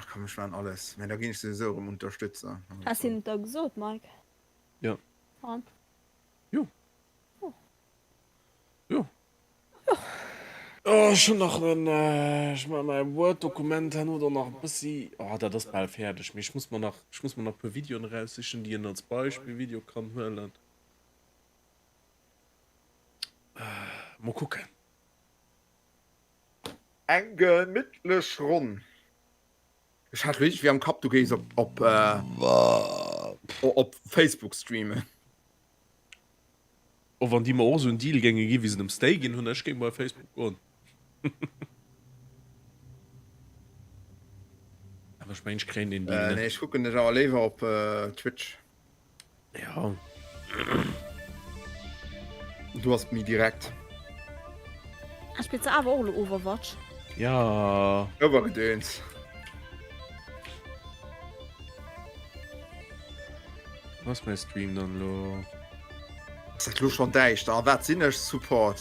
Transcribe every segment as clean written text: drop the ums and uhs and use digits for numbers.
Ach komm, ech maan alles, mä da ginn ech souwisou erëm Unterstützer. Has hien et da gesot, Mike? Jo. An? Jo. Oh. Jo. Jo. Oh, ech hunn nach en, ech maache mäi Word-Dokument herno dann nach e bëssi, oh, dat ass bal fäerdeg, mee ech muss mer nach, ech muss mer nach e puer Videoen eraussichen, déi een als Beispillvideo kann huelen. Mol kucken. Eng gemittlech Ronn. Ech hat lo iergendwéi am Kapp du géifs op op op Facebook streamen. Oh wann déi mer och esou en Deal géinge ginn wéi se dem Stay ginn hunn, ech géing bei Facebook goen. Awer ech mengen ech kréien deen Deal net. Nee ech kucken dech awer léiwer op Twitch. Ja. Du ass méi direkt. Ah, spills du awer och elo Overwatch? Ja. Overgedöns. Wo ass mäi Stream dann elo? Ass dat lo schon däischter? A wat sinn ech? Support.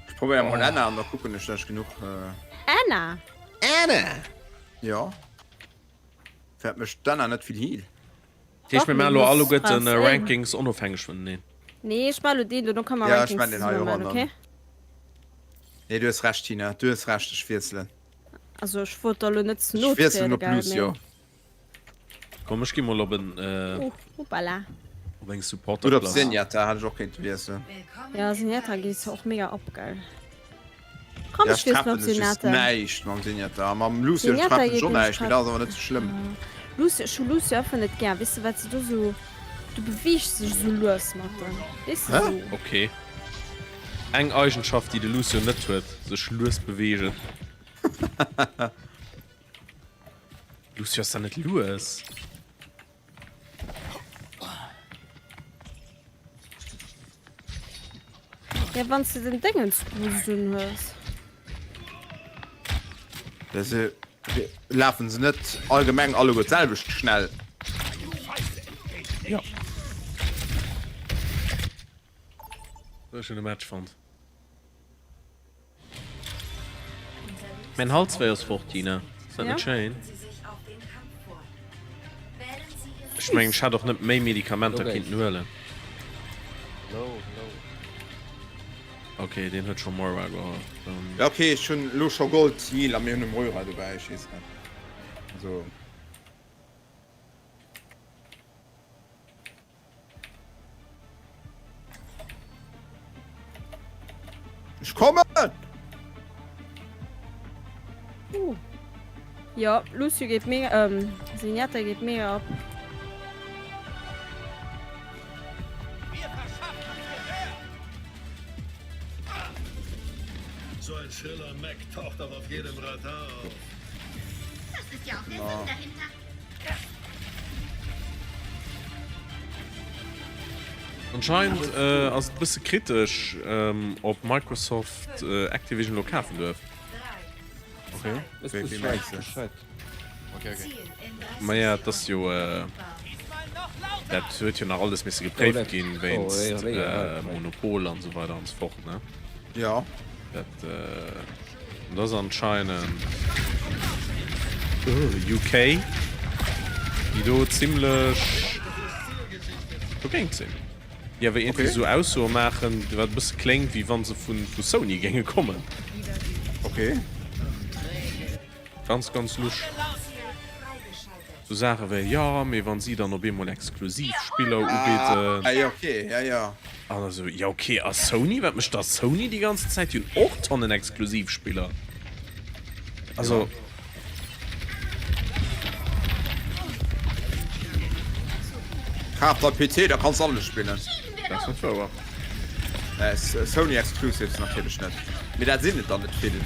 Ech probéier mol Anna an da kucken ech, dass ech genuch. Anna? Anna! Jo. Wäert mech d'Anna net vill Heal? Dat heescht, mir maachen elo alleguerten Rankings onofhängeg vuneneen? Nee, ech maache elo deen do, dann kënne mer Ja, ech Rankings maachen deen hei zesumme och an maachen, dann. okay? Nee, du hues Recht, Tina. Du hues Recht, ech wiesselen. Also ech wollt der elo net ze no Ech wiesselen triede, op gell, Lucio. mee. Komm, ech gi mol op en. Oh, hoppala. Op eng Oder op Supporterklass. Zenyatta hätt ech och kéinte wiesselen. Ja, Zenyatta geet och mega ab, gell. Komm, Ja, ech ech wiesselen treffen op ech just Zenyatta. näischt mam Zenyatta. A mam Lucio Zenyatta treffen ech geet och nämlech näischt, mee grad. dat ass awer net sou schlëmm. Lucio, ech hu Lucio einfach net gär. Weess de, wat se do sou. Du beweegs dech sou lues mat dem. Weess de, Hä? sou. Ok. Eng Eigenschaft, déi de Lucio net huet, sech lues beweegen. Lucio ass da net lues. Ja, wann s de den Déngensboost un hues. Ja, se lafen se net allgemeng alleguer d'selwecht schnell? Ja. Ech hunn e Match fonnt. Mäin Halswéi ass fort, Tina. Ass dat net schéin? Ech mengen, ech hätt och net méi Medikamenter kinnten huelen. Ok, deen huet scho Moira geholl. Ja, ok, ech hunn elo scho Gold Heal a mir hunn e Moira dobäi, ech weess net. Also. Ech kommen! Uh. Jo, Lucio geet mega, ähm, Zenyatta geet mega ab. So ein schriller Mac taucht auch auf jedem Radar auf. Das ist ja auch der Sinn dahinter. Anscheinend ass et e bësse kritesch, ob Microsoft Activision elo kafen duerf. Maja, et ass jo, dat huet jo nach alles misse gepréift ginn, wéinst Monopol an esou weider an esou fort, ne? Jo. Dat ass anscheinend UK, déi do zimlech dogéint sinn. Déi awer iergendwéi esou Aussoe maachen, wat e bësse kléngt, wéi wa se vu Sony géinge kommen. Ganz, ganz lusch. Sou Saache wéi, jo, mee wann si dann op eemol exklusiv Spiller ubidden. Ah, jo, okay, ja, ja. An da sou, jo, okay, a Sony, wat mécht da Sony déi ganzen Zäit? Déi hunn och Tonnen exklusiv Spiller. Also. Kaf der PC, da kanns alles spillen. Dat ass net wouer. Sony Exclusives natierlech net. Mee dat sinn et der net vill.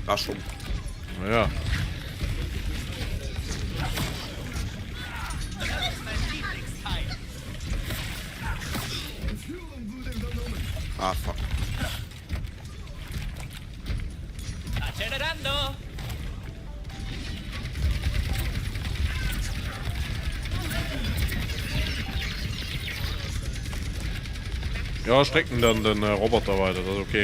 War schon. Ja. Ah, fuck. Jo, ech drécken dann den Roboter weider, dat ass ok.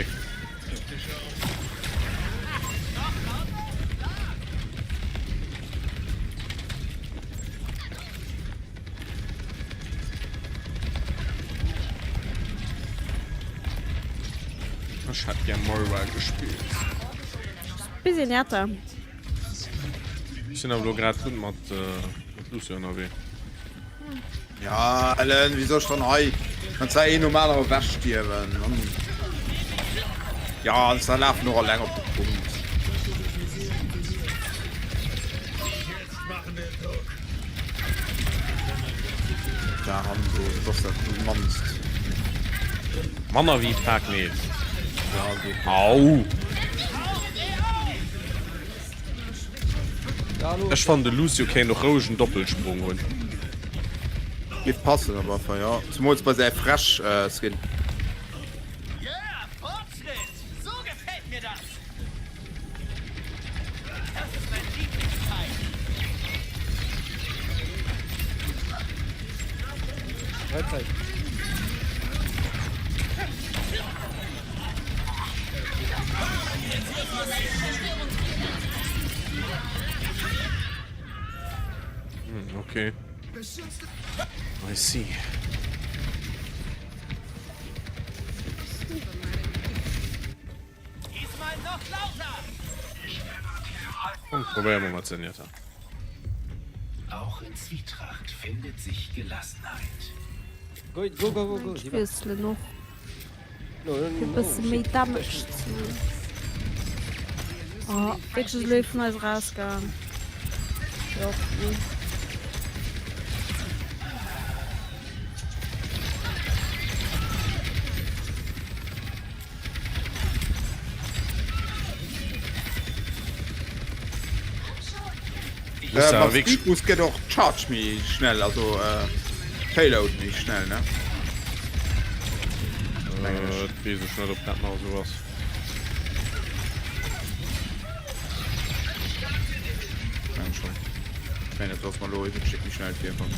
Ech hätt gär Moira gespillt. Bis een Äerter. Ech sinn awer elo grad gutt mat Lucio ënnerwee. Ja, Ellen, wéi soll ech dann hei wann zwar een nom anere ewech stierwen? Mann. Ja, se lafen och alleng op de Punkt. Da Hanzo, dat ass dat mannst. Manner wéi Pac-Man. Ja, geht. Au! Ech fannen de Lucio kéint och roueg en Doppelsprung hunn. Giff passen op alle Fall, jo. Zemools bei säi Fresh Skin. Hm, okay. I see. Komm, probéiere mer mat Zenyatta. Auch in Zwietracht findet sich Gelassenheit. Go, go, go, go, go. Ech wiesselen och fir e bësse méi Damage ze hunn. Oh, wierklech elo ee vun eis erausgaang. Jo, cool. Äh, mam Speed Boost gëtt och Charge méi schnell, also äh, Payload méi schnell, ne? Äh, wees ech net, ob dat nach esou ass. Meng schon. Ich meine, dass man lo e Stéck méi schnell virkommt.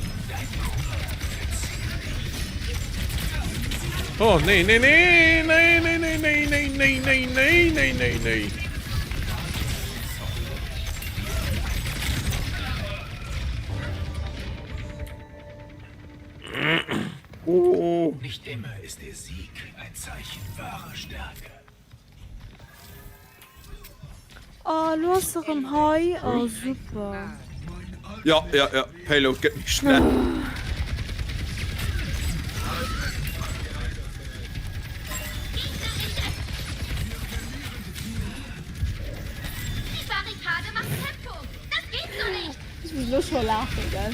Oh nee nee nee nee nee nee nee nee nee nee nee nee nee nee. Oh. Nicht immer ist der Sieg ein Zeichen wahrer Stärke. Oh, lo ass se rëm hei. Oh, super. Ja, ja, ja. Payload gëtt méi schnell. Die Barrikade macht Tempo. Das geht so nicht. Ech muss elo scho laachen, gell.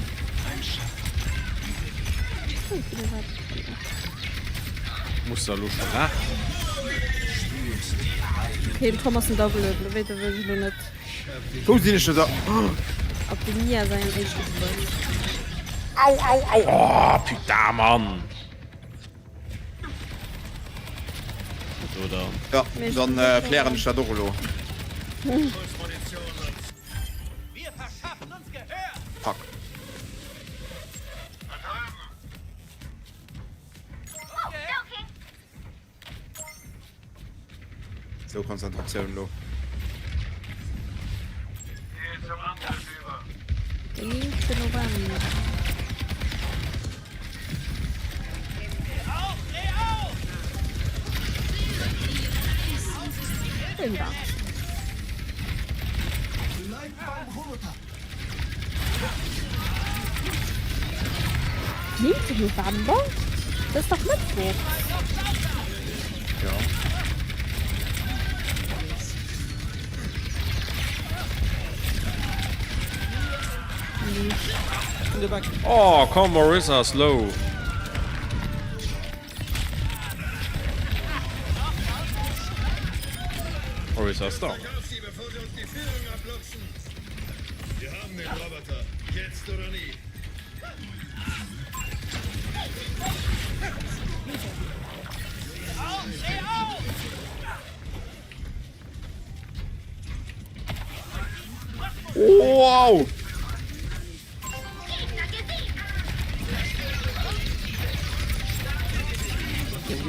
Muss da lo scho laachen? Okay, den Tom ass den Double, wéi de wëll ech elo net. Wou sinn ech denn da? Op dem Mia säin éischte Sprënt. Au, au, au! Oh, putain, Mann! So, dann. Ja, dann äh, klären ech dat och elo. Fuck. So, Konzentratioun lo. Den 9. November. Schön war's. Neunte November? Das ist doch Mëttwoch. Ja. Oh, komm, Orisa ass low. Orisa ass down. Wow!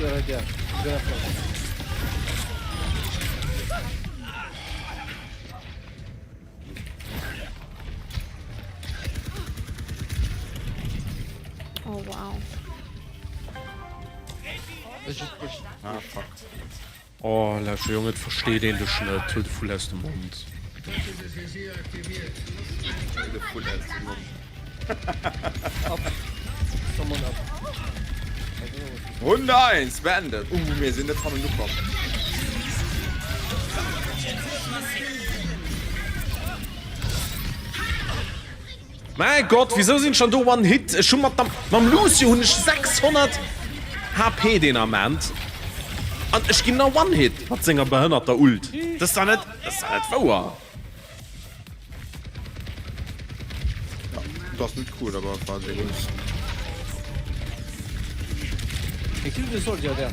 the right, yeah. He's gonna flank. Oh wow. Let's just push. Ah, fuck. Oh, lauschter Jong, et versteet een dech net. Huel de Vull aus dem Mond. Huel de Vull aus dem Mond. Up. Someone up. I don't know what Runde 1 beendet. Uh, mir sinn net hannen ukomm. Mäi Gott, wisou sinn ech dann do one hit? Ech hu mat der, mam Lucio hunn ech 600 HP deen Ament an ech ginn na one hit mat senger behënnerter Ult. Dat ass dach net, dat ass dach net wouer. Ja, dat ass net cool, awer war sehr gutt. Hey, kill the soldier there.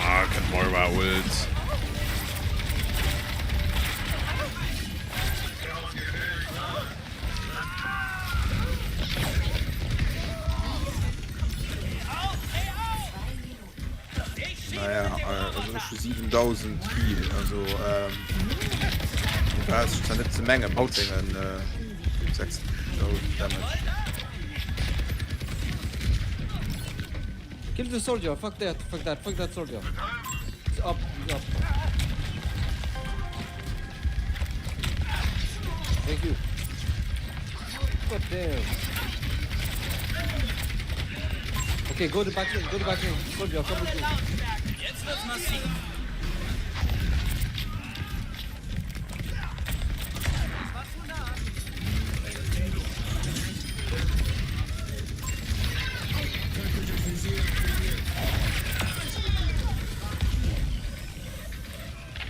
Ah, kënnt Moira Ult. Naja, also ech hu 7000 Heal, also ähm, war es zwar net ze menge mat sengen äh, 6000 Damage. Kill the soldier, fuck that, fuck that, fuck that soldier. He's up, he's up. Thank you. God damn. Okay, go to back in, go to back in. Soldier, come with me.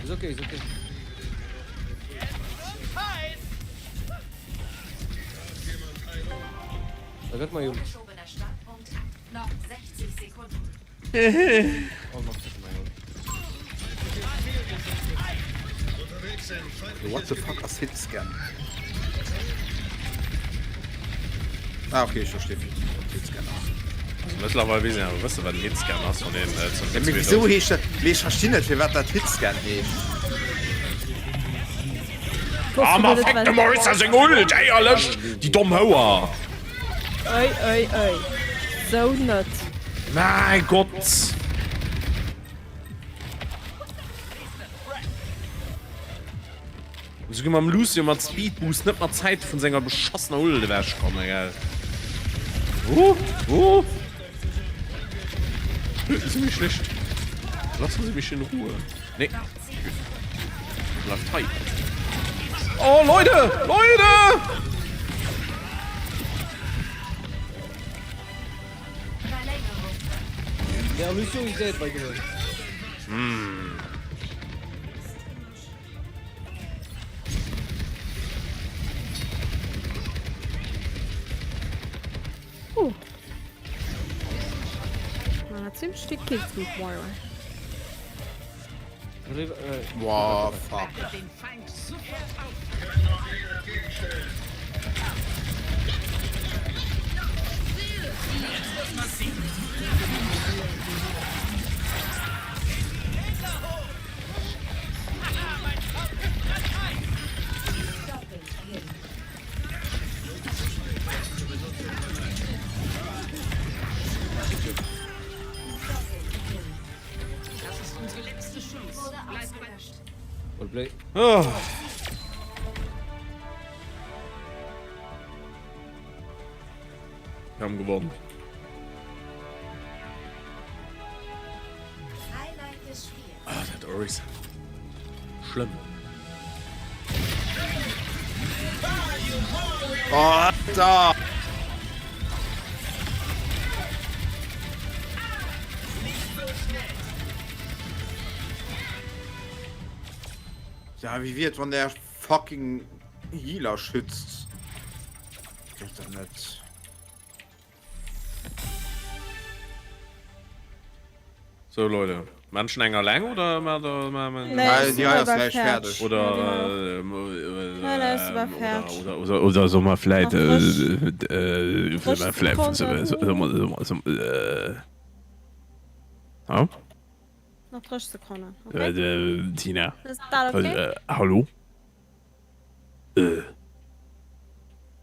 It's okay, it's okay. I got my ult. Verschobener Startpunkt. Noch 60 Sekunden. Almost hit my ult. What the fuck ass Hitscan? Ah, okay, ech versti wat Hitscan ass. Also mëttlerweil weess een awer e bësse wat en Hitscan ass, wann een zënter Ja, mee wisou heescht dat? Mee ech verstinn net firwat dat Hitscan heescht. Ah ma feck dem Orisa seng Ult, éierlech, déi domm Houer! Oi oi oi, sou net. Mäi Gott! Esouguer mam Lucio mat Speed Boost net mat Zäit vun senger beschassener Ult ewech kommen, gell? Oh, oh. Töten Sie mich nicht. Lassen Sie mich in Ruhe. Nee. Bleift hei. Oh, Leute! Leute! Yeah, Lucio is dead, by the way. Hm. Uh. Man hat ziemlich viel Kills mit Moira. Boah, fuck. Oh. Wir haben gewonnen. Ah, dat Orisa. Schlëmm. Oh, Alter! Ja, wéi wier et wann der fucking Healer schützt? Geet dat net? So Leute, Menschen eng alleng oder ma da ma ma Nee, ech déi sinn hei ass bal gläich fäerdeg. fäerdeg. oder Nein, nein, ech si bal fäerdeg. oder oder oder soll mer vläit Nach 30 soll mer vläit Sekonnen. soll mer soll mer soll mer ha? Nach 30 Sekonnen, okay? Tina, Ass dat okay? hallo?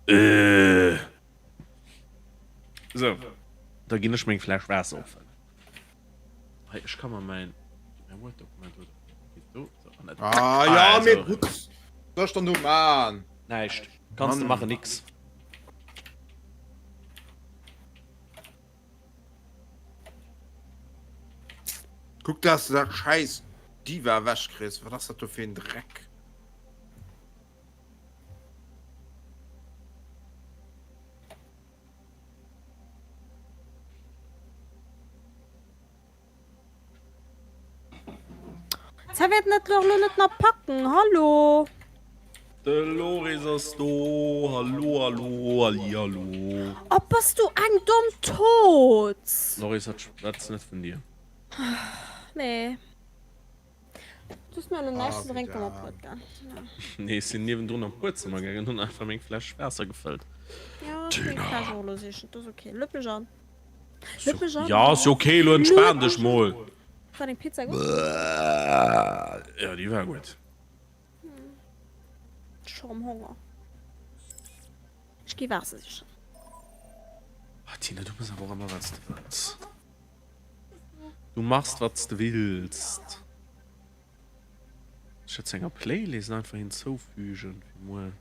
Äh. Sou, da ginn ech meng Fläsch Waasser opfëllen. Hei, ech ka mer mäin, mäin Word-Dokument do, do, sou, an dat. Ah ja, mee gutt, soll ech dann do man? Näischt, kanns de maachen, nix. Kuck dass de dat scheiß Diva ewech kriss, wat ass dat do fir een Dreck? Ze wäerten dat lo lo net nach packen, hallo? De Loris ass do, hallo hallo hallihallo. Oh bass du eng domm Toz! Loris, dat schwätzt net vun dir. Nee. Du hues mir elo näischt ze drénken matbruet, gell? Nee, ech sinn niewendrun an d'Buedzëmmer gaangen an hunn einfach meng Fläsch Waasser gefëllt. Ja, ech meng Fläsch och elo sichen. Dat ass ok. Lued mech an. Lued mech an. Ja, ass jo ok, elo entspan dech mol. War deng Pizza gutt? Ja, déi war gutt. Ech hu rëm Honger. Ech gi Waasser sichen. Ah, Tina, du mëss awer och ëmmer wat s de wëlls. Du machst wat s de willst. Ech hätt zu enger Playlist einfach hinzoufügen fir muer.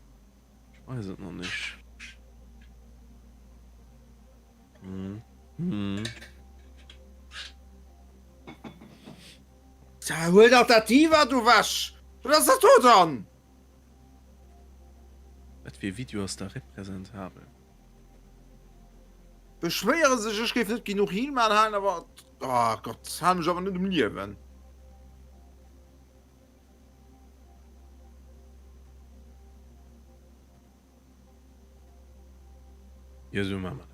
Ech weis et nach nicht. Hm. Hm. Tja, huel dach dat Diva do wech! Wat ass dat do dann? Wat fir e Video ass da representabel? Beschwéiere sech ech géif net genuch Heal man halen awer oh Gott halen mech awer net um Liewen. Jo sou maan mer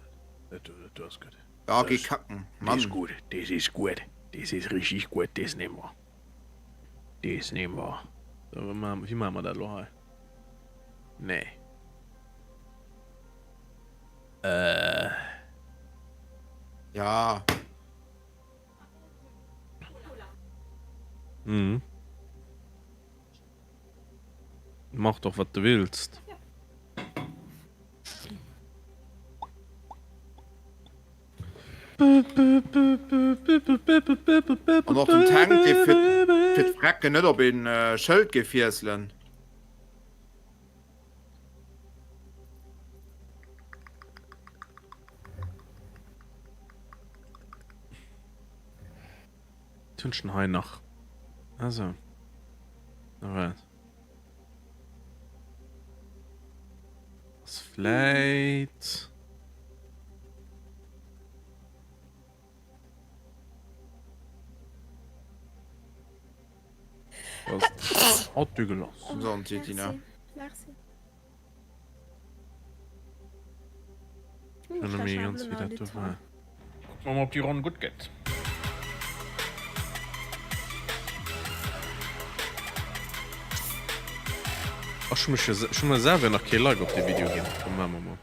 dat, dat do ass gutt. Ja geh kacken Mann. Des gutt, des is gutt, des is richtig gutt, des nehmen mer, des nehmen mer. Sou wéi maan mer dat elo hei? Nee. Äh. Ja. Mhm. Mach doch wat de willst. An och den Tank dee fir fir d'Frecken net op een Schëld géif wiesselen. Wat hunn ech denn hei nach? Ah sou. Na wat? Ass vläit. Haut du gelass. Gesondheet, Tina. Merci. Schon net méi ganz wéi dat do war. Kucke mer mol ob déi Ronn gutt gëtt. Ech hu mech jo, ech hu mer selwer nach kee Like op dee Video ginn. Komm maache mer mol.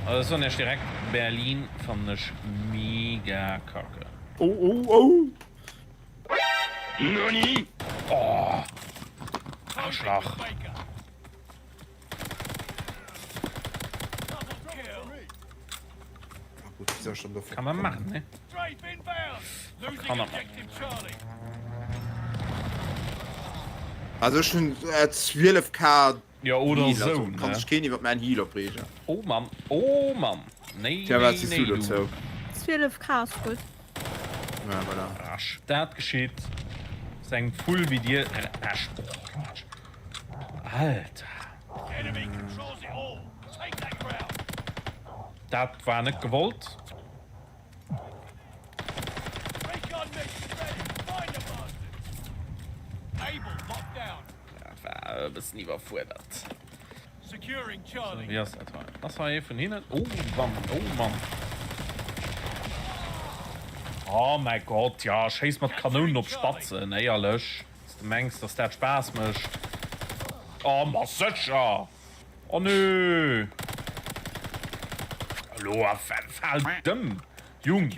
Also ech soen iech direkt, Berlin fannen ech mega kacke. Oh oh oh! NANI? Oh! Arschlach! Kann man machen, ne? Kann man machen. Also ech hunn 12k Ja oder Heal, sou, also kann ne? sech keen iwwer mäin Heal opreegen. Oh Mann, oh Mann. Nee, Tja, wat nee, sees nee, du du. dozou? 12k ass gutt. Ja, voilà. Rasch. Dat geschitt sou engem Vull wéi dir. Rasch. Oh Quatsch. Alter. Dat war net gewollt. Dat war. E bëssen iwwerfuerdert. Sou, wéi ass dat hei? Ass hei ee vun hinnen? Oh Mann, oh Mann. Oh mäi Gott, ja, schéiss mat Kanounen op Spatzen, éierlech? S de mengs, dass dat Spaass mécht? Oh, ma sécher! Oh nö! Elo fal dëm, Jung!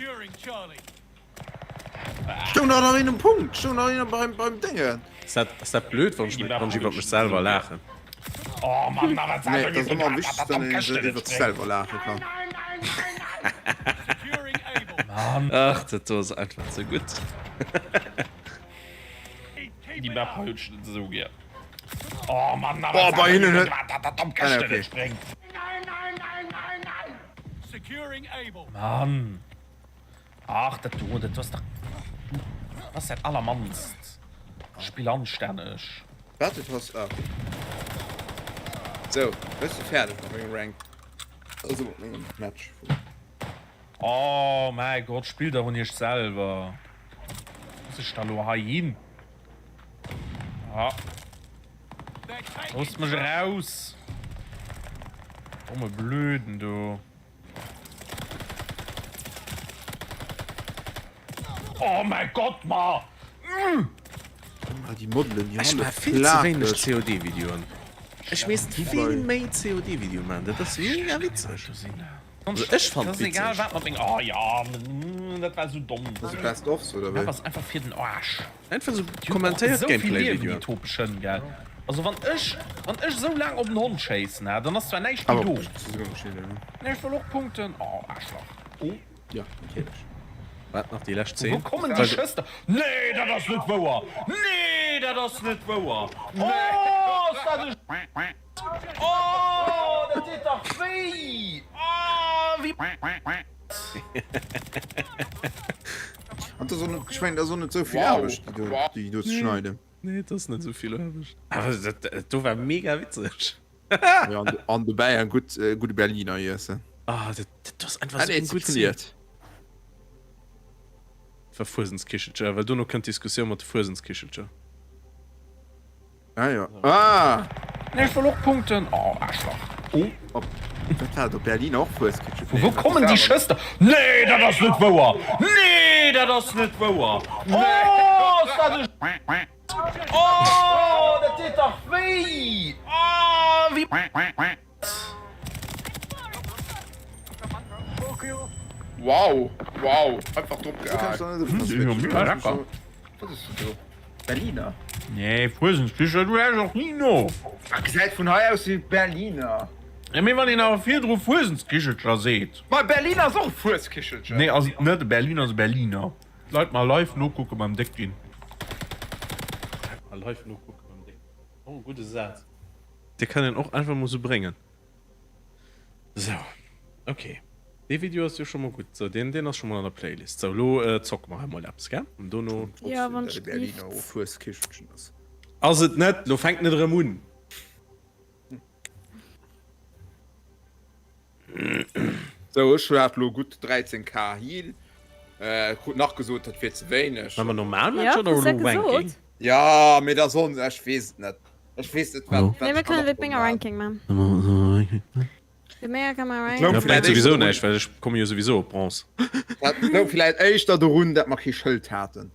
Stoung nach nach een um Punkt, stoung nach een beim beim Déngen. Ass dat, ass dat blöd, wann ech wann ech iwwert mech selwer laachen? Oh Mann, na wat Nee, dat ass ëmmer am wichtegsten, wann een iwwert sech selwer laache kann. Mann. Ach, dat do ass einfach ze gutt. Déi Map hei hunn ech net esou gär. Oh Mann, na Boah, wat bei hinnen huet. dat domm Ah, nee, Këschten okay. net spréngt. Mann. Ach, dat do, dat ass dach, du bass dat allermannst. Spill anstänneg. Wat, du hast, ah okay. Sou, ech si fäerdeg mat mengem Rank, also mat mengem Match. Oh mäi Gott, spillt der un iech selwer. Muss ech da lo hei hin? Ah. Loosst mech eraus! Domme Blöden do. Oh mein Gott, ma! Déi Modelen, déi Ech hanne maache vill ze wéineg plakeg. COD-Videoen. Ech misst vill méi COD-Videoe maachen, dat ass mega witzeg. Also ech fand Das ist egal, witzeg. wat mat meng. Oh ja, dat war sou domm. Also Best Ofs oder wéi? Dat ass einfach fir den Arsch. Einfach sou kommentéiert Gameplay-Videoen. Utopesch Hënn, gell? Also wann ech, wann ech esou laang op en Hond schéissen, ha, dann ass zwar näischt méi Awer do. zesummegeschnidden, ne? Nee, ech wëll och Punkten. Oh, Aarschlach. Oh. Ja, natierlech. Wat nach déi lescht Vu wou 10? kommen déi Schëss da? Nee, dat ass net wouer! Nee, dat ass net wouer! Oh, ass dat e. Oh, dat deet dach wéi! Oh, wéi. An dat ass och net, ech mengen, dat ass och net esou vill Aarbecht, déi do, déi do ze schneiden. Nee, et ass net esou vill Aarbecht. Awer dat, dat do war mega witzeg. Ja, an, an dobäi eng gutt, e gudde Berliner iessen. Ah, dat, dat ass einfach Ah, esou nee, eng gutt Szene. zerkniet. Dat war Fuesentskichelcher, well dono kënnt d'Diskussioun mat de Fuesentskichelcher. Ah jo. Ah! Nee, ech wëll och Punkten. Oh, Aarschlach. Oh. Op, wat war dat, op Berlin och Fueskitchen? Vu wou kommen déi Schëss da? Nee, dat ass net wouer! Nee, dat ass net wouer! Oh, ass dat e. Oh, dat deet dach wéi! Oh, wéi. Wow, wow, einfach drop gehaakt. Wat ass dat do? Berliner? Nee, Fuesentskichelcher, du häss och ni no. Ah, gesäit vun hei aus wéi Berliner. Ja, mee wann een awer virdru Fuesentskichelcher seet. Ma Berliner ass och e Fueskichelcher. Nee, ass et net. E Berliner ass e Berliner. D'Leit mar live nokucke beim déck ginn. D'Leit mar live nokucke beim déck ginn. Oh, gudde Saz. Dee kann een och einfach mol sou bréngen. Sou, ok. Dee Video ass jo scho mol gutt. Sou, deen, deen ass scho mol an der Playlist. Sou, lo zocke mer hei mol eppes, gell? An dono. Jo, wann ech Berliner Fueskichelchen ass. Ass et net. Lo fänk net erëm un. Sou, ech hat lo gutt 13 K Heal. Krut nach gesot, dat wier ze wéineg. Maache mer normal Ja, Match oder hues elo dat gesot? Ranking? Ja, mee da sollen se, ech weess et net. Ech weess net, wat, wat Nee, mir ech kënnen nach wéi menger mat. Ranking man. Wéi menger kann man Louch Ranking. Dat bréngt vläit éischter souwisou dorun, näischt, well ech komme jo souwisou op Bronze. dat louch vläit éischter dorun, dat mer kee Schëld haten.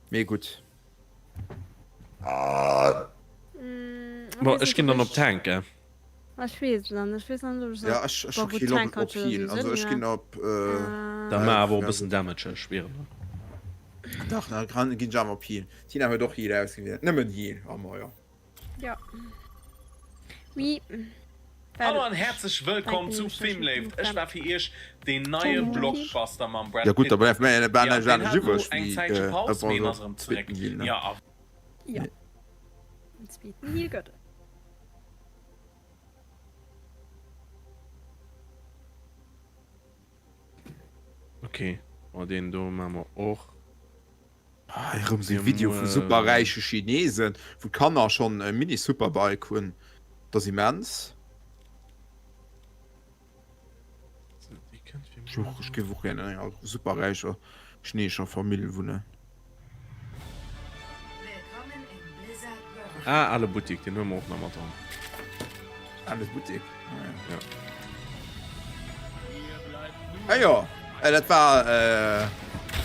Mee gutt. Bon, ech ginn dann op Tank, gell? Ech weess et nach net, ech weess nach net, ob ech Ja, ech, ech hu kee Lobby op Heal, also ech ginn op. Da maach awer och e bëssen Damage, ech schwieren der. Dach, da ginn ech awer op Heal. D'Tina huet och Heal ausgewielt, nëmmen Heal, a ma jo. Jo. Oui. Hallo an häerzlech wëllkomm zu Filmléift. Ech war fir iech deen neie Blockbuster mam Brad Ja gutt, Pitt. da bleift mir bal Jo, näischt deen anescht hat elo iwwreg eng wéi Zäitche Paus, mee en e ass erëm zeréck. zweeten Heal, ne? Jo, a. Jo. En zweeten Heal gëtt et. Ok, bon deen do maa mer och. Hei erëm sou e Video vu superräiche Chinesen, wou d'Kanner schonn e Mini-Superbike hunn. Dat ass immens. Ech géif och gär an enger superräicher chineescher Famill wunnen. Ah, ale Buttik, deen huele mer och nach mat dran. Ale Buttik? Ja. Ah jo, dat war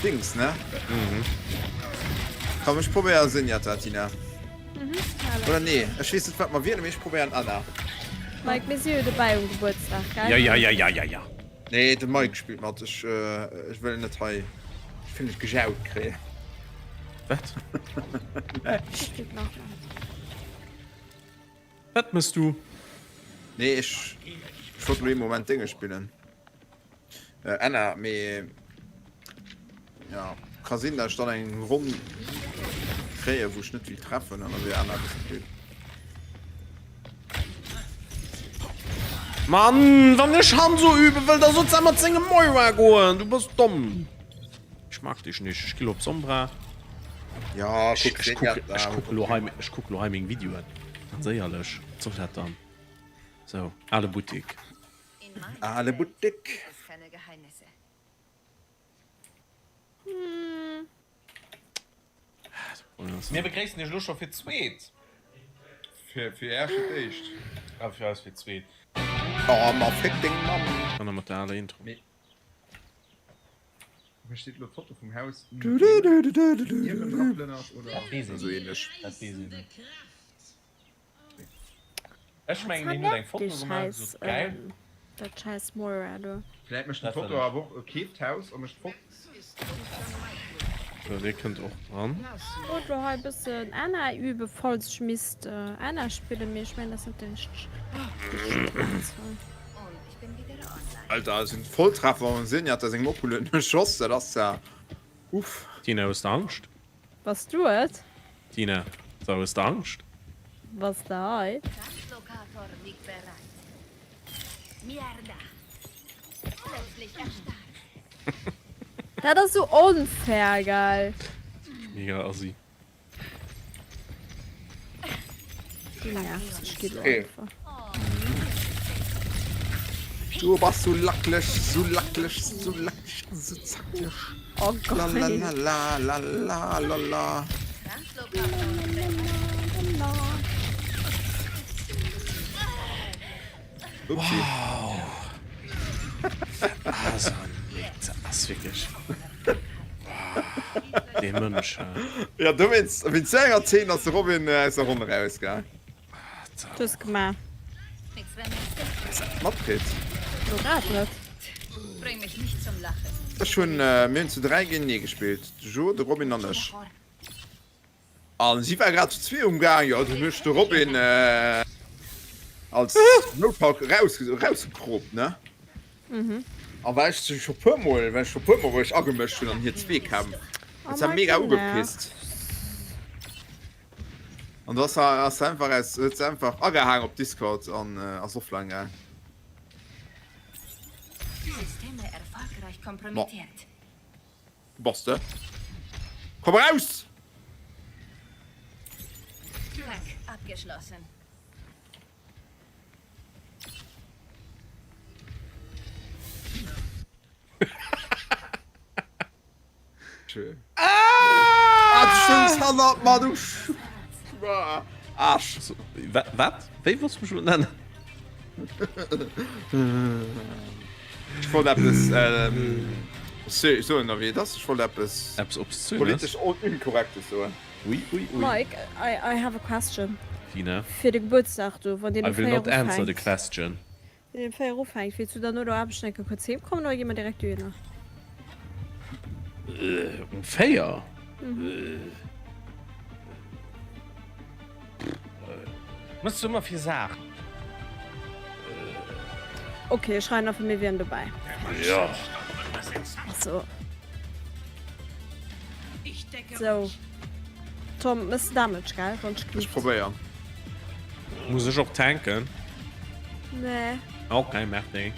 Dings, ne? Mhm. Komm, ech probéier Zenyatta, Tina. Oder nee, ech weess net wat mer wielen, mee ech probéieren Ana. Mike, mir si jo dobäi um Gebuertsdag, gell? Ja, ja, ja, ja, ja, ja. Nee, de Mike spillt mat, ech ech wëll net hei, ech wëll net gejaut kréien. Wat? Ech spillt nach mat. Wat mëss du? Nee, ech ech wollt lo ee Moment Dénge spillen. Anna, mee ja, ka sinn, dat ech dann eng Ronn kréien, wou ech net vill treffen, an da wier Anna e bësse blöd. Mann, wann ech Hanzo übe wëll, da soll se mat sengem Moira goen. Du bass domm. Ich mag dich nicht. Ech gi lo op Sombra. Ja, Ech, kuck, ech den kuck, ja, ech kuck lo hei, ech kuck lo hei meng Videoen. Ganz éierlech, wat soll dat dann? Sou, ale Buttik. Ale Buttik. Mir begréissen iech elo scho fir d'zweet. Fir fir Äech fir d'éischt. A fir eis fir d'zweet. Oh ma féck deng Mamm. An da mat der aler Intro. Mee hei steet elo d'Foto vum Haus niewendran draplënnert oder Dat weess een esou ähnlech. Dat weess een net. Ech mengen hien huet eng Foto gemaach a gesot geil. Dat scheiss Moira do. Vläit mécht den Toto awer och e keeft Haus a mécht d'Foto. So, dir kënnt och dran. Ech wollt lo hei e bëssen Anna üben, falls ech misst Anna spillen, mee ech mengen dat ass net den richtegen. Alter, dat sinn Volltreffer an Senja hat da sengem Opponen geschoss, dat ass ja uff. Tina, hues de Angscht? Bass du et? Tina, So, hues de Angscht? Bass de hei? Translokator liegt bereit. Mierda. Plötzlich erstarrt. Dat ass sou onfair, gell? Mega assi. Du nervs, ech gi lo Okay. einfach. Du bass sou lacklech, sou lacklech, sou lacklech a sou zacklech. Oh La geil. la la la la la la. Upsi. Wow. Also, nee, dat ass wierklech. Wow. Dee Mënsch, hä? Ja, dowéinst, wéinst sou enger Zeen ass de Robin aus der Ronn eraus, gell? Du hues gemaach. Matkritt. Lo grad net. Ech hunn, mir hunn zu 3 géintenee gespillt, de Jo, de Robin an ech. An si war grad zu zwee umgaang, jo, dunn hu ech de Robin als Roadhog eraus, erausgekropt, ne? A well ech scho puer mol, well ech scho puer mol wou ech agemëscht hunn an hir Zweekämpf, huet se mega ugepisst. An du ass ass einfach aus huet se einfach agehaang op Discord an ass offline gaang. Systeme erfolgreich kompromittiert. Wou bass de? Komm eraus! Hack abgeschlossen. Schön. Ah! Du stoungs hannert mer, du Aarsch. Wat? Wéi wolls du mech elo nennen? Ech wollt eppes soen, a wéi et ass. Ech wollt eppes Eppes Obszönes? politesch Inkorrektes soen. Ui, ui, ui. Mike, I, I have a question. Tina? Fir de Gebuertsdag do, wann deen I um will 4 not answer the ufänkt. question. Wann deen um 4 ufänkt, wills du dann no der Aarbecht nach eng Kéier kuerz heem kommen oder gi mer direkt dohinner? Um 4? Mëss du ëmmer fir Saachen. Ok, ech schreiwen einfach mir wieren dobäi. Jo. So. So. Tom, mëss de Damage, gell? Wann ech Ech probéieren. Muss ech och tanken? Nee. Ok, merci.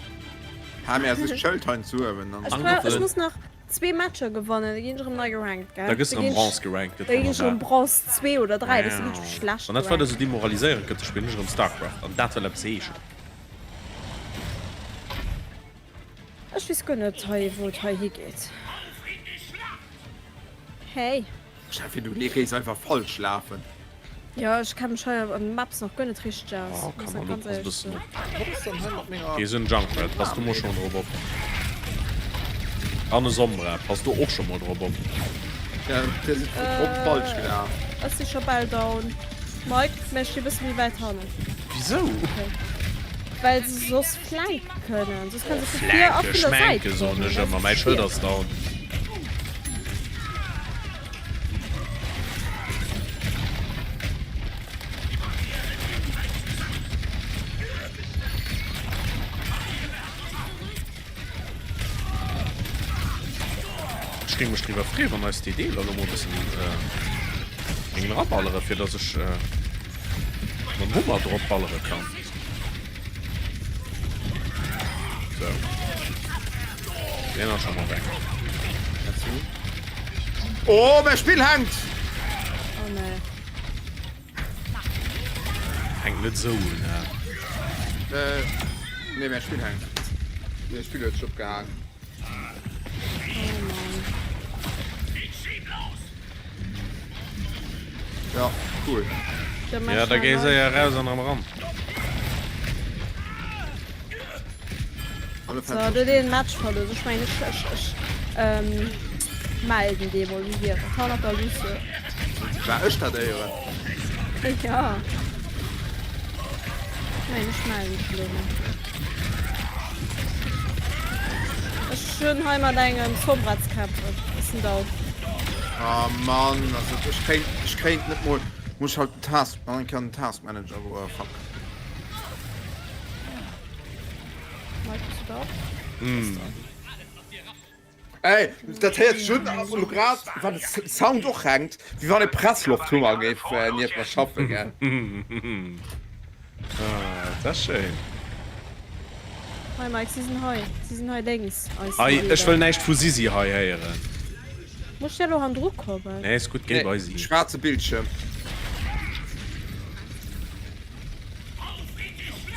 Ha mir ass ech chillt hein zu uewen dann. Ech brauch, ech muss nach zwee Matcher gewannen, da ginn ech erëm nei gerankt, gell? Da gëss erëm Bronze gerankt, Da ginn ech erëm Bronze 2 oder 3, dat ass wierklech schlecht. Wann dat weider sou demoraliséierend gëtt, da spillen ech erëm Starcraft an dat well eppes heeschen. Ech weess guer net hei wou et hei higeet. Hey. Steffi, du léiss einfach falsch lafen. Jo, ech kenne mech hei an den Maps nach guer net richteg aus, Oh, muss kann dat man ganz pass éierlech bëssen soen. op. Wat ass dann hei mat menger Hie ass en Junkrat, pass du mol schon drop op. An e Sombra, pass du och scho mol drop op. Ja, dir sidd grob falsch gelaf. Ech si scho bal down. Mike, mä ech sti bësse méi wäit hannen. Wisou? Well se soss flanke kënnen. Soss kënne se vu vir a Flanke, vun der Säit schmenke soen kommen. ech Dat ëmmer. ass Mäi Schëld ass schwiereg. down. Ech géing mech driwwer freeën, wann eis DDler elo mol e bëssen géingen eraballere fir dass ech mam Hummer drop ballere kann. Sou. Deen ass scho mol weg. Oh, mäi Spill hänkt! Oh nee. Hänkt net esou un, hä? Äh, nee, mäi Spill hänkt. Mäi Spill huet sech opgehaang. Oh Mann. Ja, cool. Ja, da géi séier eraus an erëm eran. So, du den Match verloren. Ech mengen, ech, ech, ech ähm, melden dee mol, wéi wier dat? Hannert der Lucie. War ech dat éieren? Ja. Ech mengen, ech melden dech elo mol. Ech hunn hei mat engem Sombra ze kämpfen. Ech sinn down. Ah Mann, also ech kéint, ech kéint net mol, muss halt den Task, an kann den Task Manager, oh fuck. Mike, bist du da? Ey, dat héiert sech un, elo grad, wann de Sound och hänkt, wéi wann e Pressloft-Hummer géif nieft mer schaffen, gell? Ah, dat ass schéin. Hei Mike, si sinn hei. Si sinn hei lénks, eis Hei, ech wëll Leader. näischt vu Sisi hei héieren. Muss ech elo hannendru kommen? Nee, is gutt, géi bei Nee, si. schwaarze Bildschirm.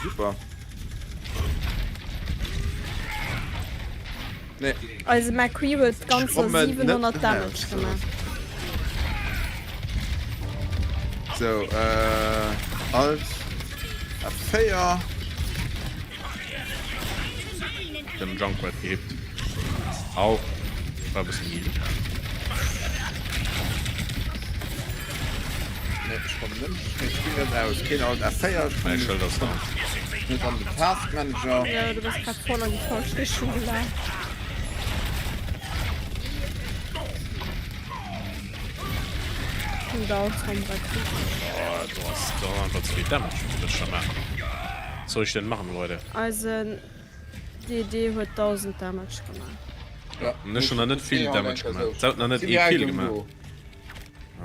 Super. Nee. Eise McCree huet ganzer Ech kommen net 700 Damage eraus. gemaach. So, äh, Alt F4. Den Junkrat gehibt. Au. War e bëssen heal. Nee, ech kommen net. Ech spille net aus. Keen Alt F4. Ech Mäi Schëld ass down. Net an den Task Manager. Jo, du bass grad voll an déi falsch Richtung gelaf. Hun down Sombra kritt. Oh, du hast doch einfach zu viel Damage. Was soll ich da machen? Was soll ich denn machen, Leute? Eisen DD huet 1000 Damage gemaach. Ja, Ech hun nach net vill Damage gemaach. Se huet nach net ee Kill gemaach.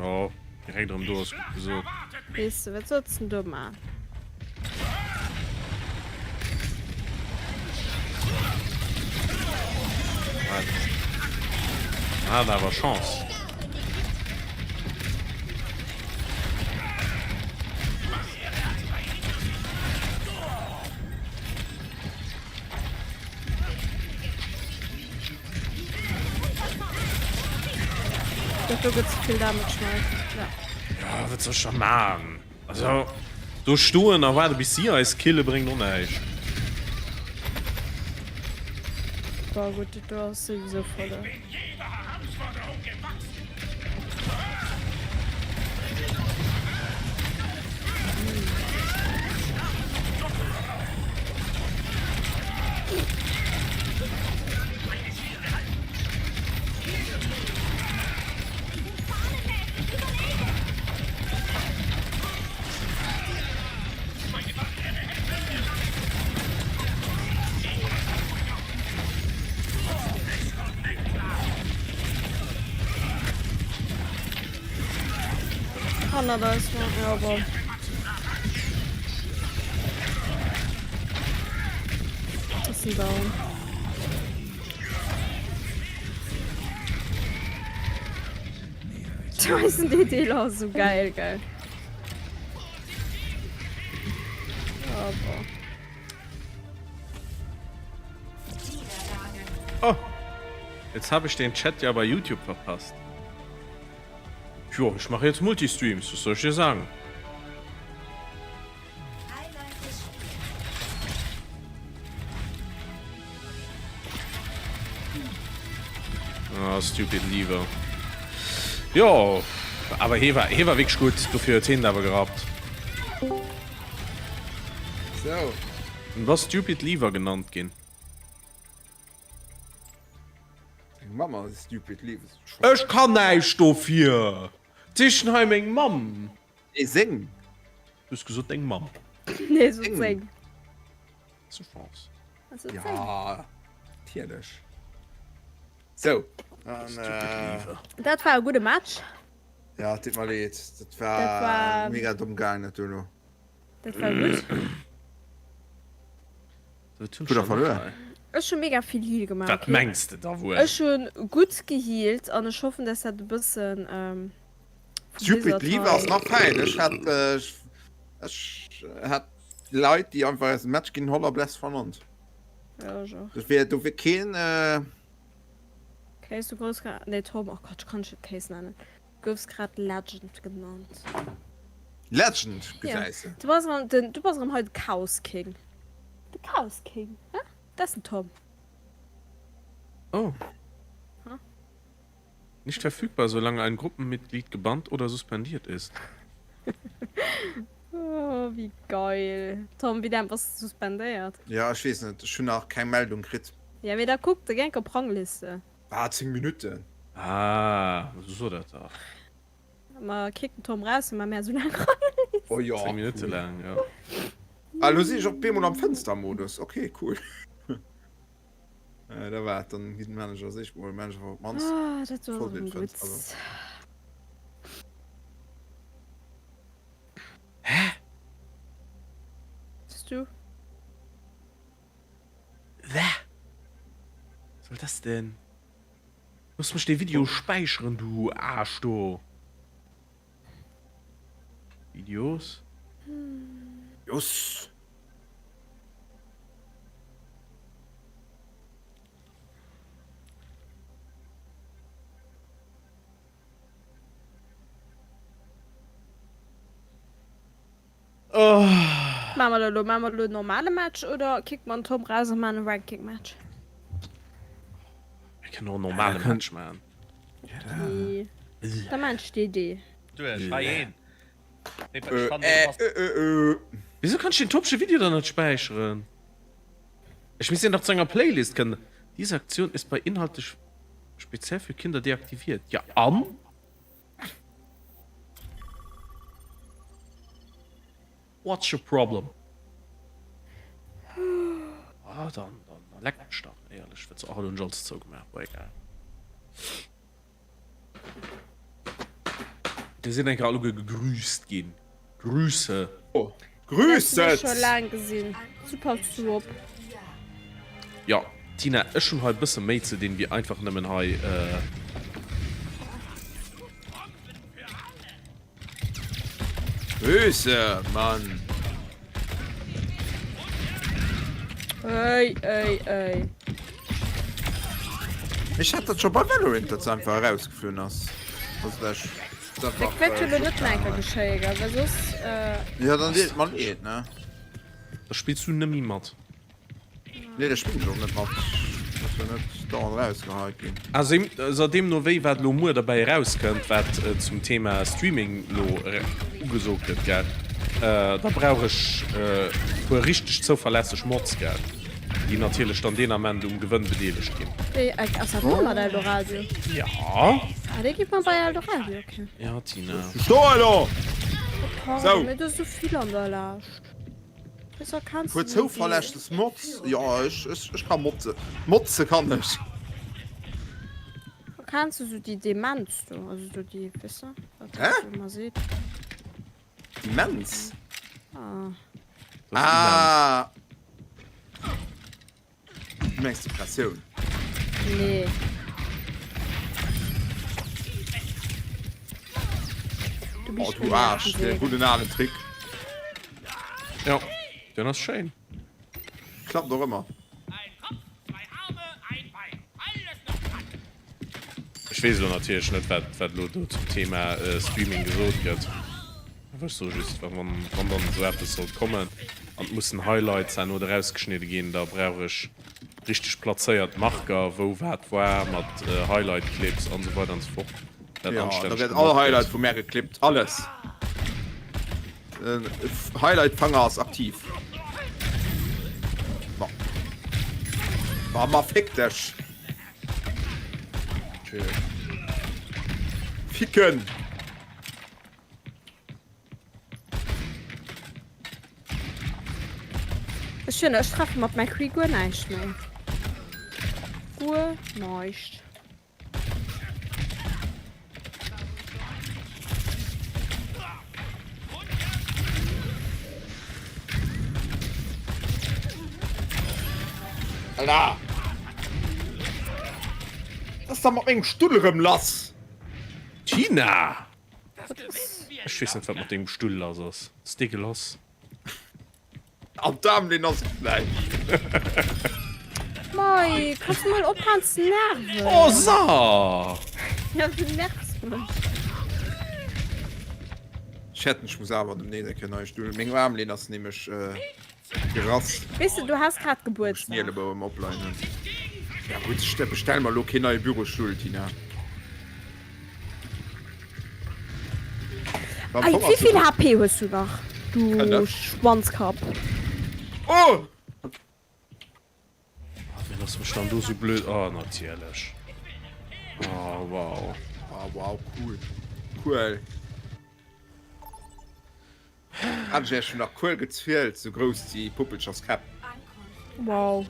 Jo, direkt erëm do ass gutt gesot. Weess de, wat solls de do man? Wat? Hat awer Chance. Dat do gëtt ze vill Damage, Mike. Ja. Ja, wat soll ech da man? Also, do stoen a waarde bis si eis kille bréngt och näischt. Boah, gutt, dat do ass souwisou verluer. Hannert eis, ja, bon. Ass en down. Eisen DD ass sou geil, gell? Oh, boah. Oh, jetzt habe ich den Chat ja bei YouTube verpasst. Jo, ich mache jetzt Multistreams, was soll ich dir sagen? Ah, stupid Lever. Jo, awer hee war, hee war wierklech gutt, dofir huet heen et awer gerappt. Sou. En ass Stupid Lever genannt ginn. Deng Mamm ass e Stupid Lever. Ech kann näischt dofir! D'Sichen hei meng Mamm. Nee, seng. Du hues gesot deng Mamm. Nee, sot seng. Zu Chance. Ja, natierlech. Sou, an. Dat war e gudde Match. Ja, et deet mer leed. Dat war mega domm gaang, dat duerno. Dat war gutt. Hutt der verluer? Ech hu mega vill Heal gemaach. Wat mengs de da wuel? Ech hu gutt gehealt an ech hoffen, dass dat e bëssen. Stupid Leave ass nach fein. Ech hat ech hat Leit déi einfach aus dem Match ginn holler bless vernannt. Ja, ech och. Do wier do wier keen. Kéis du goufs grad nee Tom oh Gott ech kann dech net Kéis nennen du goufs grad Legend genannt. Legend gesäis de. Du bass erëm den du bass erëm hei de Chaos King de Chaos King he dat ass den Tom. Oh. Nicht verfügbar, solange ein Gruppenmitglied gebannt oder suspendiert ist. Oh, wéi geil. Tom, wéi laang bass de suspendéiert? Ja, ech weess net, ech hunn nach keng Meldung kritt. Ja, mee da kuck de genk op Rangliste. Ah, 10 Minutten. Ah, so dat dach. Ma kick den Tom raus, ma mär sou laang Rangliste. Oh jo, 10 Minutte cool. laang, jo. Ah, lo sinn ech och bemol am Fënstermodus. Ok, cool. Äh, da waart, dann ginn Manager sich mol Manager op d'mannst. Ah, dat war erëm gutt. Hä? Bist du? Wä? Soll das denn? Looss mech dee Video späicheren, du Aarsch do. Videos. Jos. Maache mer dat elo? Maache mer elo en normale Match oder kicke mer den Tom raus a maachen e Ranking-Match? Mir kënnen och en normale Match maachen. Okay. Da maan ech DD. Duerch hei een. Ech fannen dee passt. Wisou kann ech den topege Video dann net späicheren? Ech misst deen dach zu enger Playlist kënnen. Diese Aktion ist bei Inhalte speziell für Kinder deaktiviert. Ja an? What's your problem? Ah, dann, dann, dann leck mech dach, éierlech. Wat, ach, elo hunn ech alles zougemaach. Bon, egal. Dir sidd eng Kéier alleguer gegrüßt ginn. Grüße. Oh, Grüße! Scho laang gesinn. Sou passt du op. Jo, Tina, ech hunn hei e bësse méi ze dinn, wéi einfach nëmmen hei. Grüße, Mann! Ey, ey, ey. Ech hat dat scho bei Valorant, datt se einfach erausgeflunn ass. Also dat ech Dat wäert jo elo net nach eng Kéier geschéie, gell? Well soss. Jo, dann deet et mer leed, ne? Da spills du nemmi mat. Nee, da spillen ech och net mat. Ech wëll net dauernd erausgeheit ginn. Also deemno wéi wat elo muer derbäi erauskënnt, wat zum Thema Streaming elo ugesot gëtt, gell, da brauch ech e puer richteg zouverlässeg Mods, gell, déi natierlech dann deen Ament um Gewënn bedeelegt ginn. Wéi, ass dat muer mat Eldoradio? Ja. Ah, dee geet mar bei Eldoradio, ok. Ja, Tina. Do elo! Oh, pardon, mee do ass esou vill an der Laascht. Puer zouverlässeg Mods, jo ech ech ka motze, motze kann ech. Kenns du sou déi Demenz do, also do déi, weess de, wat dat sou ëmmer seet? Demenz? Ah. Ah. Du mengs Depressioun? Nee. Du oh, du Arsch, der guten ale Trick. Ja, den ass schéin. Klappt och ëmmer. Ech weess elo natierlech net, wat, wat elo do zum Thema äh, Streaming gesot gëtt. Awer ech soe just, wann, wann dann esou eppes sollt kommen an et mussen Highlights herno erausgeschnidde ginn, da brauch ech. Richteg plazéiert Marker, wou wat war, mat Highlight Clips an esou weider an esou fort. Dat Ja, da anstänneg wäert all gemacht Highlight gëtt. vu mär geklippt, alles. Den Highlight-Fanger ass aktiv. Bon. Ma, ma fick dech! Ficken! Ech hunn, ech treffe mat McCree guer näischt méi. Guer näischt. Alter! Was ass da mat mengem Stull erëm lass? Tina! Ech weess net wat mat dengem Stull lass ass. Ass dee gelass? An d'Aarmlehn ass et gläich. Mei, kanns du mol ophalen ze nerven? Oh sa! Ja, du nervs mech. Ech hätt ech muss awer demnächst eng Kéier neie Stull. Meng Aarmlehn ass nämlech gerass. Weess de, du has grad Gebuertsdag. Schnielebouem opleinen. Ja gutt, ech bestell mer elo keen neie Bürostull, Tina. Ey, wéivill HP hues du nach, du Schwanzkapp? Oh! Wien ass mech dann do sou blöd? Oh, natierlech. Oh, wow. Oh, wow, cool. Cool. Hat ech Iech schon nach Kuel gezielt, sou grouss déi Puppelcherskäpp. Wow.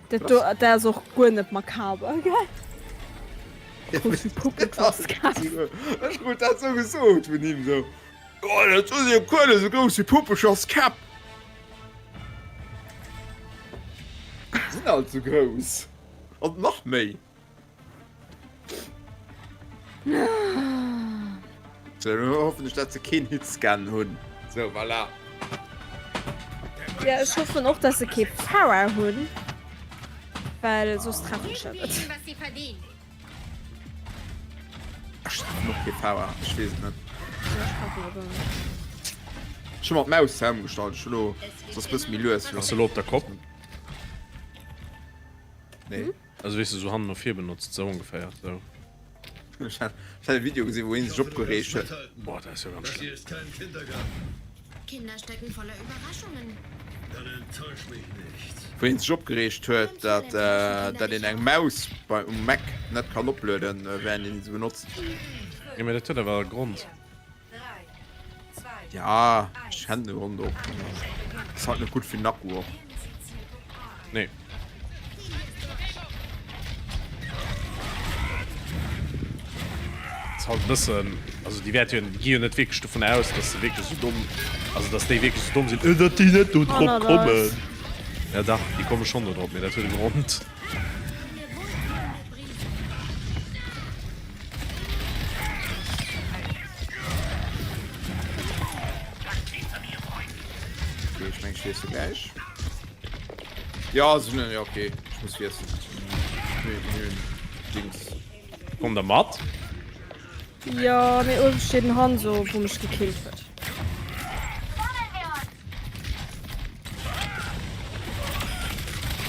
Dat do, dat ass och guer net makaber, gell? Grouss wéi Puppelcherskäpp. Ech krut dat sou gesot vun him, sou, Oh, dat do si jo Kuele sou grouss wéi Puppelcherskäpp. Sinn alt sou grouss. An nach méi. So, lo hoffen ech, dat se keen Hitscan hunn. So, voilà. Ja, ech hoffen och, dass se kee Power hunn, well soss treffen ech dat net. Ech treffen och kee Power, ech weess et net. Ja, ech treffen och net. Ech hu mer d'Maus hei ëmgestallt, ech hu lo, se ass bësse méi lues lo. Ass se lo op der Kopp? Nee. Also wéis de sou hannen no vir benotzt, sou ongeféier sou. Ech hat e Video gesinn wou een sech opgereegt huet. Boah dat ass jo ganz schlëmm. Wou een sech opgereegt huet dat dat een eng Maus bei um Mac net kann oplueden während een se benotzt. Jo mee dat huet awer e Grond. Ja, ech kennen de Grond och. Ass halt net gutt fir den Akku och. Nee. Ass halt e bëssen, also déi wäerte jo, déi gi jo net wierklech dovun aus, dass se wierklech esou domm, also dass déi wierklech esou domm sinn, datt déi net do drop kommen. Ja dach, déi komme schonn do drop, mee dat huet e Grond. Okay, ich mein, ich wiesse gleich. Ja, so, ne, ja, okay. Ich muss wissen. Nö, nö, Dings. Kommt der mat? Ja, mee uewe steet en Hanzo, wou mech gekillt huet.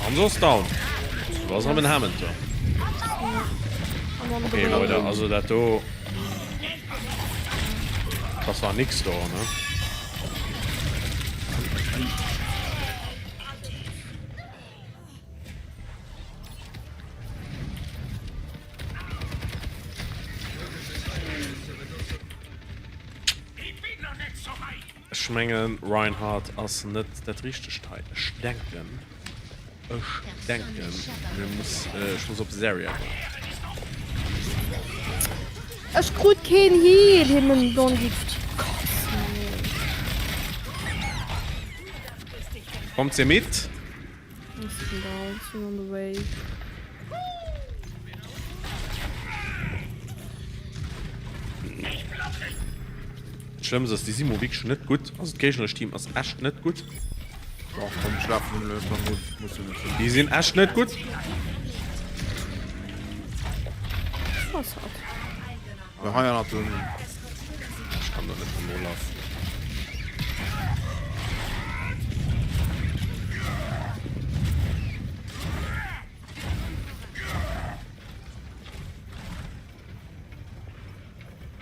Hanzo ass down. Du ass erëm en Hammond do. Okay, Leute, also dat do... Das war nix do, ne? Ech mengen Reinhardt ass net dat richtegt hei. Ech denken, ech denken mir muss, ech muss op Zarya goen. Ech krut keen Heal, himmen don déi Kotzen. Kommt se mit? Ech sinn down, ech sinn on the way. Dat Schlëmmst ass, déi si mo wierklech net gutt. Also d'géignerescht Team ass echt net gutt. Doch, komm, ech lafen elo einfach mol. Muss jo net sinn. Déi sinn echt net gutt. Was hat? Ja, hei hat den. Ech kann do net mam Olaf.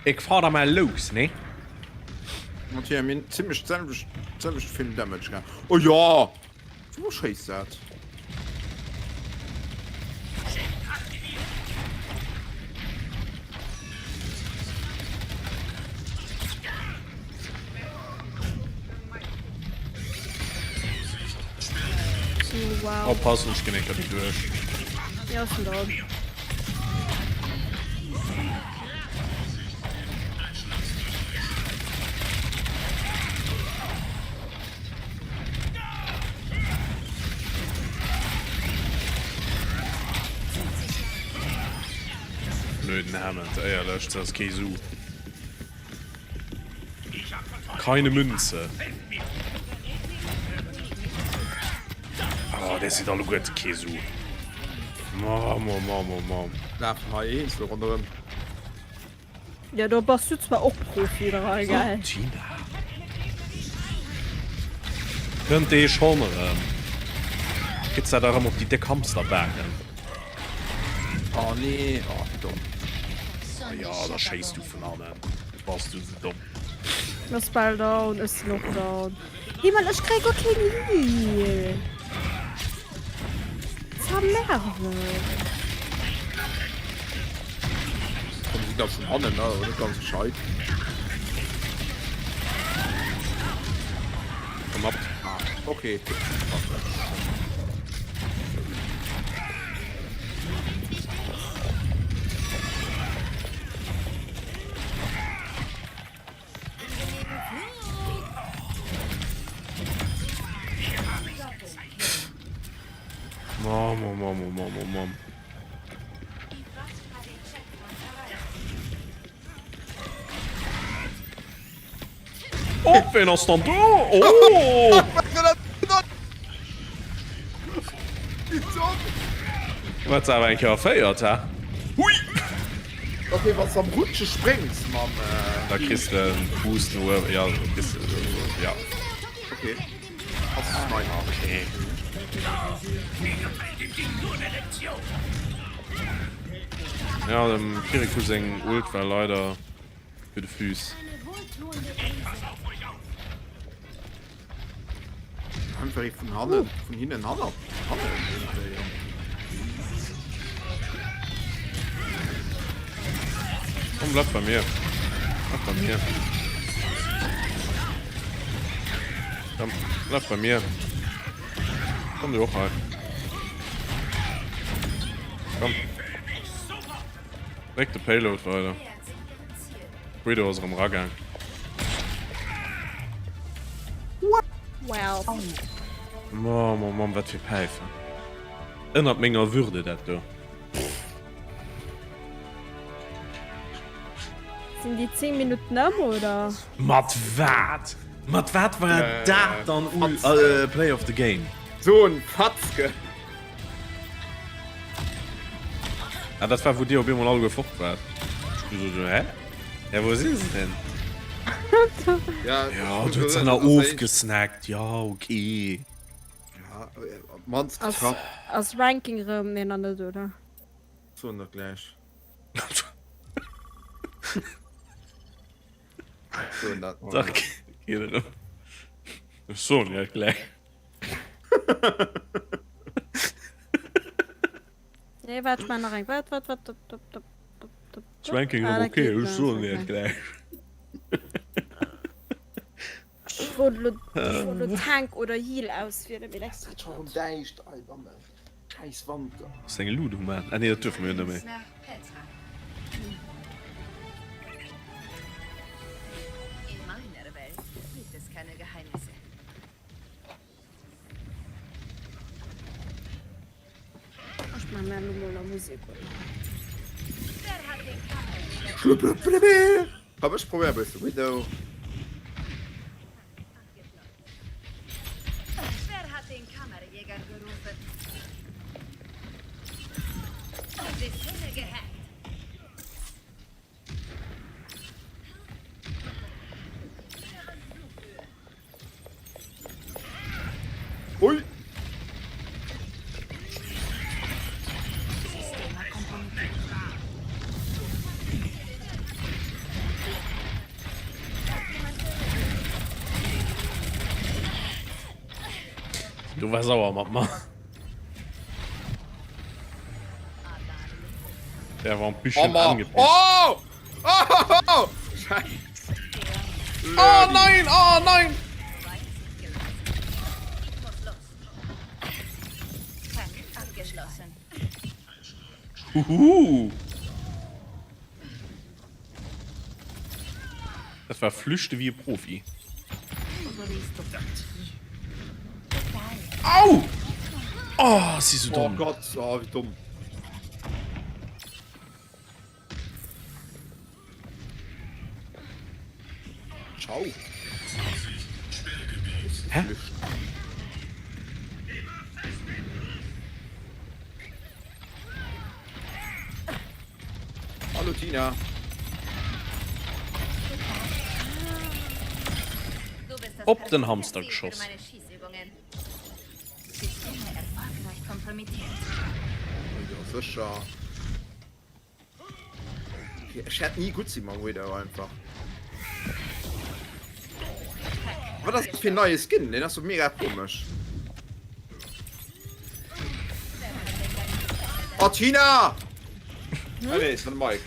Ik fahr da mal lous, ne? Mat hier mir ziemlech d'selwecht d'selwecht vill Damage gehabt. Oh ja! Wou schéisst dat? Wow. Oppassen, ech ginn eng Kéier duerch. Ja, schon down. Blöden Hammond, éierlech, dat ass kee Su. Keine Münze. Oh, der sieht alleguerte kee Su. Mam, oh mam, oh mam. Lafen hei eenzel ronderëm. Ja, do bass du zwar och Profi dra, gell? Oh, Tina. Kënnt dee schonn erëm? Kritt se dat erëm op déi déck Hamsterbaken? Oh nee, oh wéi domm. Oh jo, da schéiss du vun hannen. Bass du sou domm. Ass bal down, ech sinn och down. Hey Mann, ech kréie guer keen Heal. Ça m'nerve. Komm si da vun hannen, ne? Net ganz gescheit. Komm ab. Ah, okay. Mom, oh mom, oh mom, oh mom. Oh, ween ass dann do? Oh! Huet se awer eng Kéier erféiert, hä? Hui! Okay, wann s de am Rutsche spréngs mam. Da kriss de en Boost no uewen, ja, da kriss de, ja. Okay, ass nei. Okay. Ja, dem Kirikou seng Ult war leider fir de Füß. Einfach ee vun hannen, vun hinnen hannert, hannen iergendwéi. Komm, bleib bei mir. Bleib bei mir. Komm, bleib bei mir. Komm du och hei. Komm. Dréck de Payload weider. Widow ass erëm eragaang. Well. Mamm, oh Mamm, wat fir Päifen. Ënnert menger Würde dat do. Sinn déi 10 Minutten ëm, oder? Mat wat? Mat wat war dat dann Play of the Game? So en Fatzke. Ah, dat war wou dir op eemol alleguer fort waart. Ech du so, hä? Ja, wou si se denn? Ja, Ja, du huet se nach ofgesnackt. Ja, okay. Ja, op d'mannst Ass, getraff. ass Ranking rëm? Nee, nach net, oder? Soen dat gläich. Soen dat mol. Dach, geet erëm. Ech soen dat gläich. Nee, waart, ech maachen nach eng. Waart, waart, waart. Dop, dop, dop, dop, dop. Ranking Ah, erëm dat okay, geet ech nach, soen okay. dat gläich. Ech wollt elo, ech wollt elo Tank oder Heal auswielen, mee dat Et ass schon däischt, ei Bammel. Schäiss Wanter. Ass eng Luut um Maan? Ah nee, dat duerfe mer jo net méi. In meiner Welt gibt es keine Geheimnisse. Ech man mir elo mol nach Musek un. Komm ech probéier e bësse Widow. Ui! Du war sauer mat mer. Der war en bisschen oh, angepisst. Oh! Oh! Oh! Scheiße. Oh nein! Oh nein! Huhu. Dat war flüchte wie e Profi. Au! Oh, si sou domm. Oh Gott, oh, wéi domm. Ciao. Hä? Hallo Tina. Op den Hamster geschoss. Ja, sécher. Ech hätt ni gutt si mam Widow einfach. Wat ass dat fir en neie Skin? Deen ass jo mega komesch. Oh Tina! Ah nee, es war de Mike.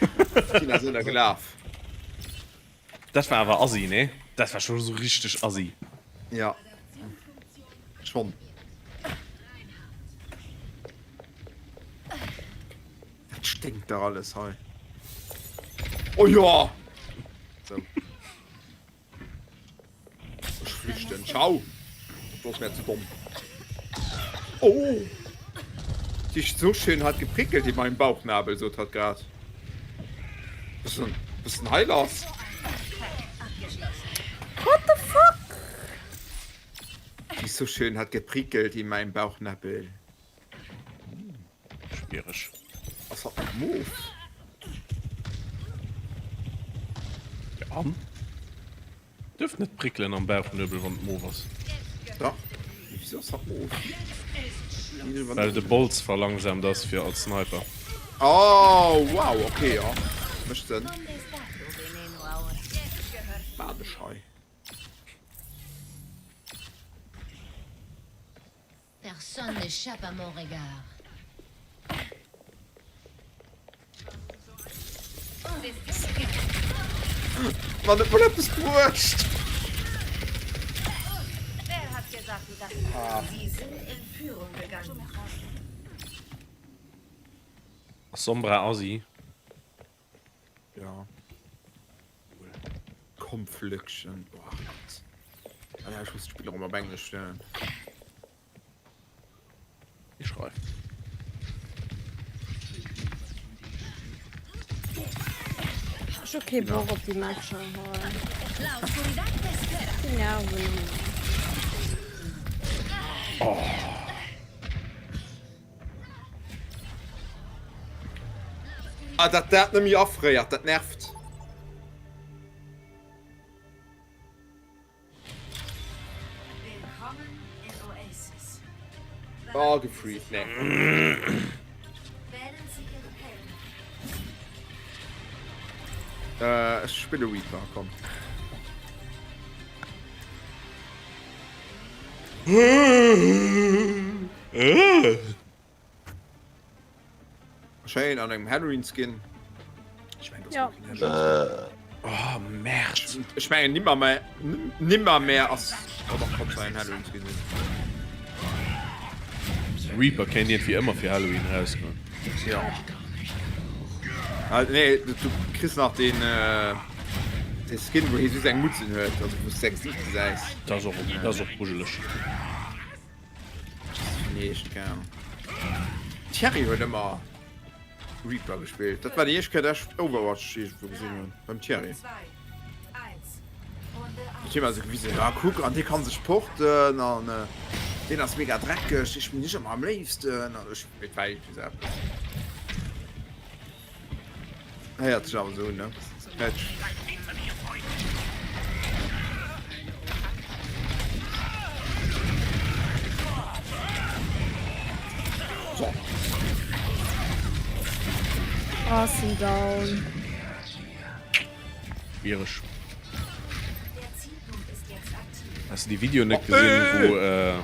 Tina ass ënnergelaf. Dat war awer assi, nee? Dat war scho sou richteg assi. Ja. Schonn. Dat sténkt dach alles hei. Oh jo! Sou. Ech flüchten. Ciao! Du ass mir ze domm. Oh! Sich so schön hat geprickelt in meinem Bauchnabel, sot hat grad. Was ist denn, was ist denn hei lass? What the fuck? Sich so schön hat geprickelt in meinem Bauchnabel. Schwiereg. Ass hatt nach mof? Ja an? Dierf net prickelen am Bauchnuebel wann et mof ass. Dach. Mee wisou ass hatt mof? Well de Bolz verlangsamt ass fir als Sniper. Oh wow, okay jo mécht Sënn. Wat ech hei. Personne n'échappe à mon regard. Wann et mol eppes bruecht. Ass Sombra Assi? Ja. Komm Flöckchen. Oh Gott. Alter, ich muss d'Spill erëm op Englesch stellen. Ich schreiw. Ech hu kee Bock op déi Matcher hei. Déi nerven ëmmer. Ah, dat dat net méi afréiert, dat nervt. Oh, gefreezed, nee. Äh, ech spille Reaper, komm. Schéin an engem Halloween Skin. Ech mengen, das Ja. Oh, Merd. Ech mengen nimmer méi nimmer mehr ass oh, doch, kann zwar ein Halloween Skin sinn. Reaper kéint iergendwéi ëmmer fir Halloween erauskommen. Ja. Ah, nee, du, du kriss nach den äh, den Skin, wou hie just eng Mutz un huet, also wou s de säi Gesiicht gesäis. Dat ass och, dat ass och grujeleg. Nee, ech keng Ahnung. Thierry huet ëmmer Reaper gespillt. Dat war déi éischt Kéier, dat ech Overwatch iergendwou gesinn hunn, beim Thierry. Huet hie mer esou gewisen, ja kuck, an dee kann sech porten an deen ass mega dreckeg, dee spillen ech ëmmer am léifsten an ech, et war iergendwéi esou eppes. Héiert sech awer esou un, ne? Patch. So. Oh, sinn down. Schwiereg. Hast du die Video net gesinn, wou äh.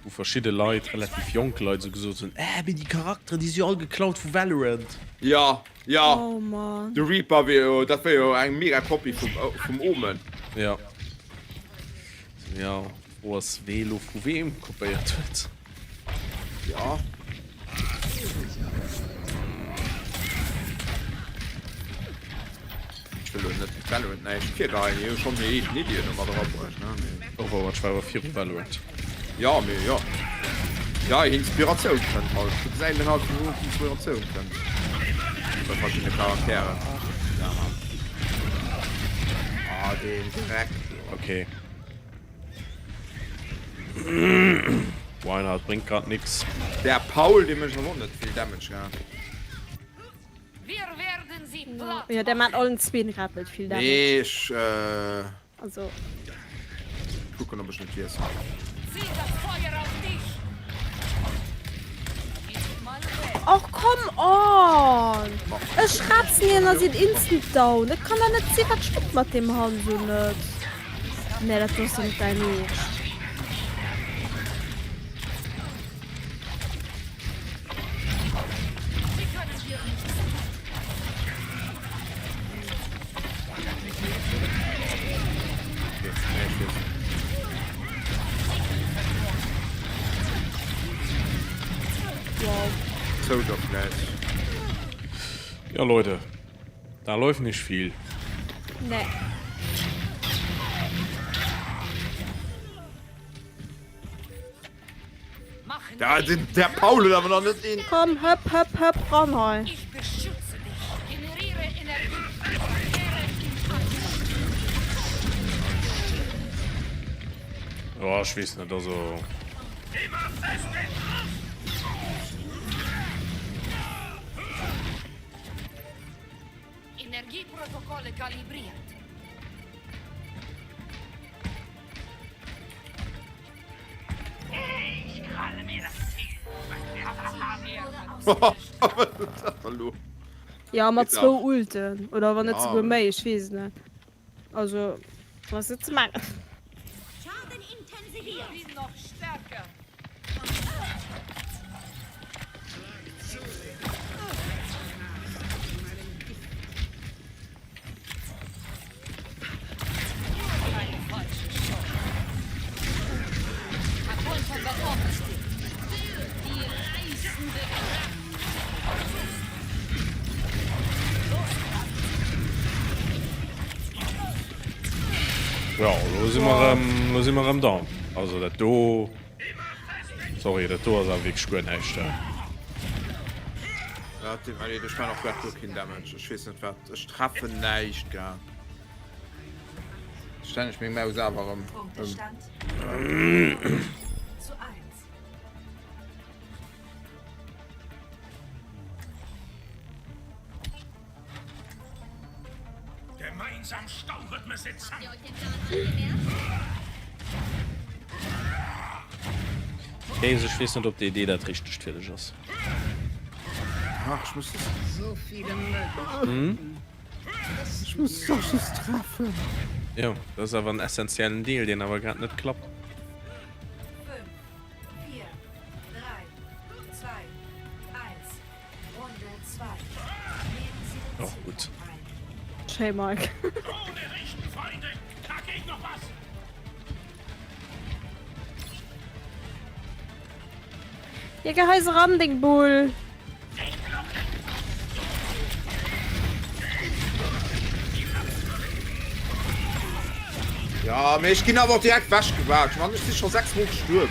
Wou verschidde Leit, relativ jonk Leit, esou gesot hunn, Äh, mee déi Charakteren, déi si jo all geklaut vu Valorant. Jo, jo, Oh Mann. de Reaper wier jo, dat wier jo eng mega Kopie vum, vum Omen. Jo. Jo, d'Fro ass, wee elo vu weem kopéiert huet. Jo. Ech wëll elo net Valorant näischt virgeheien, déi hu schonn hir eegen Iddien do mat erabruecht, ne, mee. Overwatch war awer viru Valorant. Jo, mee jo. Jo, Inspiratioun kënnt halt. Do gesäit een halt, vu wou d'Inspiratioun kënnt. Bei verschiddene Charakteren. Ja, Mann. Ah, deen Dreck do. Okay. Reinhardt bréngt grad nix. Der Paul, dee mécht awer och net vill Damage, gell? Jo, der maat allen zween grad net vill Damage. Nee, ech äh, Also. kucken ob ech net wiesselen. Och come on! Ech ratzen hien a sinn instant down. Dat kann der net sinn, wat stëmmt mat deem Hanzo net? Nee, dat do ass doch net däin Eescht. Ja Leute, da läuft nicht viel. Nee. Da den der Paul huet awer nach net een. Komm hëpp hëpp hëpp ran hei. Oh, ech weess net, also. Energieprotokolle kalibriert. Ja mat zwou Ulten oder wann net souguer méi, ech weess et net. Also ass net ze mengen. Jo, lo si mer erëm, lo si mer erëm down. Also dat do, sorry, dat do ass awer wierklech guer näischt. Ja, deet mer leed, ech man och grad guer keen Damage. Ech weess net wat. Ech treffen näischt grad. Stellen ech meng Maus awer erëm ëm. Gemeinsam stauchen mir sie zusammen. Kéis, ech weess net ob déi Idee dat richtegt fir dech ass. Ach, ich muss das. Hm? Ich muss doch just treffen. Jo, dat ass awer en essentiellen Deel, deen awer grad net klappt. Oh, gutt. Schéi Mike. Ja, gehei se ran, deng Bull. Ja, mee ech ginn awer och direkt wechgewatscht, Mann. Ech si scho 6 mol gestuerwen.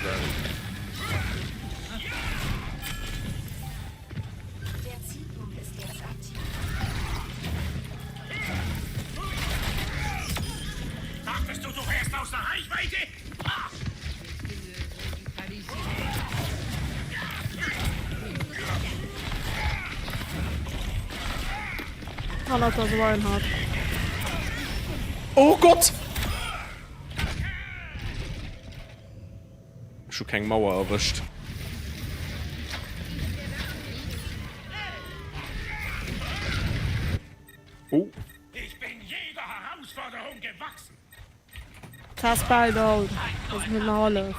Hannert der Reinhardt. Oh Gott! Ech hu keng Mauer erwëscht. Oh. Tess bal down. Also nëmmen hallef.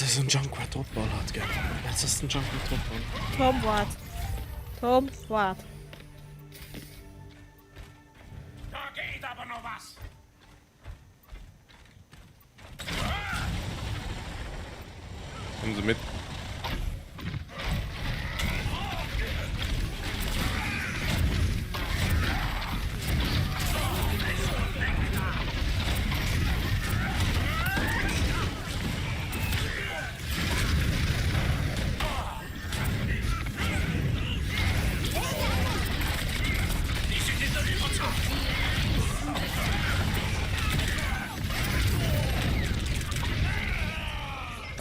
ass en Junkrat dropballert, gell? Dat ass den Junkrat dropballert. Tom, waart. Tom, waart. Da geht aber noch was! Kommen se mit.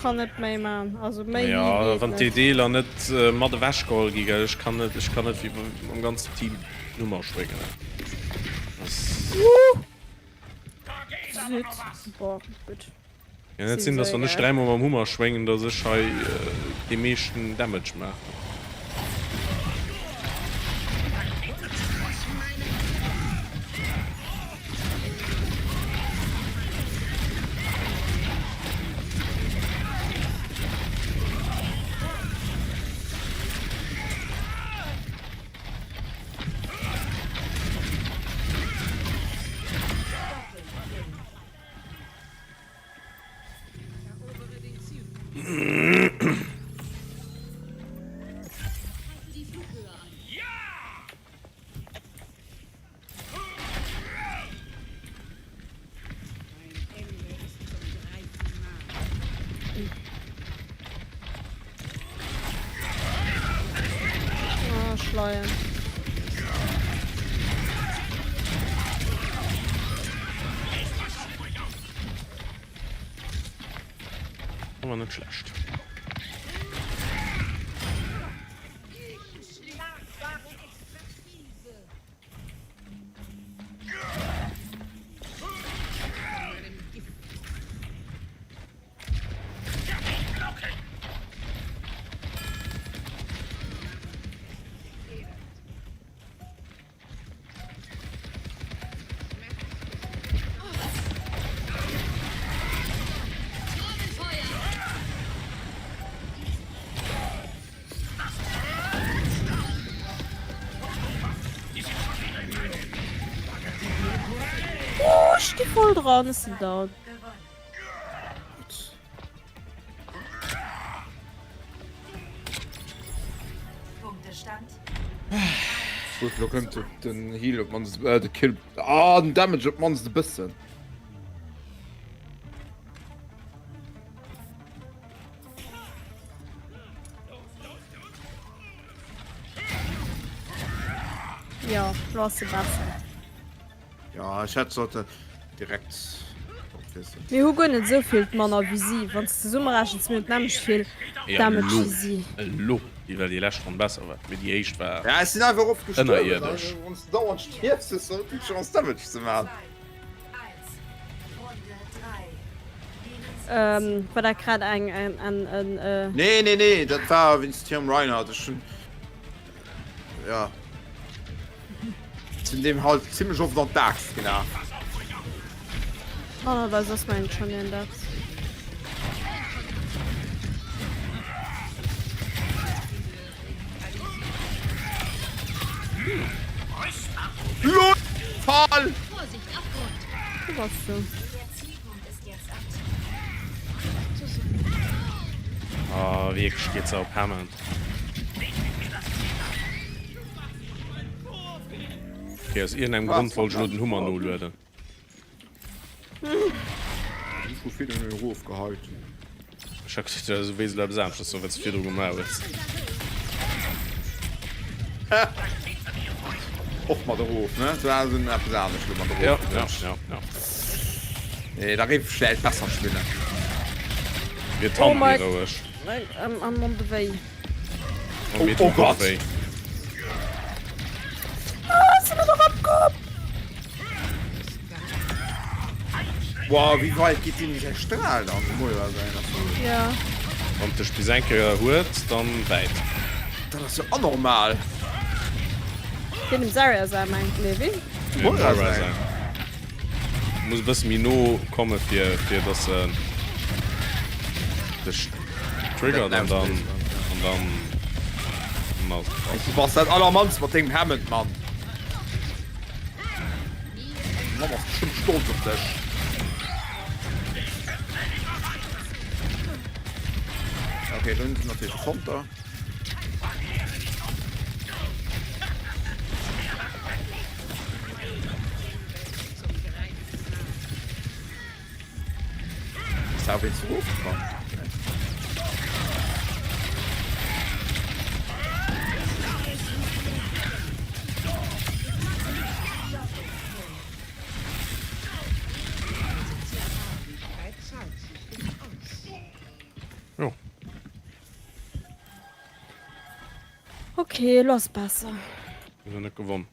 Kann net méi man, also méi Jo, geet wann net. déi Deeler net mat ewech geholl gi gell, ech kann net, ech kann net wéi mam ganzen Team Nummer spréngen. Süd. Boah, gutt. Kann net sinn, dass wann ech dräimol mam Hummer schwéngen, dass ech hei dee meeschten Damage maachen. Ah, Schleien. War net schlecht. Oh, ech sti voll dran, ech sinn down. Gutt, lo kënnt den Heal op mannst, äh, de Kill, ah, den Damage op mannst e bëssen. Jo, lo ass se besser. Ja, ech hätt sollte direkt opwissen. Mir hu guer net esou vill manner wéi si. Wann s de zesummerechens, mir hunn d'nämmlecht vill Damage wéi si. Elo, ewell déi lescht Ronn besser war, mee déi éischt war Ja, ech sinn einfach oft gestuerwen. ënnerierdesch. Wann s de dauernd stierfs, hues de net déi Chance Damage ze maachen. Ähm, war dat grad eng, en, en, en, äh. Nee, nee, nee, dat war wéinst hirem Reinhardt. Ech hunn. Ja. Sinn deem halt zimmlech oft an d'Axt gelaf. Normalerweise ass mein schon in dat. LOL! Fall! Wo warst du? Oh, wierklech geet se op Hammond. Okay, aus iergendengem Grond wollt ech elo den Hummer nolueden. Ech hu virdrun erofgeheit. Ech hat geduecht, du wéisst elo eppes aneschters soen, wat s du virdru gemaach hues. Och mat erof, ne? Du has en eppes anescht elo mat erof Ja, ja, geduecht. ja, ja. Nee, da géif ech vläicht besser spillen. Wier Oh d'Hand my méi roueg. I'm, I'm on the way. Oh, mir Oh tut Gott. wéi. Ah, sind wir doch abgekommen. Wow, wéi weit geet deen säi Strahl dann? Moira säin ass jo. Ja. Wann dech bis eng Kéier huet, dann wäit. Dat ass jo anormal. Deen dem Zarya säi mengt, nee wéi? Nee, Moira Moira säin. säin. Muss e bësse méi no komme fir fir dass se dech. Triggert an dann an dann an ass et krass. Du bass dat allermannst mat dengem Hammond, Mann. Deng Mamm ass bestëmmt stolz op dech. Okay, do hunn se natierlech e Konter. Jo. Ok, elo ass besser. Mir hunn net gewonn.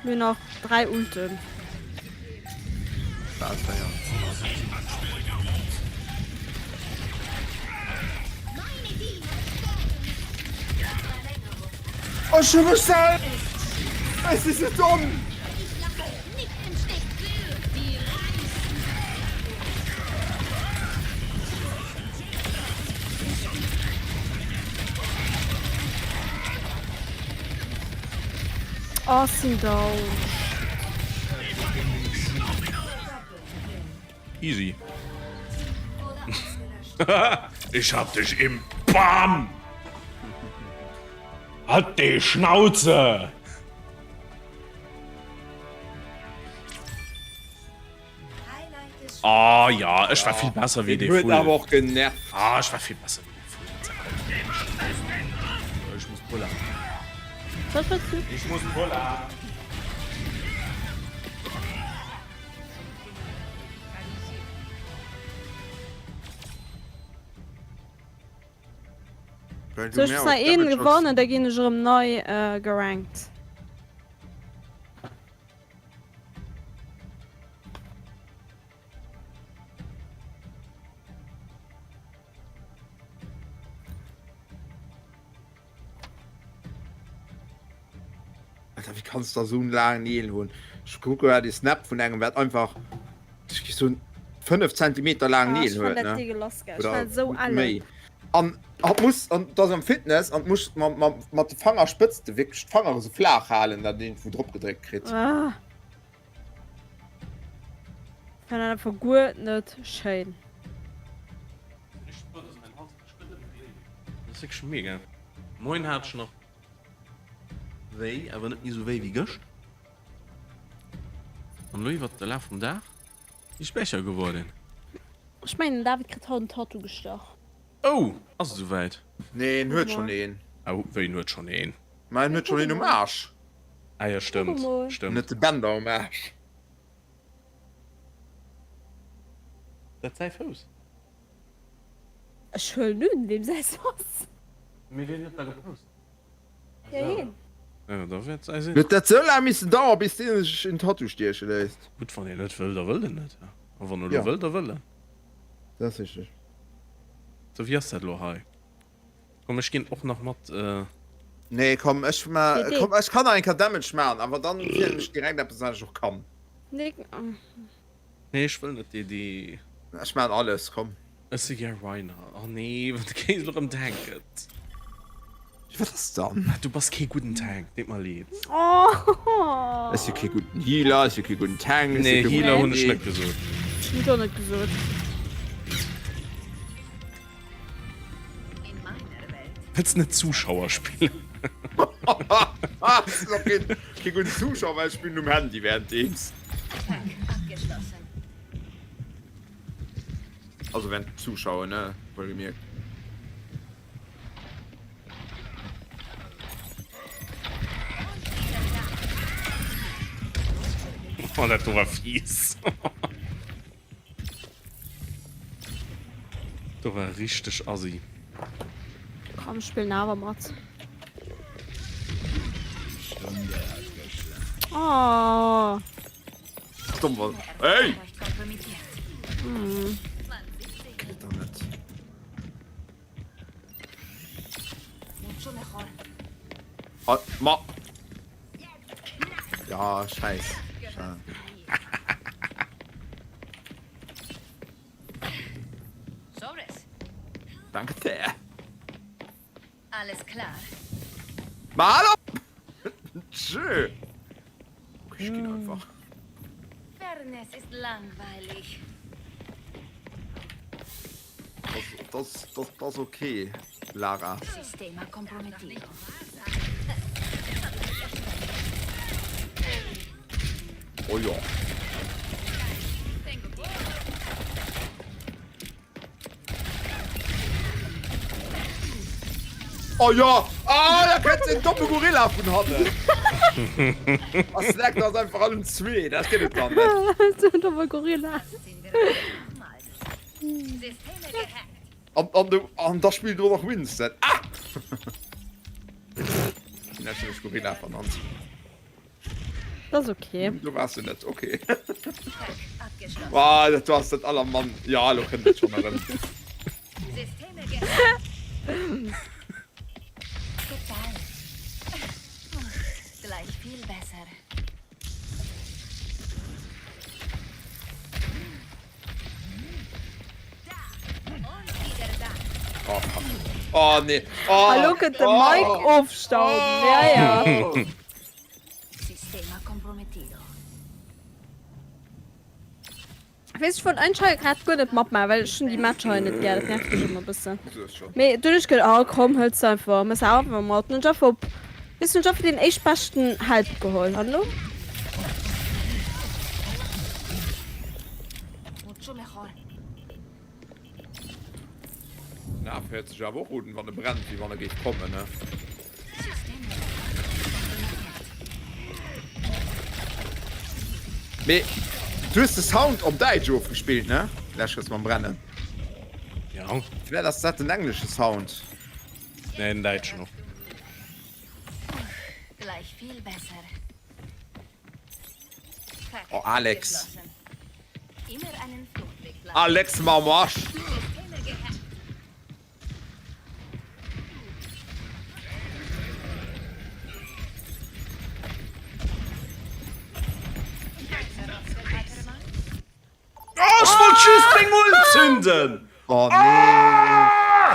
Mir hunn nach 3 Ulten. Ech hu mech selwer. Ech si sou domm. Oh, sinn down. Easy. Ich hab dich im Bann! Halt die Schnauze! Oh ja, ech war vill besser wéi dee Huet awer och genervt. Ah, ech war vill besser wéi dee Vull. Ech muss pulla. Was willst du? Ich muss pulla. Sou ech muss nach een gewannen, da ginn ech erëm nei gerankt. Alter, wéi kanns da sou en laangen Neel hunn? Ech kucke grad ee Snap vun engem, wat einfach sou en 5 Zentimeter laangen Ah, Neel ech fann huet, dat ne? deegelass, gell. Ech Oder fann dat sou ellen. méi. An hatt muss, an dat ass am Fitness, an muss mat, mat, mat de Fangerspëtzte wierklech d'Fangere sou flaach halen, datt een wou drop gedréckt kritt. Ah. Fann dat einfach guer net schéin. Dat ass wierklech mega. Moien hat ech nach wéi, awer net méi sou wéi wéi gëscht. An elo iwwert de Laf vum Dag ist besser geworden. Ech mengen den David kritt haut en Tattoo gestach. Oh, ass et esouwäit? Nee, en huet schonn een. Oh, wéi en huet schonn een? Ma en huet schonn een um Aarsch. Ah jo, stëmmt, stëmmt. En huet de Bänder um Aarsch. Dat säi Fouss? Ech huelen un, deem säi ass. Mee wien huet da gepost? Ja, hien. Jo, da wäert säi sinn. Huet dat sou laang missen dauern, bis deen sech en Tattoo stieche léisst? Gutt, wann een net wëll, da wëll en net. A wann en elo wëll, da wëll en. Dat ass richteg. Sou, wéi ass dat elo hei? Komm, ech ginn och nach mat. Nee, komm, ech ma, komm, ech kann nach eng Kéier Damage maachen, awer dann wielen ech direkt eppes, wat ech och kann. Nee, Nee, ech wëll net déi. Ech maan alles, komm. Ech si gär Reinhardt. Oh nee, wat kéint elo rëm Tank gëtt. Wat ass dann? Du bass kee gudden Tank, deet mer leed. Oh. Ech si kee gudden Healer, ech si kee gudden Tank. Nee, Healer hunn ech net gesot. Hunn ech och net gesot. Wëlls net Zuschauer spillen? Ech sinn och kee gudden Zuschauer, well ech spillen um Handy währenddeems. Also während dem Zuschauen, ne? Wohlgemerkt. Oh, dat do war fies. Do war richteg assi. Komm, ech spillen awer mat. Oh. Domm war. Hey! Geht doch net. Oh, ma. Ja, scheiß. Schade. Danke sehr. Alles klar. Ma hallo! Tschö. Okay, ich geh einfach. Fairness ist langweilig. Das, das, das, das okay, Lara. Sistema comprometido. Oh ja. Oh jo! Ah, da kënnt en domme Gorilla vun hannen! A snackt eis einfach allen zwee, dat gëtt et dann net. Sou en domme Gorilla. An, an, de, an da spillt och nach Winston. Ah! Ginn ech Gorilla vernannt. Das ist okay. Du warst du net, okay. Boah, dat ass dat aller Mann. Ja, lo kënnt et schon erëm. Gleich viel besser. Oh, fuck. Oh, nee. Oh, A lo kënnt de oh. Mike ofstauben. Ja, ja. Sistema comprometido. Weess ech wollt eigentlech hei grad guer net matmaachen, well ech hunn déi Matcher hei net gär, dat nervt mech ëmmer e bëssen. Mee dunn hunn ech geduet, oh komm, hëls de einfach, mëss awer einfach mat. Hunn ech einfach op, weess hunn ech einfach deen éischtbeschten Held geholl an elo. Mucho mejor. Den Af héiert sech awer och un, wann e brennt, wéi wann e géif kommen, ne? Mee du hues de Sound op Däitsch ofgespillt, ne? Läschers mam Brennen. Ja. Vläit ass dat den englesche Sound. Nee, den däitschen och. Gleich viel besser. Oh, Alex. Alex mam Arsch. Oh, ech wollt just meng Ult zünden! Oh nee,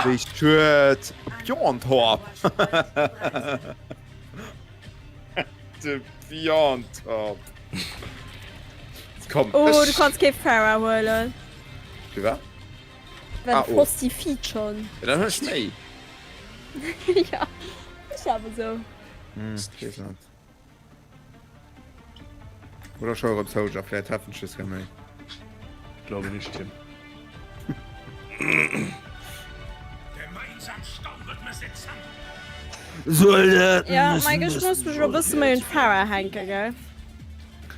wéi schued. Beyond Hop. De Beyond Hop. Komm. Oh, du kanns kee Pharah huelen. Firwat? Well Ah, de oh. Frosty feed schon. Ja, dann huel ech méi. Ja, ech awer sou. Hm, ich weess net. Oder schau erëm Soldier, vläit treffen ech dës Kéier méi. Glaube nicht, Tim. Ja, Mike, ech muss mech elo e bësse méi un d'Pharah hänken, gell?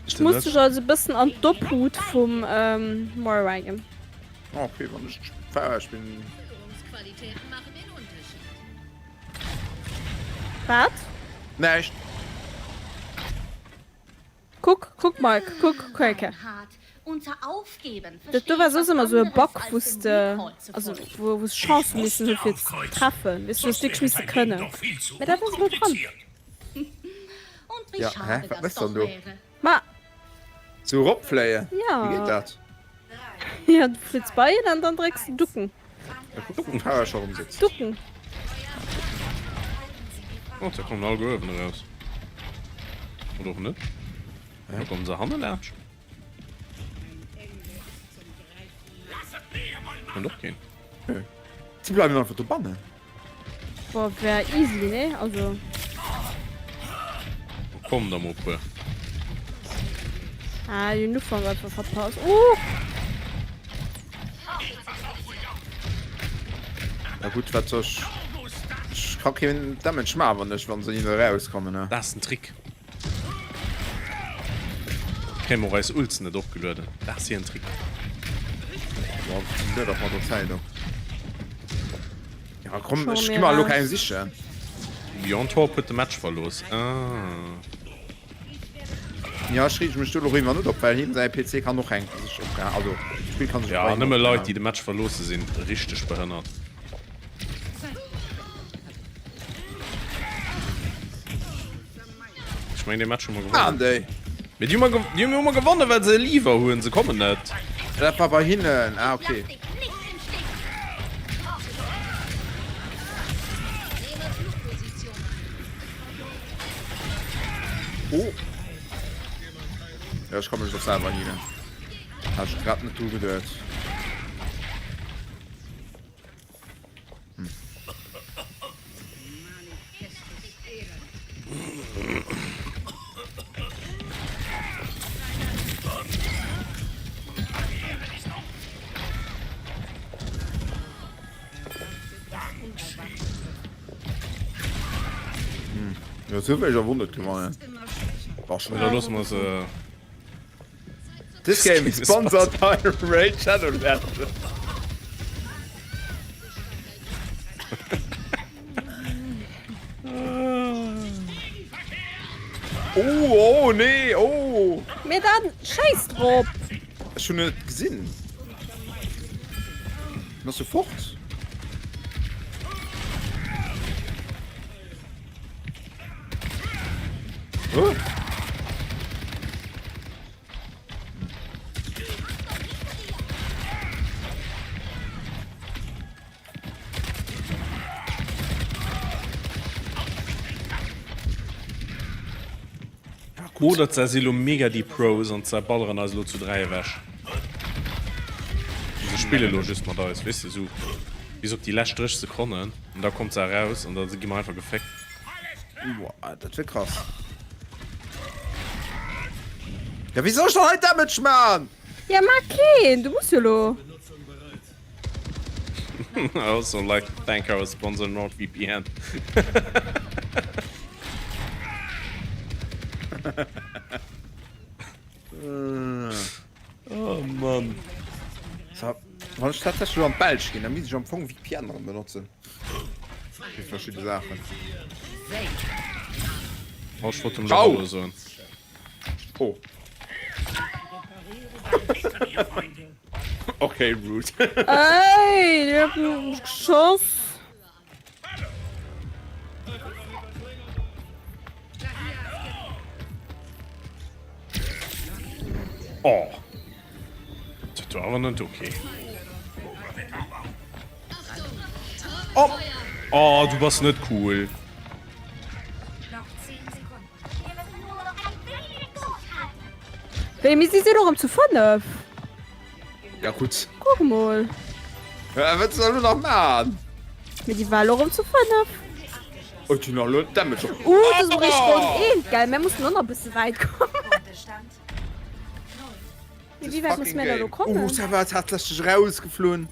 Ech muss dech also e bëssen an d'Obhut vum Moira ginn. Okay, wann ech Pharah spillen. Führungsqualitäten machen den Unterschied. Wat? Näischt. Kuck, kuck Mike, kuck, kuck. Dat do war soss ëmmer sou e Bug, wou s de, also wou wou s Chance hu missen hu fir ze treffen, weess du, hues wierklech misse kënnen. Mä dat ass elo dran. Ja, hä? Wat méchs de dann do? Ma. Sou eropfléien? Ja. Wéi geet dat? Ja, du flitts bei en an dann drécks de Ducken. Ducken kann ech scho rëm sitzen. Ducken. Oh, da kommen all uewen eraus. Oder och net. Da kommen se hanne laanscht. Kann och ginn. Si bleiwen einfach dobannen. Boah, wär easy, ne? Also. Oh, komm da mol puer. Ah, den Ufank einfach verpasst. Uh! Na gut, wat soll ech. Ech ka keen Damage maachen, wann ech, wann se hinne erauskommen, ne? Dat ass den Trick. Kréie mer och eis Ults net opgelueden. Dat ass hien Trick. Ja, lued och mat der Zäit op. Ja komm, ech gi mer elo keng sichen. Beyond Hope huet de Match verlooss. Ah. Ja, ech reege mech do doriwwer net op, well him säi PC kann och hänken, sech opgeha-, also d'Spill kann sech Ja, bei him nëmme Leit, opgehaangen. déi de Match verloosse sinn richteg behënnert. Ech mengen, dee Match hu mer gewonnen. Maan déi! Mee déi hu mer, déi hu mer gewonnen, well se e Leaver hunn. Se kommen net. Dat war bei hinnen. Ah, okay. Oh. Ja, ech ka mech och selwer healen. Hat ech grad net dru geduet. Hm. Jo, sou wéi ech awer net gewannen. War schon. Da loosse mer se. This game is sponsored by Raid Shadow Legends. Oh, oh, nee, oh. Mee dann schéiss drop. Ech hun net gesinn. En ass jo fort. Oh. Oder ze si lo mega déi Pros an ze balleren eis lo zu 3 ewech. Se spille lo just mat eis, weess de, sou bis op déi lescht 30 Sekonnen an da kommt se eraus an da gi mer einfach geféckt. Boah, dat wier krass. Ja, wéi soll ech dann hei Damage man? Ja, maach keen, du muss jo lo. I also like to thank our sponsor NordVPN. Oh Mann. So, wann ech tatsächlech elo an d'Belsch ginn, da misst ech am Fong VPN erëm benotzen. Fir verschidde Saachen. Oh, ech wollt dem Jean Hallo soen. Oh. Okay, rude. Ey, déi huet mech geschoss. Oh. Dat war awer net okay. Oh. Oh, du bass net cool. Wéi, mir si sinn och erëm zu 5. Ja gutt. Kuck mol. Ja, wat soll elo nach man? Mee déi war elo erëm zu 5. Oh, déi hunn elo Damage op. Uh, dat ass eréischt Ronn 1, gell? Mir mussen och nach e bësse wäit kommen. Mee wéi wäit musse mir da elo kommen? Oh, ça va, tatsächlech erausgeflunn.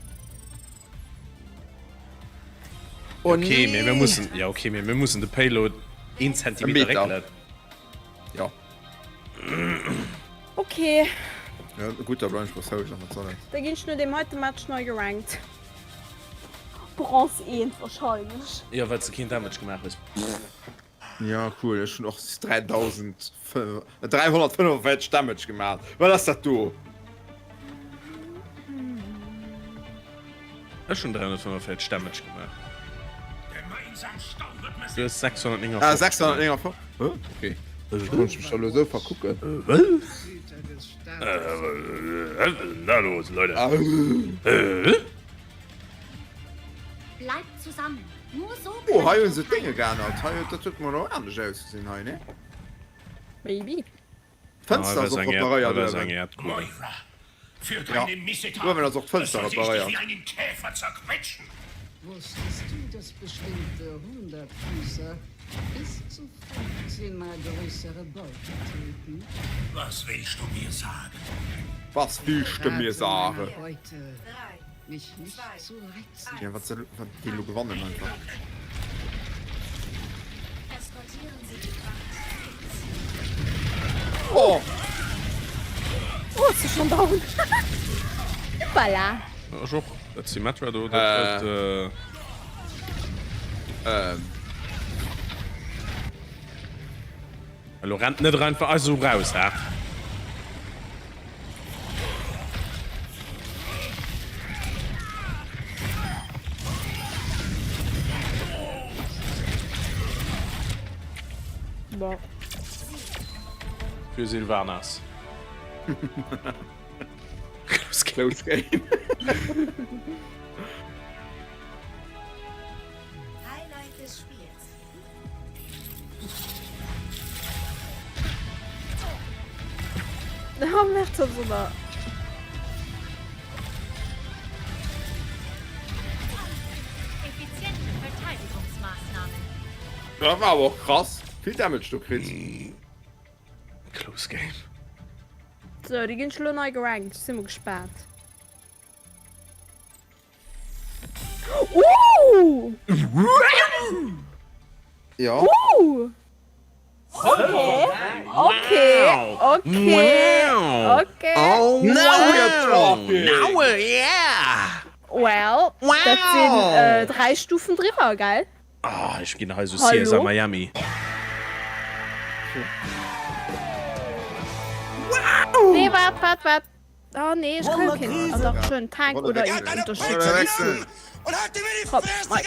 Oh, okay, nee. Mir mussen, ja, okay, mir, mir mussen de Payload 1 Zentimeter réckelen. Ja. Okay. Ja, gut, da bleiben ich bei Soldier, was soll das? Da ginn ech no deem heite Match nei gerankt. Bronze 1 wahrscheinlech. Ja, well s de keen Damage gemaach hues. Ja, cool, ech hunn och 345 Damage gemaach. Wat ass dat do? Ech hunn 345 Damage gemaach. Du hues 659. Ah, 659. Hä? Okay. Ech konnt mech da lo esou verkucken. Na los, Leute. Bleibt zusammen. Nur so Oh, hei hunn se d'Dénge geännert. Hei huet dat huet mol och anescht ausgesinn hei, ne? Maybe. D'Fënster ass och reparéiert uewen. Ja, uewen ass och d'Fënster reparéiert. Was willst du mir sagen? Ja, wat soll wat déi lo gewannen einfach. Oh! Oh, ist schon down. Hoppala. Ech och. Dat Symmetra do, dat huet. Ähm. Elo rennt net einfach esou raus, hä? Bon. Für Sylvanas. Close, close game. Highlight des Spiels. Oh merde, dat ass awer. Effiziente Verteidigungsmaßnahmen. Dat war awer och krass vill Damage do kritt. Close game. Sou, déi ginn elo nei gerankt. Ech si mol gespaant. Ooh! Ja. Ooh! Okay, okay, okay, okay. Oh, Now we are talking! Now we're, yeah! Well, dat sinn äh, dräi Stufen driwwer, gell? Ah, ech ginn hei sou Hallo? CSI Miami. Nee, waart, waart, waart. Oh nee, ech kann keen. Ah dach, schön Tank oder Unterstützer. Hopp, mei.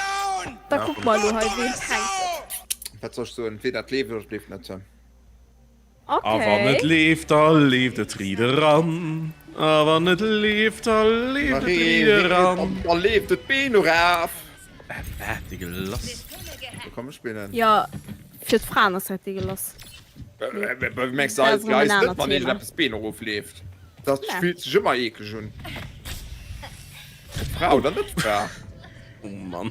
Da kuck mer elo hei, ween tankt. Wat soll ech soen? Weder et leeft oder et leeft net. A wann et Okay. leeft, da leeft et riit eran. A wann et leeft, da leeft et riit eran. Da leeft et d'Been eraf. Wat, déi gelass? Da komm ech spillen. Jo, fir d'Fraen ass dat dégueulass. Mengs du eis eis net wann iergendeppes d'Been erofleeft? Dat fillt sech ëmmer eekleg un. Ob Fra oder net Fra. Oh Mann.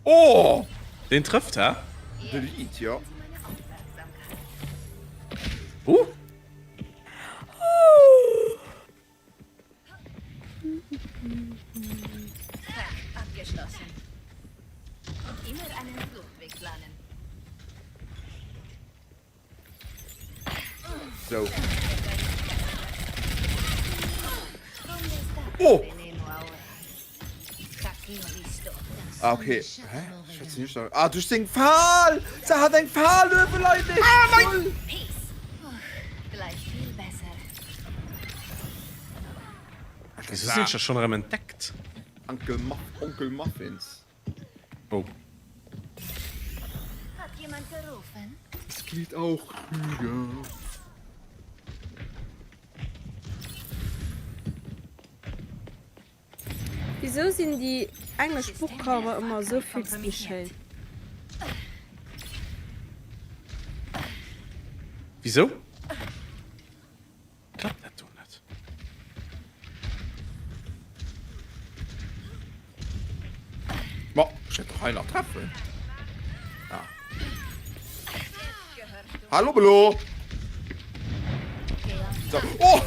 Oh! Deen trëfft, hä? De Lead, jo. Uh! So. Oh! Ah, okay. Hä? Ich weiß nicht. Ah, du sing Fal! Se hat eng Fal uewe, Ah, mein! Wieso sinn ech da schon erëm entdeckt? Uncle Muff, Onkel Muffins. Oh. Hat jemand gerufen? Es geht auch früher. Wisou sinn déi englesch Buchcover ëmmer esou vill ze méi schéin? Wisou klappt dat do net? Ma, ech hätt doch hei nach treffen. Ah. Hallo, Belo! So. Oh!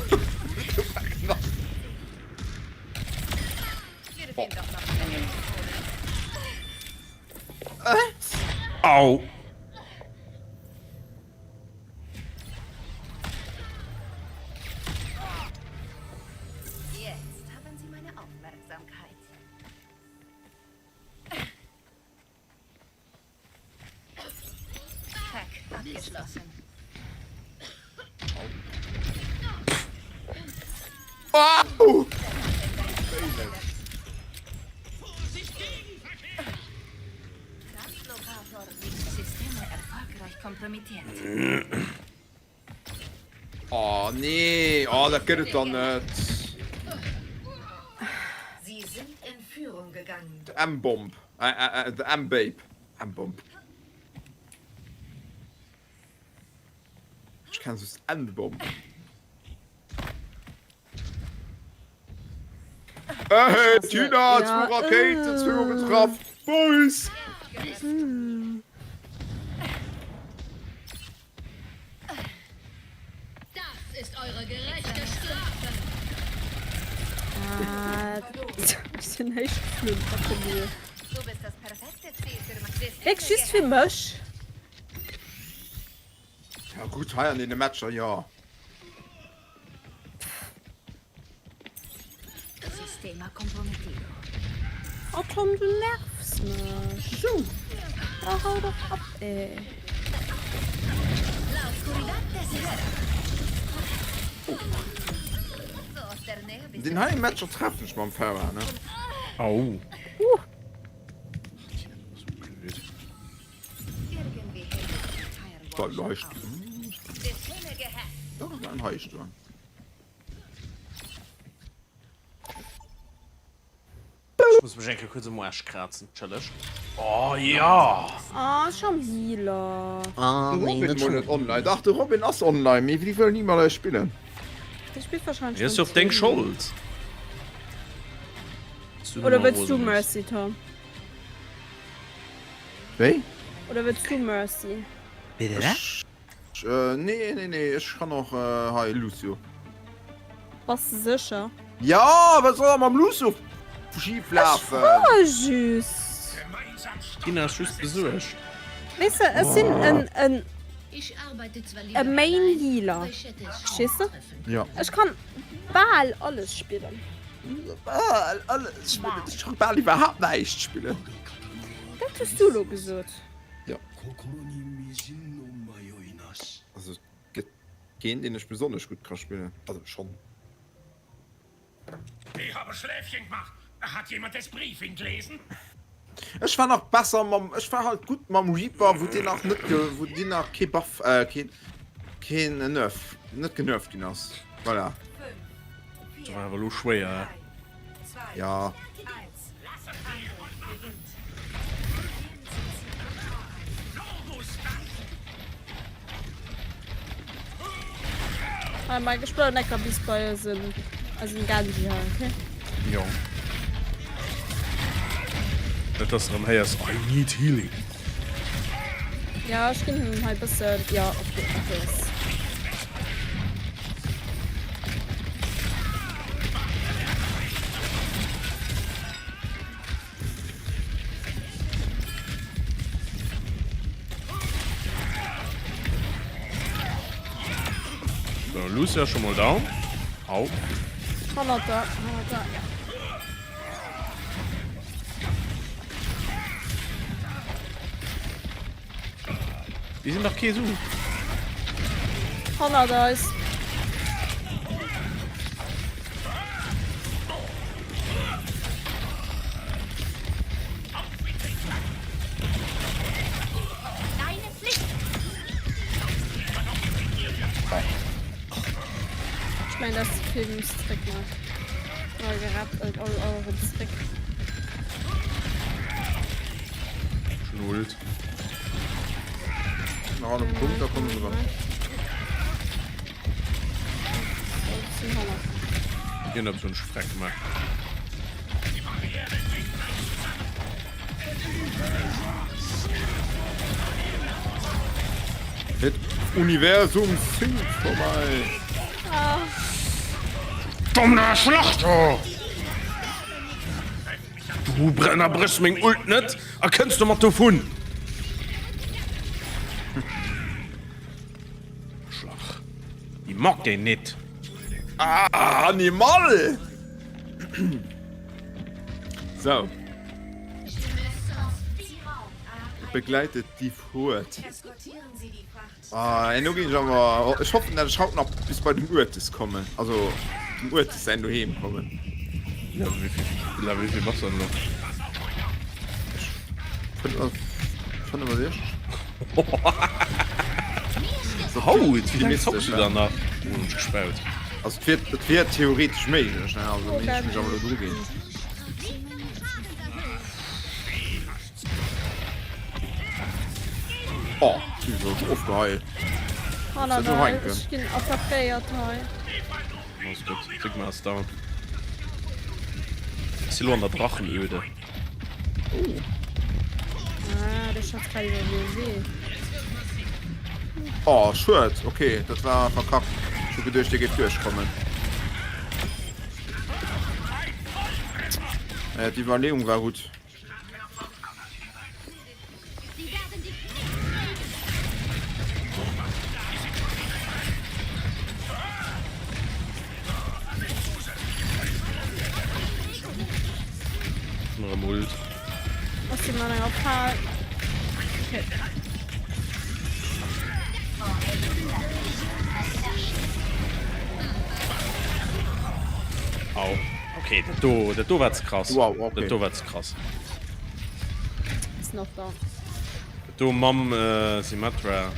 Au! Jetzt haben Sie meine Aufmerksamkeit. Hack abgeschlossen. Au! Translokator Systeme erfolgreich kompromittiert. Oh nee, oh dat gëtt et dann net. Sie sind in Führung gegangen. The M-Bomb, äh, äh, äh, the M-Babe, M-Bomb. Ech kennen just M-Bomb. Hey, Tina, Ja, zwou Rakéiten, zwou getraff. Boys! Das ist eure gerechte Strafe. Ah, ech sinn héich geflunn, wat fir Mühe. Du bist das perfekte Ziel für mein System. Wierklech just fir mech? Ja gutt, hei an deene Matcher, jo. Sistema comprometido. Oh Tom, du nervs mech. Wieso? Oh, hau doch ab, ey. La oscuridad te espera. So aus der Nähe bist Den hei Matcher treffen ech mam Pharah, ne? Au. Uh. irgendwie hält es die Firewall Da leucht. aus. Systeme gehackt. Da war ein Heisturm. Ech muss mech eng Kéier kuerz um Aarsch krazen, chëlleg. Oh ja! Oh, ech am Healer. De Robin mol net online. Dach, de Robin ass online, mee wéi wëll ni mat eis spillen. Dee spillt wahrscheinlech Mee ass jo och deng Schold. Oder wëlls du Mercy, Tom? Wéi? Oder wëlls du Mercy? Ech, nee, nee, nee, ech kann och hei Lucio. Bass de sécher? Jo, wat soll da mam Lucio schif lafen? Ech froe just. D'Gina ass just besuergt. Weess de, ech sinn en, en, e Main Healer, verstees de? Jo. Ech kann bal alles spillen. Bal alles spillen? Ech kann bal iwwerhaapt näischt spillen. Dat hues du elo gesot. Jo. Also et gëtt keen, deen ech besonnesch gutt ka spillen. Also schonn. Ich habe Schläfchen gemacht. Hat jemand das Briefing gelesen? Ech war nach besser mam, ech war halt gutt mam Reaper, wou deen nach net ge, wou deen nach kee Buff, äh, keen, keen Nerf, net genervt ginn ass. Voilà. Dat war awer elo schwéier. Ja. Ah, Mike, ech bleiwen ecker bis bei eisen, eisen Genji hei, okay? Jo. Net dass de rem héiers, I need healing. Ja, ech ginn him hei bëssen, ja, okay, okay, ass. So, Lucia schon mal down. Au. Hannert der, hannert der, ja. Déi sinn dach kee Su. Hannert eis. Ech mengen dat ass ze vill, mir mussen zréck man. Oh, gerappt, oh, oh, erëm zréck. Schon ult. Nach an dem Punkt, da kommen se ran. Hien huet schon Schreck gemacht. Et Universum sind vorbei. Ah. Dummer Schlachter! Du ënnerbréchs meng Ult net a kënns domat dovun! Schlach. Déi mag deen nit. Ah, Animal! Sou. Begleitet die Furt. Ah, eno ginn ech awer, ech hoffen dat ech haut nach bis bei den Uertes kommen, also dem Uertes säin Doheem kommen. Level wéivill, Level wéivill bass du dann elo? 65. Haut, wéi laang zocks du dann nach? Oh, hunn ech gespaut. Also et wier, et wier theoretesch méiglech, ne, also misst ech mech awer elo dru ginn. Oh, du sollst ofgeheilt. Oh nein, nein, ech ginn attackéiert hei. Alles gutt, Sigma ass down. Ech si lo an der Drachenöde. Oh. Ah, der schafft grad iwwer WoW. Oh, schued. Okay, dat war verkackt. Ech hu geduecht, dir géift duerchkommen. Äh, d'Iwwerleeung war gutt. Ult. Ass si mat enger Fal. Okay. Au. Okay, dat do, dat do war ze krass. Wow, okay. Dat do war ze krass. Ist noch da. Dat do mam äh, Symmetra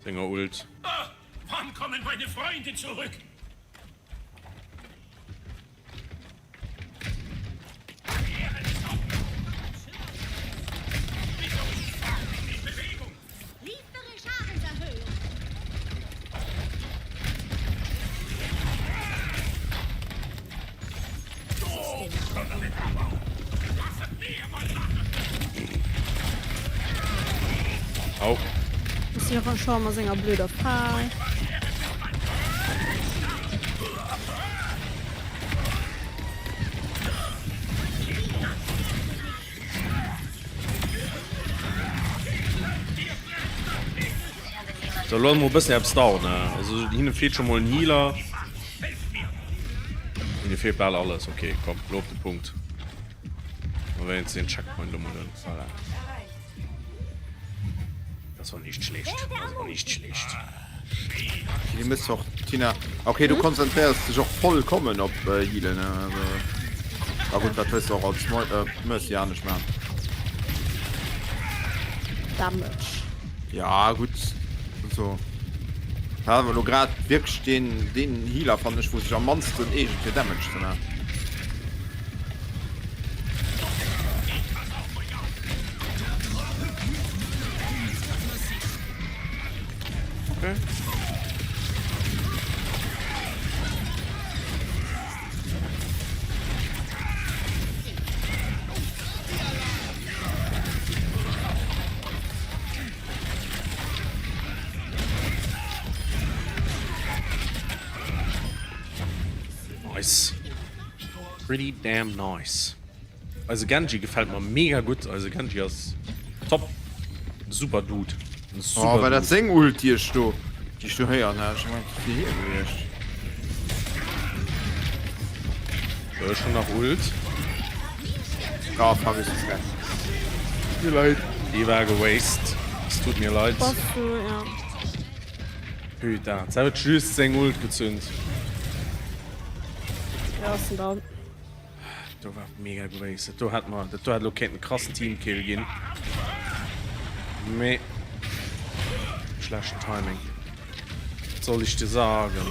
senger Ult. Ah, wann kommen meine Freunde zurück? Au. Ass jo scho mat senger blöder Fal. So, lo mol bëssen eppes down, ne? Also hinne feelt scho mol en Healer. Hinne feelt bal alles. Okay, komm, lo op de Punkt. Mal wéinst den Checkpoint lo mol hunn. Voilà. Das war nicht schlecht. Das war nicht schlecht. Déi mëss och Tina. Okay, du konzentréiers dech och vollkommen op Healen, ne? Also, ah gutt, dat wëlls de och als Mercy anescht maachen. Damage. Ja, gutt, also dat ass elo grad wierklech deen, deen Healer, fannen ech, wou sech am mannsten eegent fir Damage ze maachen. Okay. Nice. Pretty damn nice. Eise Genji gefällt mer mega gutt. Eise Genji ass top. Super Dude. En super Oh, war dat Dude. seng Ult, déi ech do, déi ech do héieren hat? Ech hu gemengt, dat wier hie gewiescht. So, ech hunn nach Ult. Oh, fuck, ech sinn zréck. Mir leid. Déi war gewastet. Es tut mir leid. Bass du, ja. Putain, se huet just seng Ult gezünd. Ja, ass en down. Do war mega gewastet. Do hat mer, dat do hat lo kéint en krassen Teamkill ginn. Mee schlechten Timing. Was soll ich dir sagen?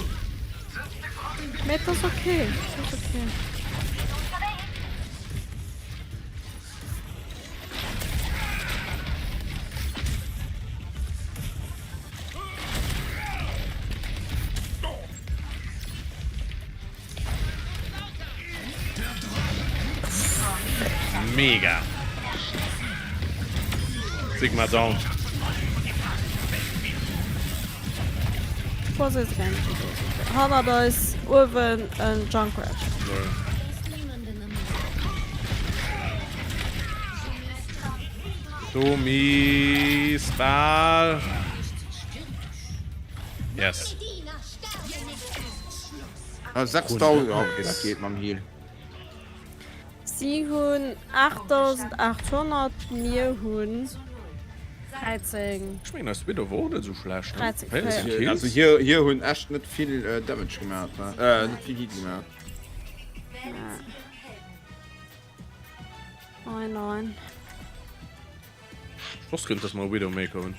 Mee et ass okay, et ass okay. Mega. Sigma down. Hannert eis uewen en Junkrat. Do mies bal. Yes. Ah, 6000, ja, okay, dat geet mam Heal. Si hunn 8800, mir hunn 13. Ech mengen eis Widow wor och net esou schlecht, ne? 13, 14 4. Kills. Also hier, hier hunn echt net vill äh, Damage gemaat, ne? Äh, net vill Heal gemaat. Nein, nein. Ech wosst guer net, dass mer e Widowmaker hunn.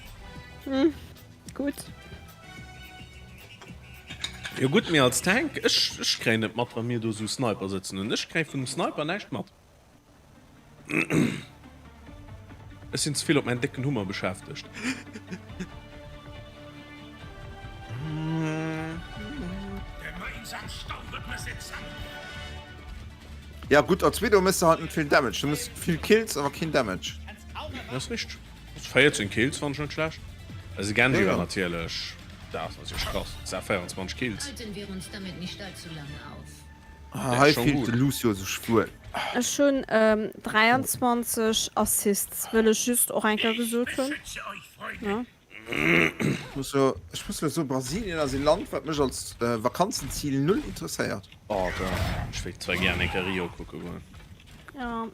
Hm, gutt. Jo gutt, mee als Tank, ech ech kréien et mat, wa mir do sou Sniper sëtzen hunn. Ech kréie vun dem Sniper näischt mat. Ech sinn ze vill op mäin décken Hummer beschäftegt. Ja gutt, als Widow mëss de halt net vill Damage. Du mëss vill Kills, awer keen Damage. Dat ass richteg. 14 Kills fannen ech net schlecht. Also Genji war natierlech, dat ass natierlech krass, 24 Kills. Ah, hei fillt de Lucio sech wuel. Ech hunn 23 Assists, wëll ech just och eng Kéier gesot hunn. Ech muss jo, ech muss jo soen, Brasilien ass ee Land, wat mech als Vakanzenzil null interesséiert. Oh da, ech wéilt zwar gären eng Kéier Rio kucke goen. Ja.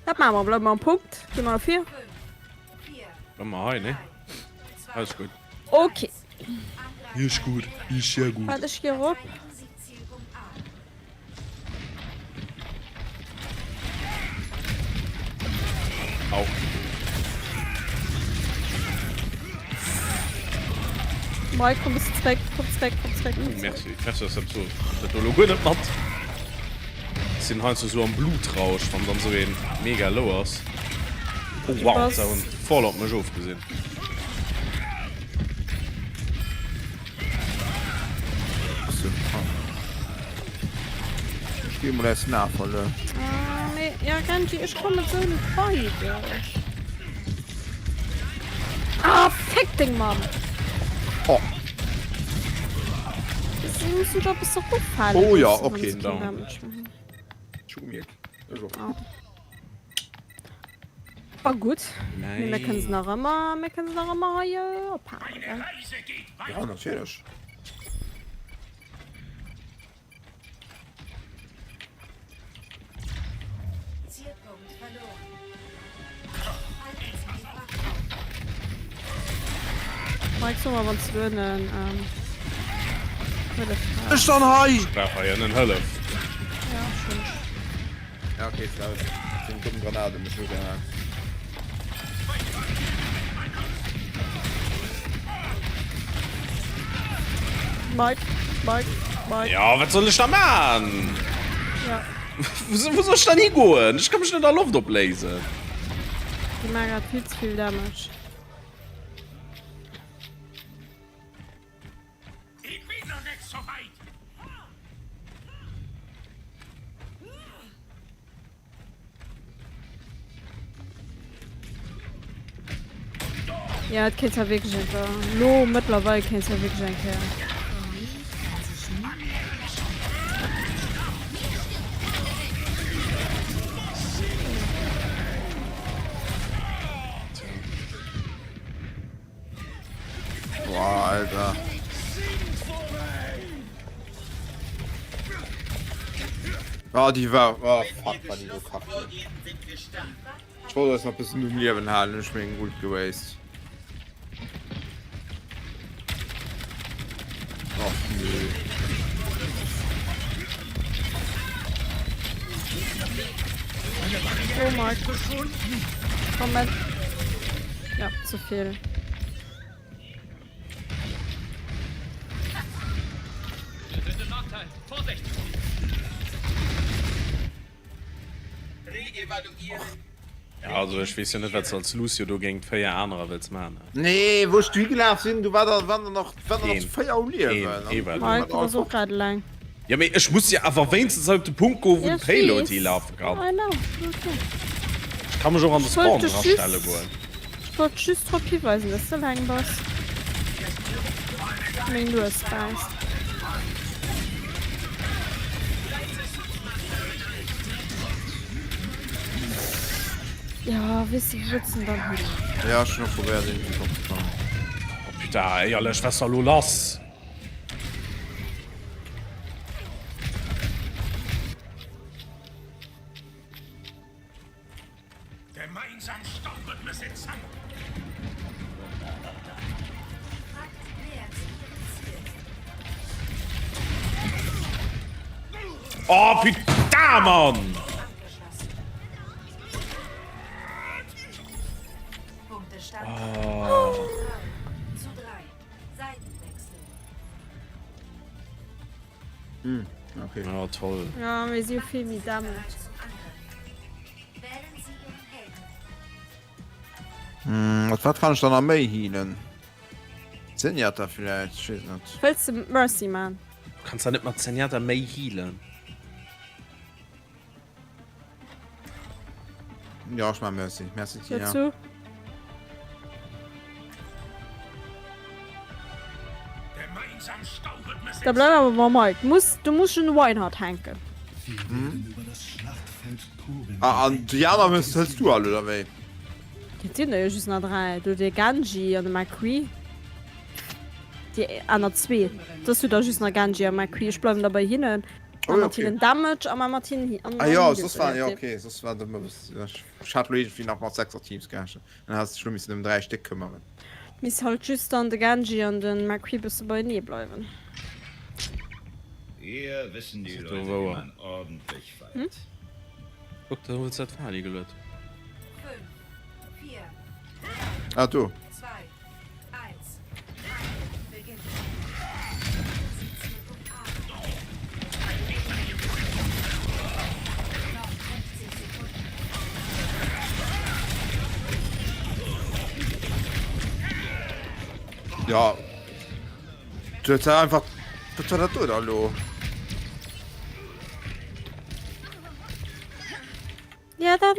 Dat maache mer, bleiwe mer am Punkt, gi mer vir. Bleiwe mer hei, ne? Hei ass gutt. Okay. Hier ist gut, hier ist sehr gut. Warte, ech gi erop. Au. Mike, komm bis zréck, komm zréck, komm zréck. Uh, merci. Merci, dass du dat dat do lo guer net mat. Ech sinn heiansdo sou am Blutrausch, wann dann sou een mega low ass. Oh wow, da hunn voll op mech ofgesinn. Gi mol aus den Ae verluer. Ah, mee, ja, Genji, ech kommen esou net weider. Ah, fick deng Mamm! Oh. Si mussen scho e bësse rofhalen. Oh ja, wann okay, se keen down. Damage méi hunn. Ech hu gemierkt. Ech och. Oh. Ah, gutt. Mee mir kënnen se nach ëmmer, mir kënnen se nach ëmmer hei ophalen, gell? Ja, natierlech. Mike, so mal, wann du ënnen ähm, Hëllef Ech dann hei! Ech brauch hei ënnen Hëllef. Ja, schon. Ja, okay, Klaus. Seng domm Granate mech ugehaen. Mike, Mike, Mike. Ja, wat soll ech da man? Ja. Wou soll ech dann higoen? Ech ka mech net a Loft opléisen. Déi maache grad vill ze vill Damage. Ja, et kéint ja wierklech einfach lo mëttlerweil kéint ja wierklech eng Kéier. Boah, Alter. Ah, die war. Oh, fuck, war die so kacke. Ich wollte das noch ein bisschen um Leben halten, ich bin gut gewesen. Ach, nö. Oh mein Moment. Ja, zu viel. Ja, also ech weess jo net, wat s de als Lucio do géint 4 anerer wëlls man. Nee, wou ech du higelaf sinn, du war der, waren der nach, waren der nach Een. zu 4 um Liewen. Een. Ee war do. Mike, du bass och grad eleng. Jo, mee ech muss jo awer wéinstens hei op de Punkt goen, wou Ja, de Payload ech weess. hilafe kann. I know, okay. Ech ka mech och an de Ech wollt Spawn dech erastelle just, goen. ech wollt just drop hiweisen, dass du eleng bass. Meng lues bass. Ja, weess de, wou wëlls de denn dann hin? Ja, ech hunn och probéiert iergendwéi drop ze kommen. Oh putain, éierlech, wat ass da lo lass? Oh putain, Mann! Oh. Hm, okay. Ja, toll. Ja, mir si vill méi Damage. Hm, mat wat kann ech dann nach méi healen? Zenyatta vielleicht, ich weess net. Wëlls de Mercy man? Du kanns da net mat Zenyatta méi healen. Ja, ech man Mercy. Merci, Tina. Dazu. Da bleib awer mam Mike. Muss, du muss den Reinhardt tanken. Hm? Ah, an déi aner hues, hëls du all, oder wéi? Et sinn der jo just nach 3. Do de Genji an de McCree. Déi aner zwee. Dass du da just nach Genji a McCree. Ech bleiwen da bei hinnen. Oh, An ja, mat okay. hinnen Damage a mat hinnen an Ah ja, an soss war, ja, okay, soss war de, ech hat lo iergendwéi nach mat 6er Teams gerechent. Dann has de dech lo missen ëm 3 Stéck këmmeren. Misst halt just dann de Genji an den McCree bësse beienee bleiwen. Hier wissen die Ass dat Leute, do wie wouer? man ordentlich feiert. Kuck, do huet se dat Fali geluet. Ah, do. Ja. Du huet einfach. Wat war dat do da lo? Ja, dann.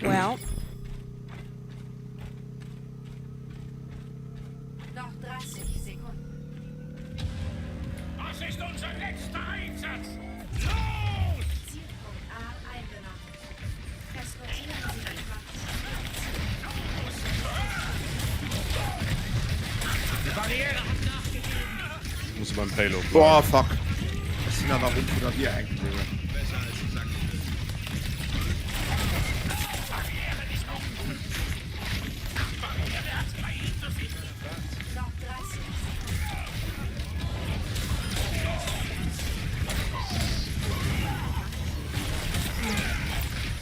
Well. Noch 30 Sekunden. Das ist unser letzter Einsatz. Los! Zielpunkt A eingenommen. Eskortieren Sie die Fracht. Muss beim Payload bleiwen. Boah, fuck. Ech sinn awer rëm vun der Dier hänke bliwwen.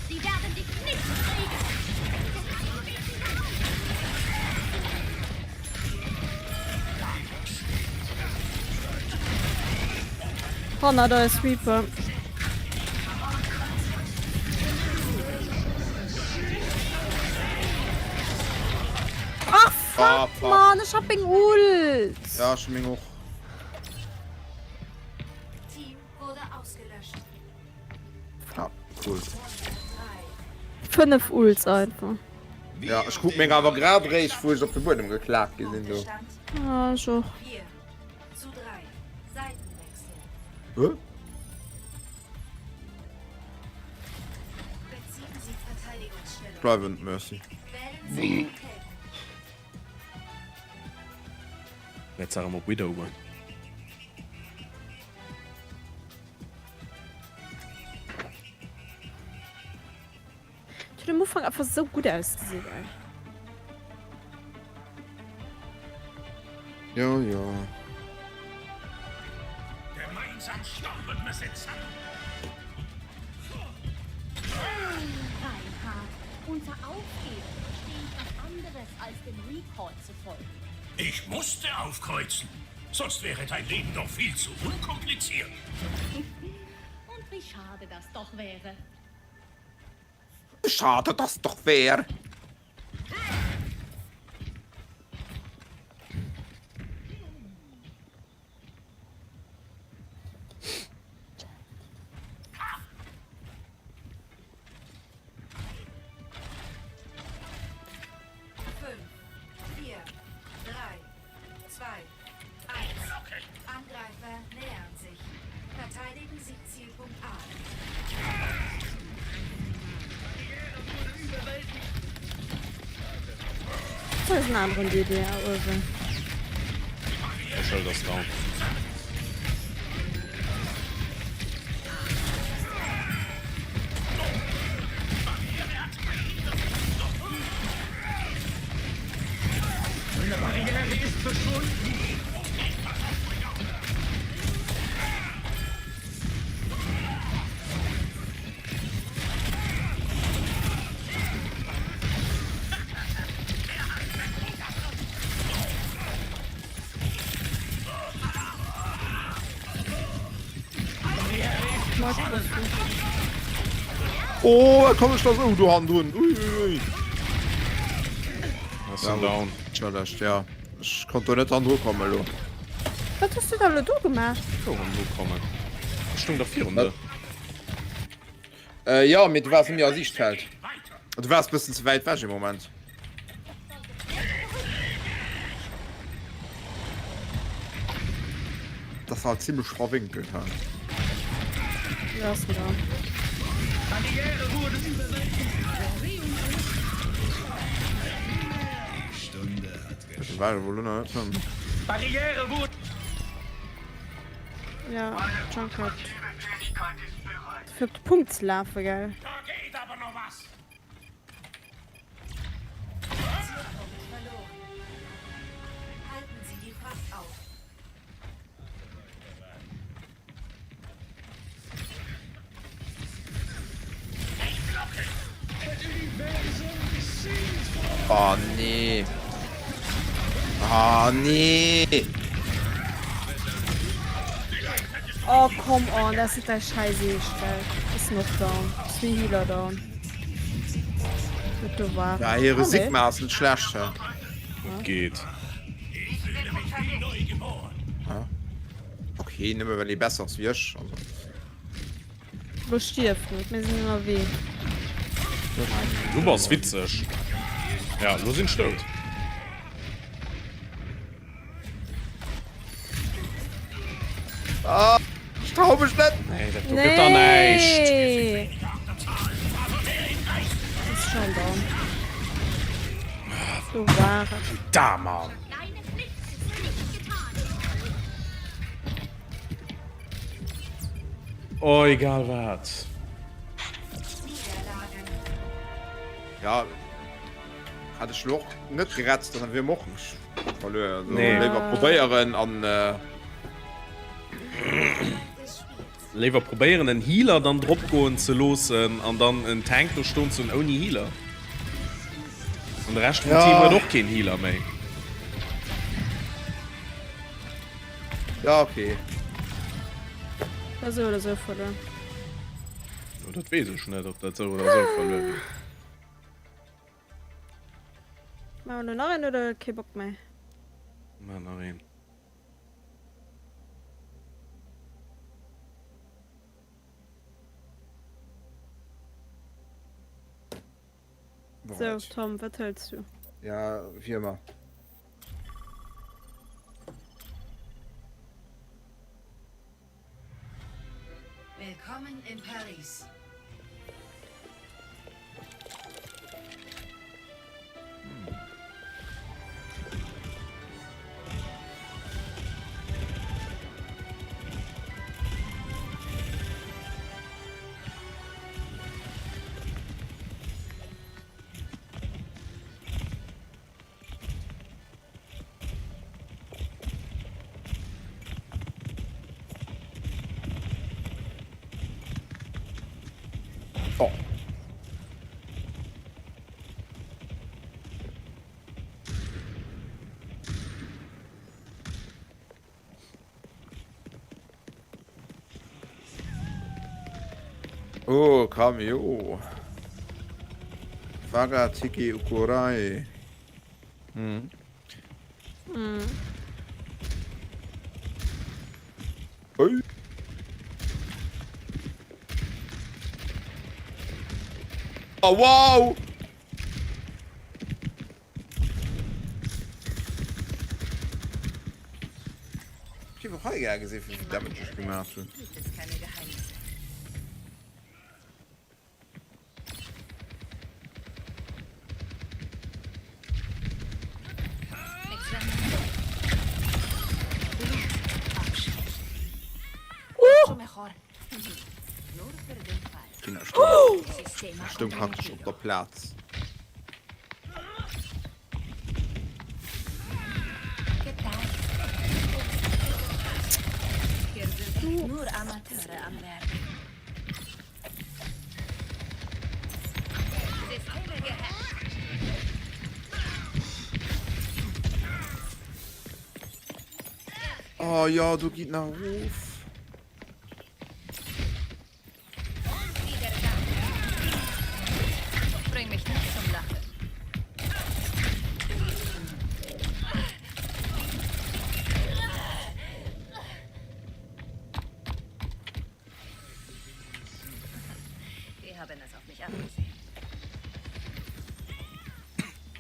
Sie werden dich nicht kriegen. Hannert eis Reaper. Ach fuck, Ah, fuck. Mann, ech hab meng Ult. Ja, ech meng och. Team wurde ausgelöscht. Ja, cool. 5 Ults einfach. Ja, ech krut meng awer grad réischt, wou ech op de Buedem geklaakt gi sinn do. Ah, ech och. Hä? Bleiwen, merci. Let's erëm op Widow goen. Et huet am Ufank einfach sou gutt ausgesinn ey. Jo jo. Gemeinsam stauben wir sie zusammen. Reinhard, unter Aufgeben verstehe ich was anderes als dem Recall zu folgen. Ich musste aufkreuzen, sonst wäre dein Leben doch viel zu unkompliziert. Und wie schade das doch wäre. Schade das doch wär. Dat ass en aneren DDR uewen. Der Schëld ass down. Oh, komm ech da sou do hannendrun. Ui, ui, ui. Ass en down. Entschëllegt, ja. Ech konnt do net hannendru kommen elo. Wat hues du da lo do gemaach? Wou hannendru kommen? Ech stung der virun der. Äh, jo, mee du waars net méi a Siichtfeld. Du waars bëssen ze wäit wech ee Moment. Dat ass halt zimlech verwénkelt, he? Jo, ass en down. Ja, Junkrat. Fir op de Punkt ze lafen, gell? Oh nee. Oh nee. Oh come on, dat ass net däi Schäiss Eescht, gell? Ass en och down. Zwee Healer down. Net do war. Ja, hire Sigma ass net schlecht, hä? Geet. Ah. Ok, nëmme well ee besser ass wéi ech. Also. Lo stierf net, mir sinn ënnerwee. Du bass witzeg. Ja, lo sinn ech dout. Ah, ech trau mech net. Nee, dat do gëtt der näischt. Nee. Ass schon down. Do war et. Da, Mann. Oh, egal wat. Ja, hat ech lo och net geretzt, dann wier och verluer. Also, Nee. Léiwer probéieren an äh, Léiwer probéieren en Healer dann drop goen ze loossen an dann en Tank do stoen ze hunn ouni Healer. An de Rescht vum Ja. Team huet och keen Healer méi. Ja, okay. War sou oder sou verluer. Jo, dat weess ech net, ob dat sou oder sou verluer wier. Maache mer elo nach een oder kee Bock méi? Maache nach een. Sou, Tom, wat hëls du? Ja, wéi ëmmer. Willkommen in Paris. Oh. Oh, Cameo. Waga Tiki Ukurai. Mhm. Mhm. Ui. Oh, wow! Ech géif och hei gär gesinn, wéi vill Damage ech gemaach hunn. Ech stoung praktesch op der Plaz. Oh jo, do geet nach erof.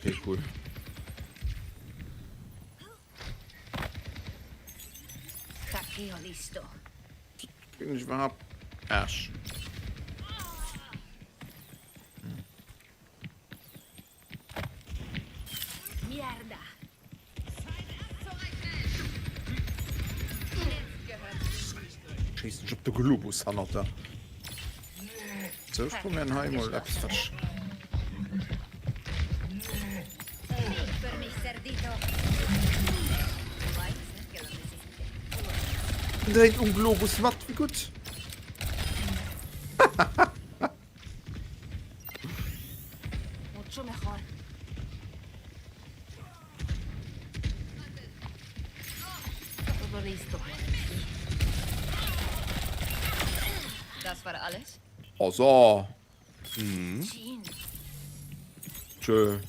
Okay, cool. Kriegen ech iwwerhaapt Ash? Schéissen ech op de Globus hannert der. Sou, ech probieren hei mol eppes wat ech. Dréit um Globus mat, wéi gutt. Oh so. Mhm. Tschö.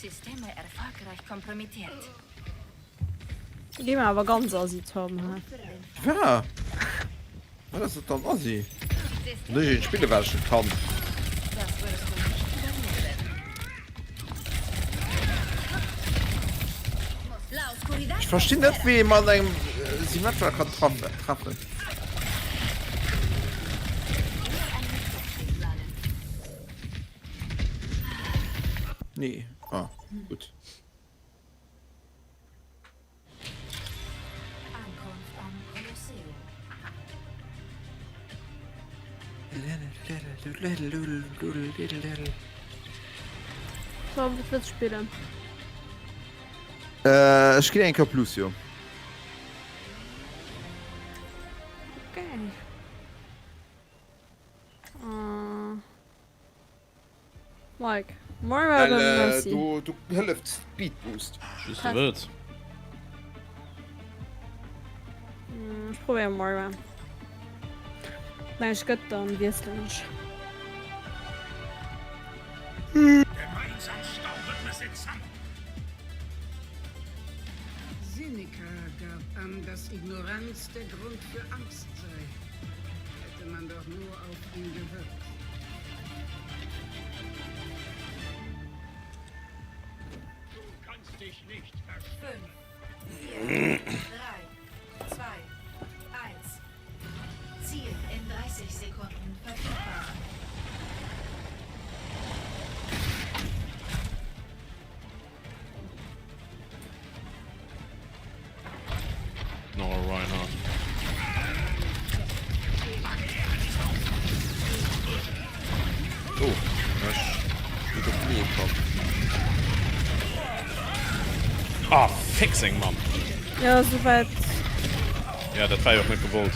Systeme erfolgreich kompromittiert. Gi mer awer ganz assi Tom he. Wa? Wat ass dat dann assi? Wann ech een spille wat ech net kann. Ech verstinn net wéi ee mat engem Symmetra kann treffen. Nee. Ah, gutt. So, wat wëlls spillen? Äh, ech ginn eng Kéier op Lucio. Okay. Uh. Mike, Moira oder Well, Mercy? do, do hëlleft Speed Boost. Just du wëlls. Mm, Ech probéieren Moira. Wenn ech gëtt, dann wiesselen ech. Gemeinsam stauchen wir sie zusammen. Seneca gab an, dass Ignoranz der Grund für Angst sei. Hätte man doch nur auf ihn gehört. Du kannst dich nicht verstecken. 5, 4, 3, 2, 1. Ziel in 30 Sekunden verfügbar. No, Reinhardt. Oh, ech net op d'Knie komm. Ah, fick seng Mamm. Ja, souwäit. Ja, dat war jo och net gewollt.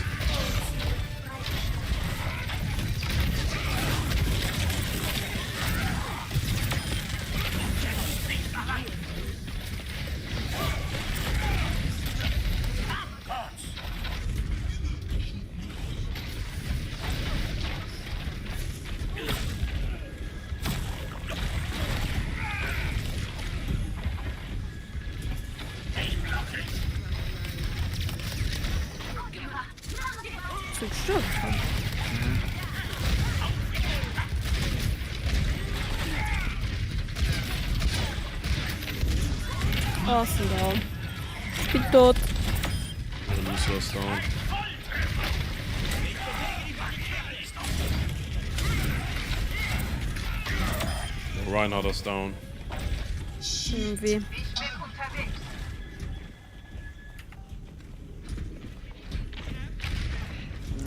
Oh, ass en down. Ech bin tot. Lucio ass down. Reinhardt ass down. Wéi?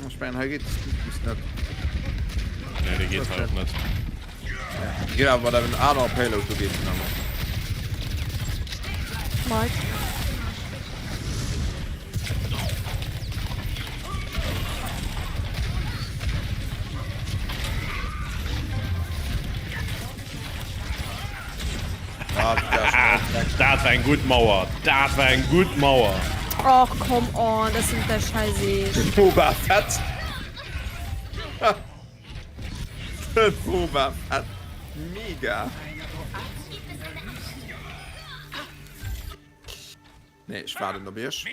Ech mengen hei geet de Speed Boost net. Nee, dee geet hei och net. Geet awer mat engem anere Payload, do geet en awer. Mike. Dat war eng gutt Mauer! Dat war eng gutt Mauer! Och come on, dat sinn der Scheiße. Den Boba Fett. Den Boba Fett. Mega. Nee, ech waarden op iech.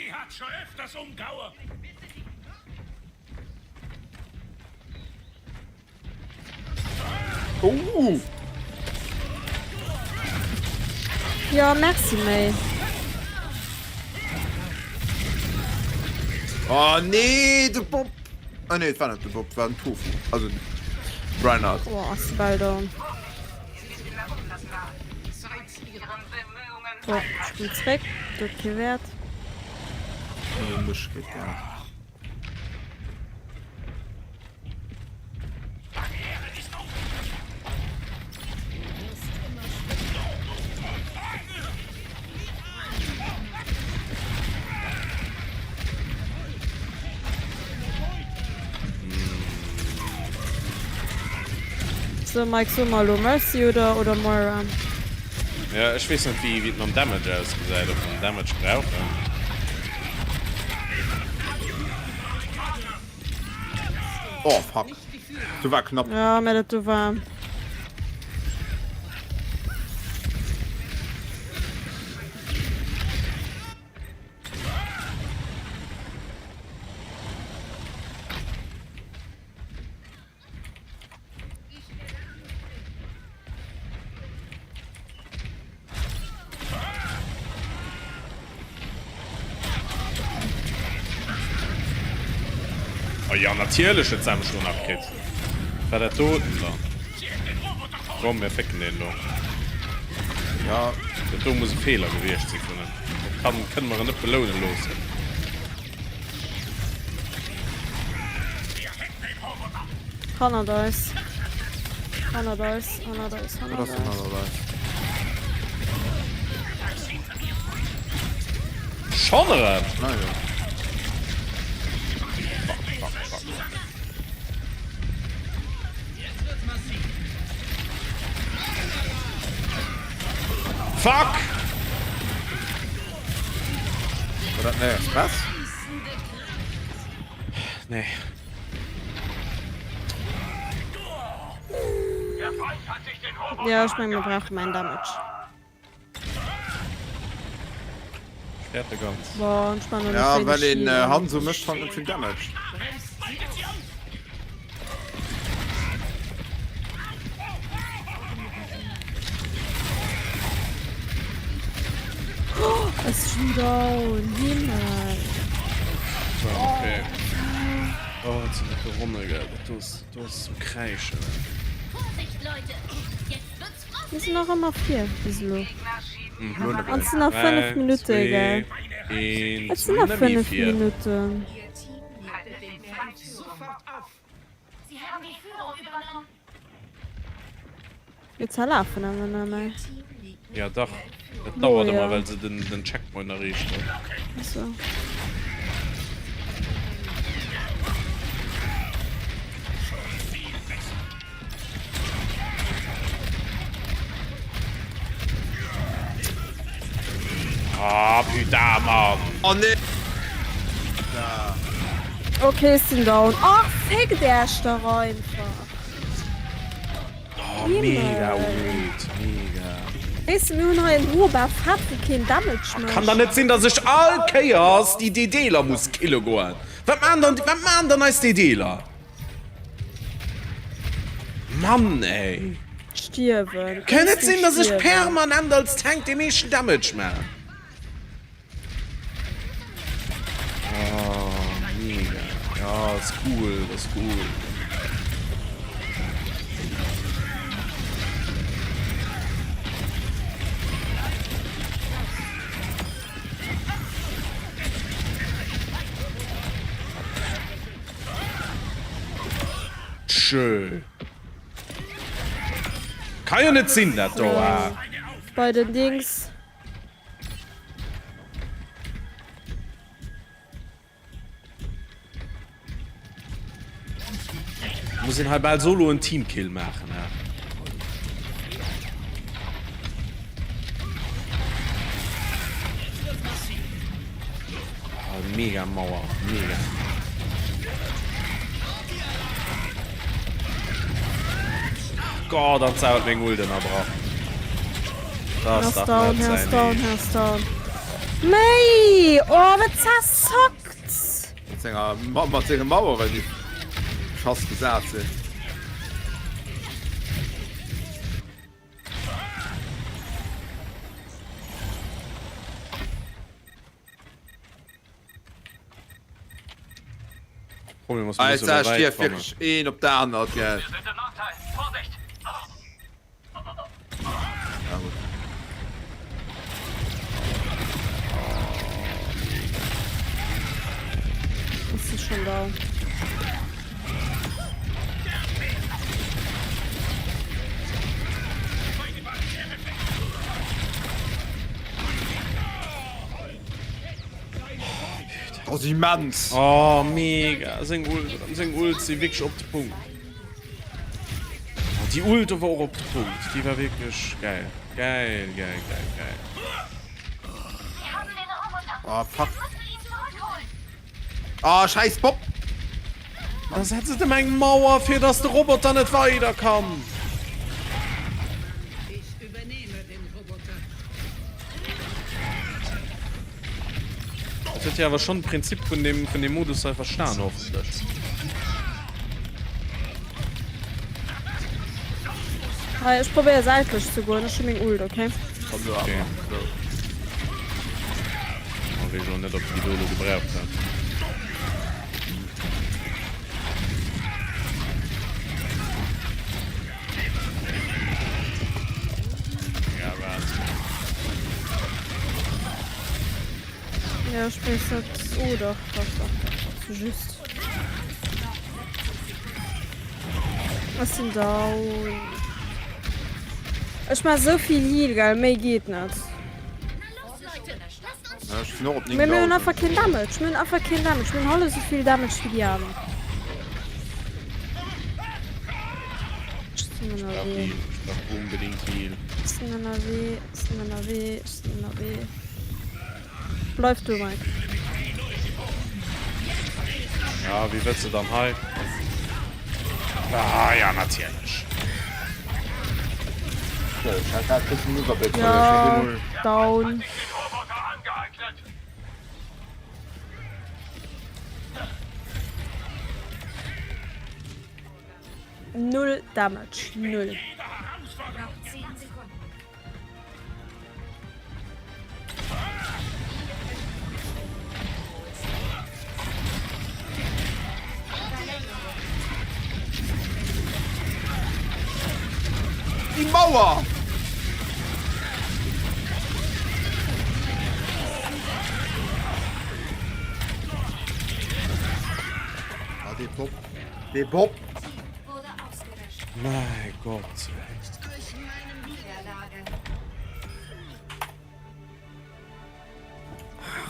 Oh! Jo, merci méi. Oh nee, de Bob! Ah nee, et war net de Bob, et war den Tofu. Also den Reinhardt. Oh, ass de bal down. So, ech bin zréck. Do kee Wäert. Mech geet dat. So Mike, soe mer elo Mercy oder oder Moira? Ja, ech weess net wéi et mam Damage ausgesäit, ob mer Damage brauchen. Oh fuck. Du war knapp. Ja, mä dat do war. jo, natierlech huet d'Sam mech lo nach kritt. Wat war dat doten dann? Komm, mir fécken deen elo. Ja. Dat do muss e Feeler gewiescht si vun em. Dat kann, kënne mer en net beloune loossen. Hannert eis. Hannert eis, hannert eis, Wat hannert ass denn eis. hannert eis? Schonn erëm? Ah jo. Fuck, fuck, fuck. Fuck! War dat net express? Nee. Ja, ech meng mir brauche mäin Damage. Fäert de ganz. Boah, und ich mach noch Ja, nicht well wenig een Healing. Hanzo mécht halt net vill Damage. Es ist schon down. Himmel. So, okay. Oh, jetzt sind wir gewonnen, gell. Dat ass, dat ass zum Kräischen. Vorsicht, Leute! Jetzt wird's Wir frostig! sind noch ëmmer vir bis elo. Mhm. An et sinn nach 5 Minutte, gell? Et sinn nach 5 Minutten. Sie haben die Führung übernommen. Mir zerlafen awer nëmme. Ja dach, et dauert Oh, ëmmer ja. well se den den Checkpoint erreecht hunn. Achso. Ah putain Mann! Oh nee! Okay, ech sinn down. Ach, fickt Äech dach einfach. Oh, mega Ult, mega. Weess de, mir hunn hei en Hoba Fett, wou keen Damage mécht. Kann da net sinn, dass ech all Kéiers déi DDler muss kille goen. Wat maan dann, wat maan dann eis DDler? Mann ey. Stierwen. Kann net sinn, dass ech permanent als Tank dee meeschten Damage maan. Oh, mega. Ja, ist cool, das ist cool. Tschö. Kann jo net sinn dat do. Bei den Dings. Muss een hei bal solo en Teamkill maachen, he? Oh, mega Mauer, mega. Gott, an d'Sau huet meng Ult ënnerbrach. Das Herr darf down, net Herr sein, down, ey. Herr down. Méi! Oh, wat zersackt! Mat senger, mat senge Maueren, déi fast gesat sinn. Problem ass, mir musse Alter, elo wäit stierft kommen. wierklech een op der anert, gell. Ja, gut. Ist sie schon da? Das ass immens. Oh, mega. Seng Ult, seng Ult si wierklech op de Punkt. Oh, déi Ult war och op de Punkt. Déi war wierklech geil. Geil, geil, geil, geil. Oh, fuck. Oh, scheiß Bob. Da setzt et em eng Mauer, fir dass de Roboter net weider kann. Ich übernehme den Roboter. Dat huet Dir awer schonn d'Prinzip vun deem, vun deem Modus hei verstan, hoffentlech. Hei, ech probéier säitlech ze goen. Ech hu meng Ult, okay? Komm do awer. So. Oh, weess elo net, ob déi do elo gebraucht hat. Jo, ech weess net. Oh dach, dach, dach, dach, dach, sou just. Ech sinn down. Ech maach sou vill Heal, gell, méi geet net. Ja, ech sinn och op Mee mir hunn 9000. einfach keen Damage, mir hunn einfach keen Damage, mir hunn hallef sou vill Damage wéi déi aner. Ech sinn Ech brauch ënnerwee. Heal, ech brauch unbedingt Heal. Ech sinn ënnerwee, ech sinn ënnerwee, ech sinn ënnerwee. Bleif do, Mike. Ja, wéi wëlls de dann hei? Ah ja, natierlech. So, ech hat grad e bëssen den Iwwerbléck verluer. Ech Ja, hat emol. down. Null Damage, null. Déi Mauer! Ah, dee Bob. Dee Bob! Mäi Gott, ey.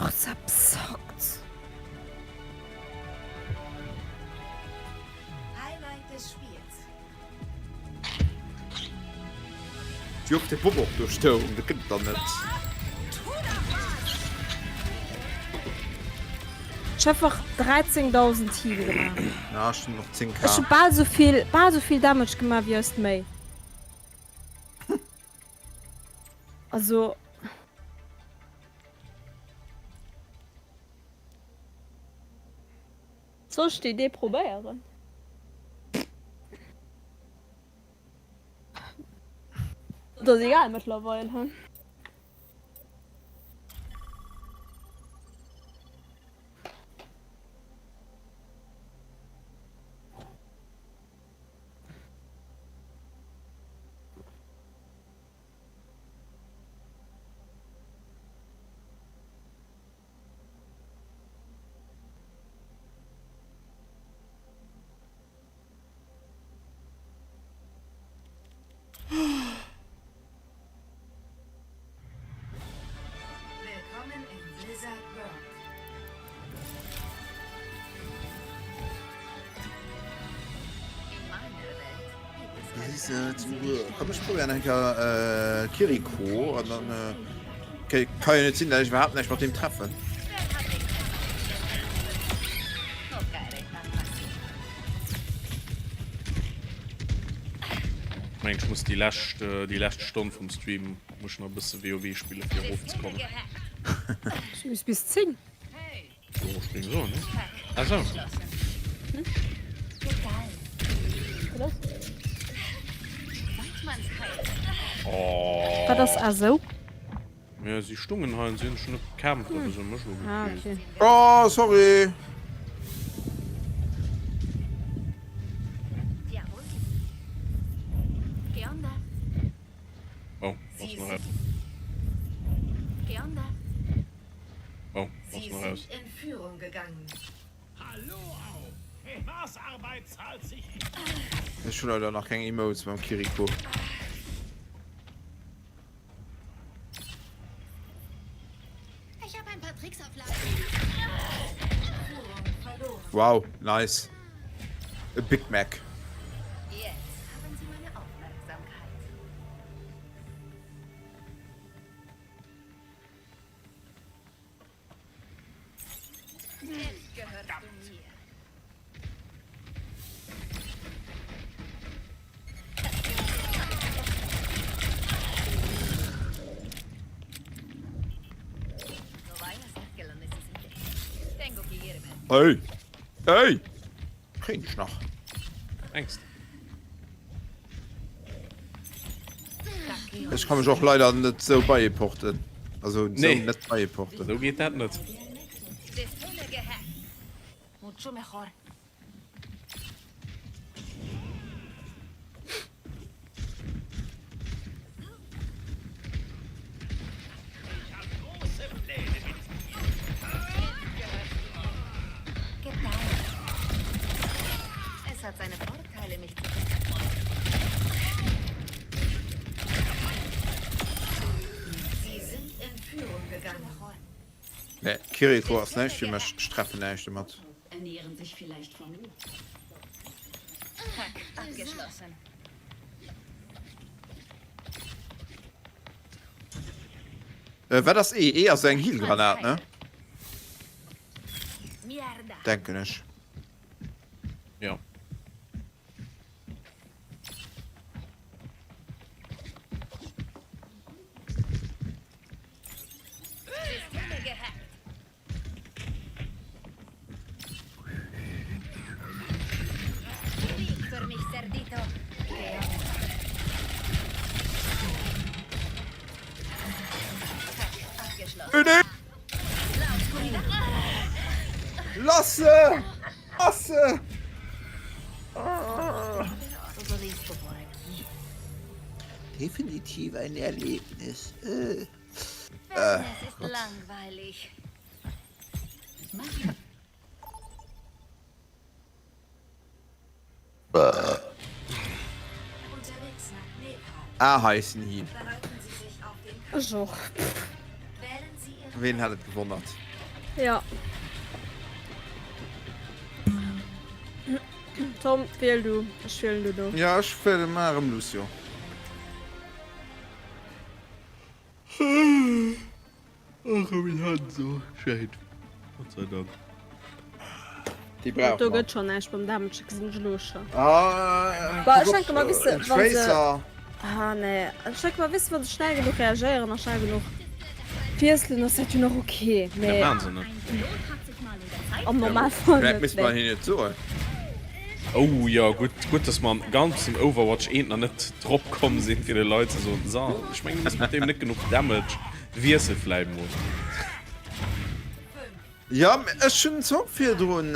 Och Sepp suckt. Wéi oft de Bob och do stoung, dat gëtt et der net. Ech hu einfach 13.000 Heal gemaach. Ja, ech hunn och 10k. Ech hu bal souvill, bal souvill Damage gemaach wéi eist Méi. Also. Soll ech déi Idee probéieren? Et ass egal mëttlerweil, he? Blizzard World. Komm ech probéieren eng Kéier Kiriko an dann ka jo net sinn, dat ech iwwerhaapt näischt mat deem treffen. Ech mengen ech muss déi lescht déi lescht Stonn vum Stream muss ech nach e bësse WoW spille fir erofzekommen. Bis bis 10. Jo, ech géing soen, ne? Ah sou. Oh. Wat ass ah sou? Ja, si stungen hei an si hunn sech net bekämpft, awer se hu mech elo Ah, gekillt. okay. Oh, sorry. Oh, ass nach aus. Oh, ass nach aus. Ech hu leider nach keng Emotes mam Kiriko. Wow, nice. E Big Mac. Ey! Ey! Kréien ech nach. Ängst. Ech ka mech och leider net sou beieporten. Also sou Nee. net beieporten. Sou geet dat net. Nee, Kiriko ass näischt fir mech, ech treffen näischt domat. Wat ass E? E ass eng Heal-Granat, ne? Denken ech. Jo. Lass se! Lass se! Definitiv ein Erlebnis. Äh. Äh, Gott. Ah, hei ass den Heal. Ech och. Ween hätt et gewonnert? Ja. Tom, wiel du. Ech wielen du do. Ja, ech wiele mar erëm Lucio. Och erëm en Hanzo. Schéin. Gott sei Dank. Déi brauche Do mer. gëtt schon näischt beim Damage, gesinn ech elo schon. Ah, Bah, guck ech denke op, mal, wisse, en wann se- Tracer. Ah, nee. Ech denke mal, wisse, wann se schnell genuch reagéieren a schnell genuch wiesselen, ass dat jo nach okay. Ja, Mee machen se net. am Normalfall Vielleicht net, misst man nee. hinne net soen. Oh jo, gutt, gutt dass mer am ganzen Overwatch 1 nach net drop komm sinn fir de Leit ze soen, so, ech mengen du hues mat deem net genuch Damage, wiessel vläit mol. Jo, mee ech hunn zwar och virdrun,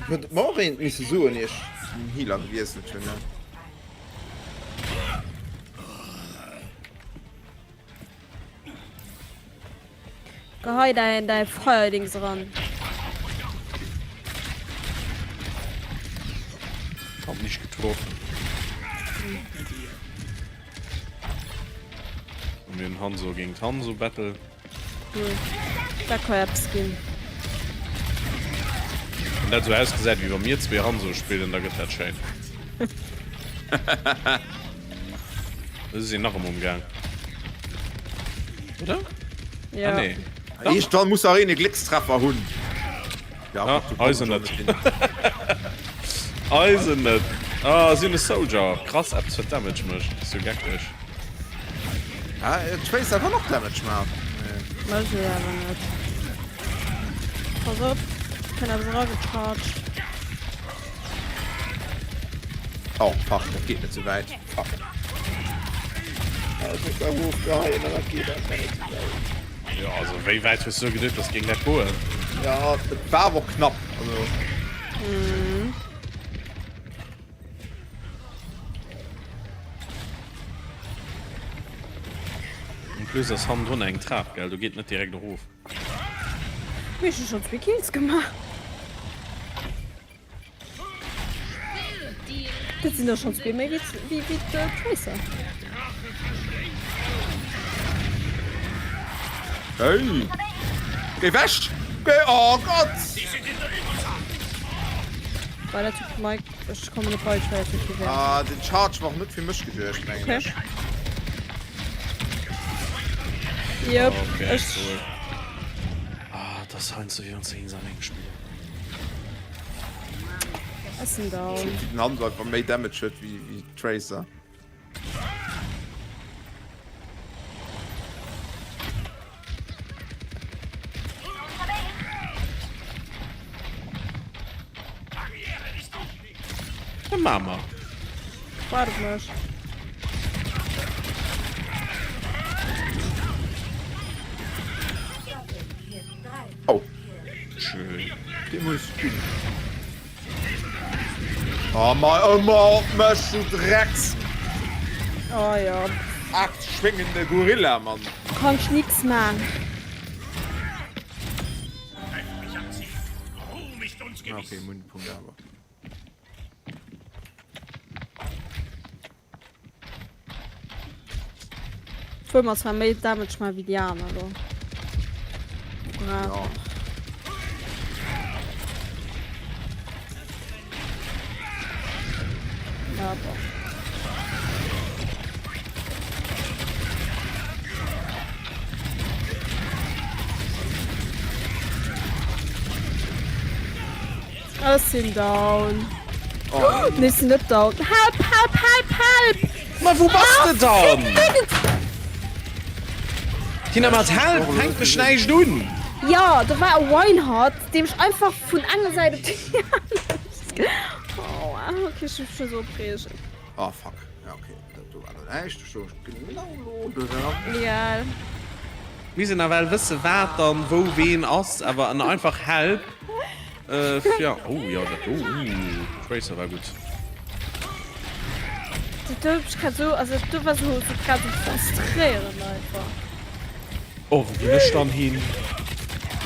huet et mer och eent misse soen ier ech den Healer gewiesselt hunn, ne? Gehei däin däi Feierdings eran. Hab nicht getroffen. Und mir hunn Hanzo géint Hanzo Battle. Cool. Dat ka eppes ginn. Wann dat sou ausgesäit wéi wa mir zwee Hanzo spillen, da gëtt dat schéin. Si sinn nach ëmmer um Gaang. Oder? Ja. Ah, nee. Iergendwann muss nach een e Gléckstreffer hunn. Ja, Ah, du komm eisen schon net. net hin. Eisen net. Ah, si hunn e Soldier. Krass, eppes wat Damage mécht. Ass jo geckeg. Ah, Tracer kann och Damage maachen. Mécht et awer net. Pass op, kënnt eppes eragecharged. Oh, fuck, dat geet net sou wäit. Fuck. Ah, ech muss da erofgeheien, an dat geet einfach net sou wäit. Jo, also wéi wäit hues du geduet, dass géing dat goen? Ja, et war awer och knapp. Also. En plus ass hannendrun eng Trap, gell? Do geet net direkt erof. Mee ech hu schonn zwee Kills gemaach. Dat sinn der schonn zwee méi wéi wéi d'Tracer. Hey! Géi wech! Géi! Oh Gott! Bei der Typ Mike, ech kommen net bei, ech war jetzt net gewährt. Ah, den Charge war och net fir mech geduecht, mengen Okay. ech. Yep, Okay, ech. cool. Ah, das heinsdo wéi wann s de géings alleng spillen. Ech sinn down. Wéi den Hanzo einfach méi Damage huet wéi wéi d'Tracer. Dann maache mer. Waart op mech. Oh. Schön. Dee muss ginn. Oh mei, ëmmer op mech, du Drecks! Oh ja. Aacht schwéngende Gorilla, Mann. Kanns nix maan. Okay, mir hunn de Punkt awer. Obwuel mer zwar méi Damage man wéi déi aner do. Pharah. Ja. Ja, bon. Ech sinn down. Oh. Nee, sinn net down. Help, help, help, help! Ma wou bass de dann? Tina mat help fänkt mech näischt un. Ja, do war e Reinhardt, dee mech einfach vun enger Säit op déi aner. Oh, okay, ech muss mech scho sou opreegen. Oh fuck. Ja, okay. Dat do war lo näischt. Ech stoung genau lo do dran. Egal. Mir sinn nawell wësse wat dann wou ween ass, awer en einfach help. Äh, ja, oh ja, dat do, uh, Tracer war gutt. Dat do huet mech grad sou, also dat do war sou, sou grad sou frustréierend einfach. Oh, wou ginn ech dann hin?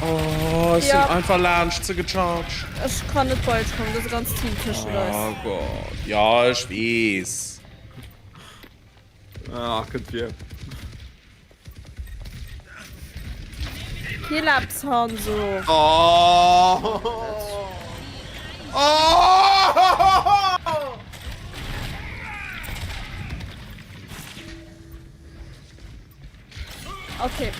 Oh, ech sinn Ja. einfach laanscht se gecharged. Ech kann net bei iech kommen, do ass e ganzt Team tëschent eis. Oh Gott, ja, ech weess. Ah, kënnt vir. Kill eppes Hanzo. Oh! Oh! Okay.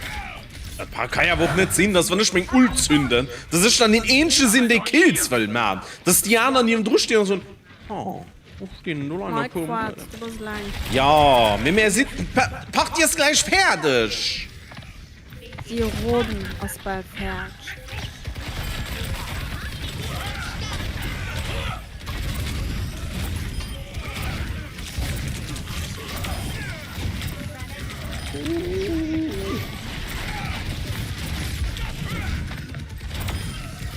Dat kann ja awer och net sinn, dass wann ech meng Ult zünden, dass ech dann deen eenzege sinn, dee Kills wëll man, dass déi aner niewendru stinn an soen, Oh, wo stehen denn do leider Mike puer Quart, du bass eleng. Ja, mee mär sinn, d'Partie ass gläich fäerdeg. Déi Ronn ass bal fäerdeg.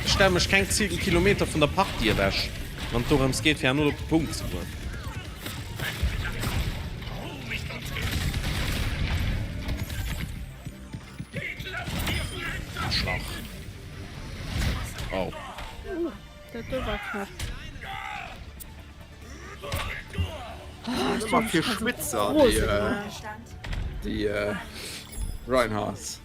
Ech stelle mech keng 7 Kilometer vun der Partie ewech. Wann et dorëms geet fir herno op de Punkt ze goen. Arschlach. Oh. Uh, dat do war knapp. Oh, fir Schwitzer, déi, äh, déi äh, Reinhardt.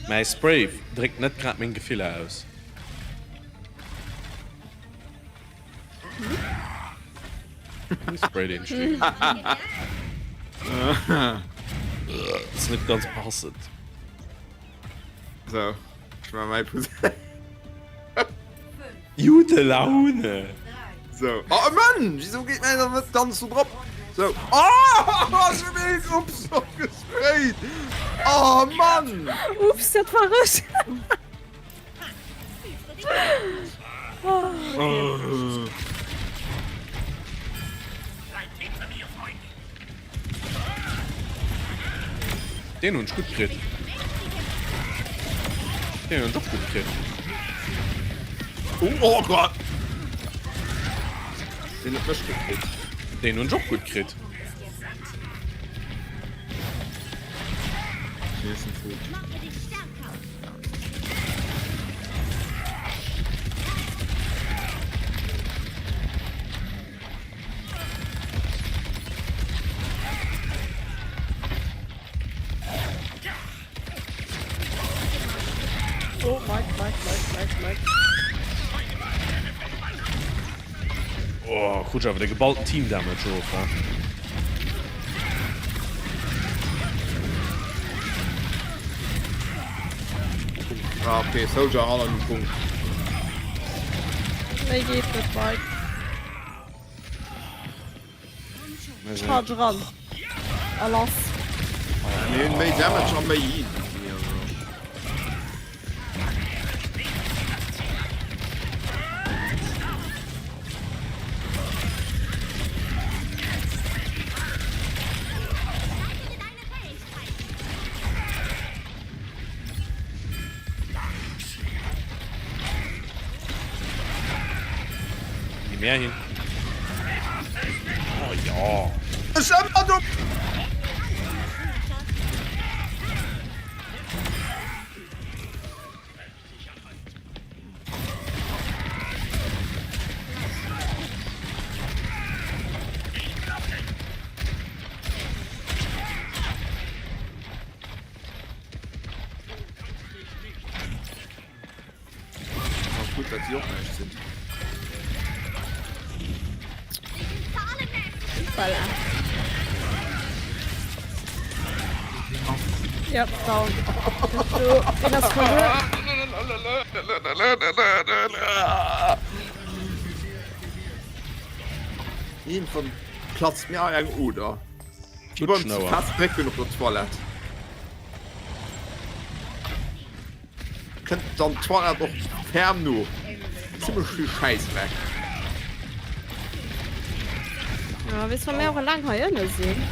Mäi Spray dréckt net grad meng Gefiller aus. Spray deen ech hunn. Ass net ganz passend. So, ech maache mäi Puzzle. Jute Laune! So. Oh Mann! Wieso geht mir dann net ganz so drop? So. Oh! Ech hun een Ups opgesprayt! Oh Mann! Ups, dat war ech! Oh, okay. Deen hunn ech gutt kritt. Deen hunn ech och gutt kritt. Oh, oh Gott! Deen huet mech gutt kritt. Deen hunn ech och gutt kritt. Oh, Mike, Mike, Mike, Mike, Mike. Oh, krut ech awer de geballten Team Damage of, ha? Ah, okay, Soldier hannen um Punkt. Méi geet net, Mike. Charge ran. A lass. Mir hunn méi Damage a méi Heal. Gi mär hin. Oh ja. Ech ëmmer do. Gutt, datt si och näischt sinn. Voilà. Ja, down. Den ass verluer. Irgendwann platzt mir eng Oder. Ich beim zu fest drécken op der Toilette. Kënnt dann d'Toilette och ferm no. Zimmlech vill Schäiss weg. Ja, weess wa mir och eleng hei ënne sinn.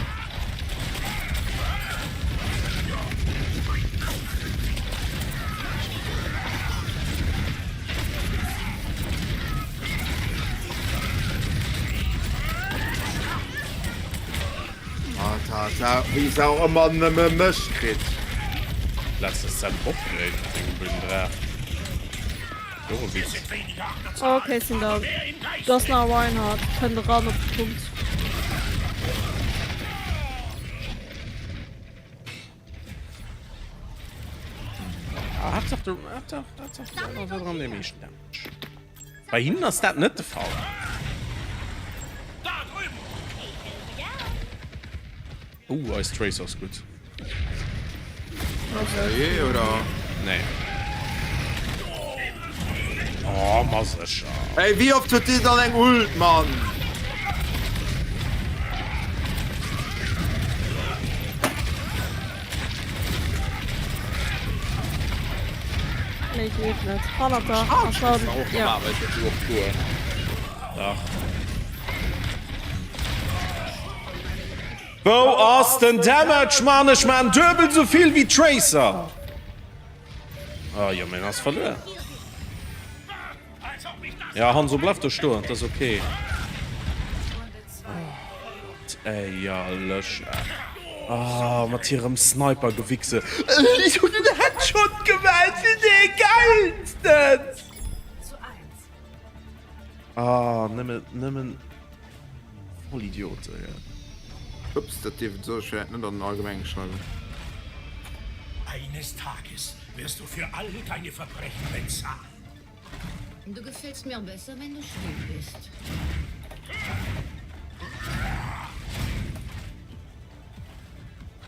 Alter, wéi se och ëmmer nëmme mech kritt. Letzte Cent opgedréit mat sengem blöden Draach. Och e Witz. Ok, sinn down. Do ass nach e Reinhardt, kënnt eran op de Punkt. Ah, Haaptsaach de, Haaptsaach, Haaptsaach de Reinhardt huet erëm dee meeschten Damage. Bei hinnen ass dat net de Fall. Oh, eis Tracer ass gutt. Hey, oder? Nee. Oh, ma sécher. Ey, wéi oft huet dee dann eng Ult, Mann? Nee, geet net. Hannert der ass schon. Ja. Dach. Wou ass den Damage, Mann? Ech maan duebel sou vill wéi d'Tracer. Ah jo, meng ass verluer. Ja, Hanzo, bleif do stoen, dat ass ok. Oh Gott, éierlech. Ah, mat hirem Sniper-Gewichse. Ech hunn en Headshot gemaach, ech sinn dee Geilsten! Ah, nëmmen, nëmmen Vollidiote, gell. Ups, dat dierf, soll ech vläicht net an den Allgemengen schreiwen. Eines Tages wirst du für all deine Verbrechen bezahlen. Du gefällst mir besser, wenn du still bist.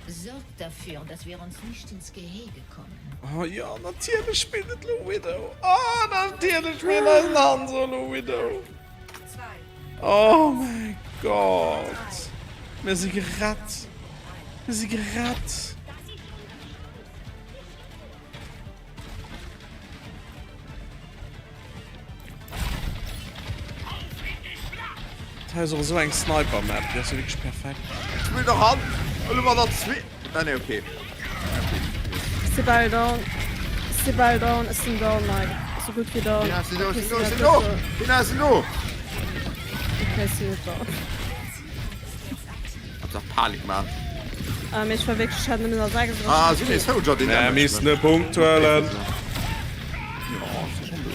Sorg dafür, dass wir uns nicht ins Gehege kommen. Oh jo, natierlech spillt et lo Widow. Oh, natierlech spillt eisen Hanzo lo Widow. Oh mäi Gott. Mir si gerett. Mir si gerett. Dat hei ass och esou eng Sniper Map, déi ass jo wierklech perfekt. Ech will doch an! Elo war der zwee. Ah nee, okay. Si bal down. Si bal down. Ech sinn down, like sou gutt wéi down. Deen ass do, sinn do, sinn do! Deen ass do! Okay, sinn net down. Hab dach Panik man. Ah, mee ech war wierklech, ech hat nëmmen nach 36 Ah, si nees Soldier, deen Mär Damage missten mécht. e Punkt huelen. Jo, ass jo schon do.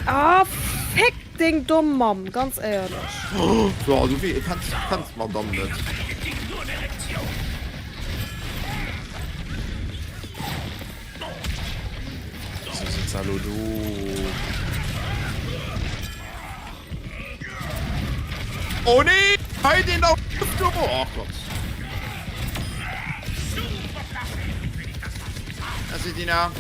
Ah, fick deng domm Mamm, ganz éierlech. So, also wéi, kenns, kenns d'Madame net? Wieso sind se elo do? Oh nee! Hei den auf Turbo! Oh Gott. Merci Dina.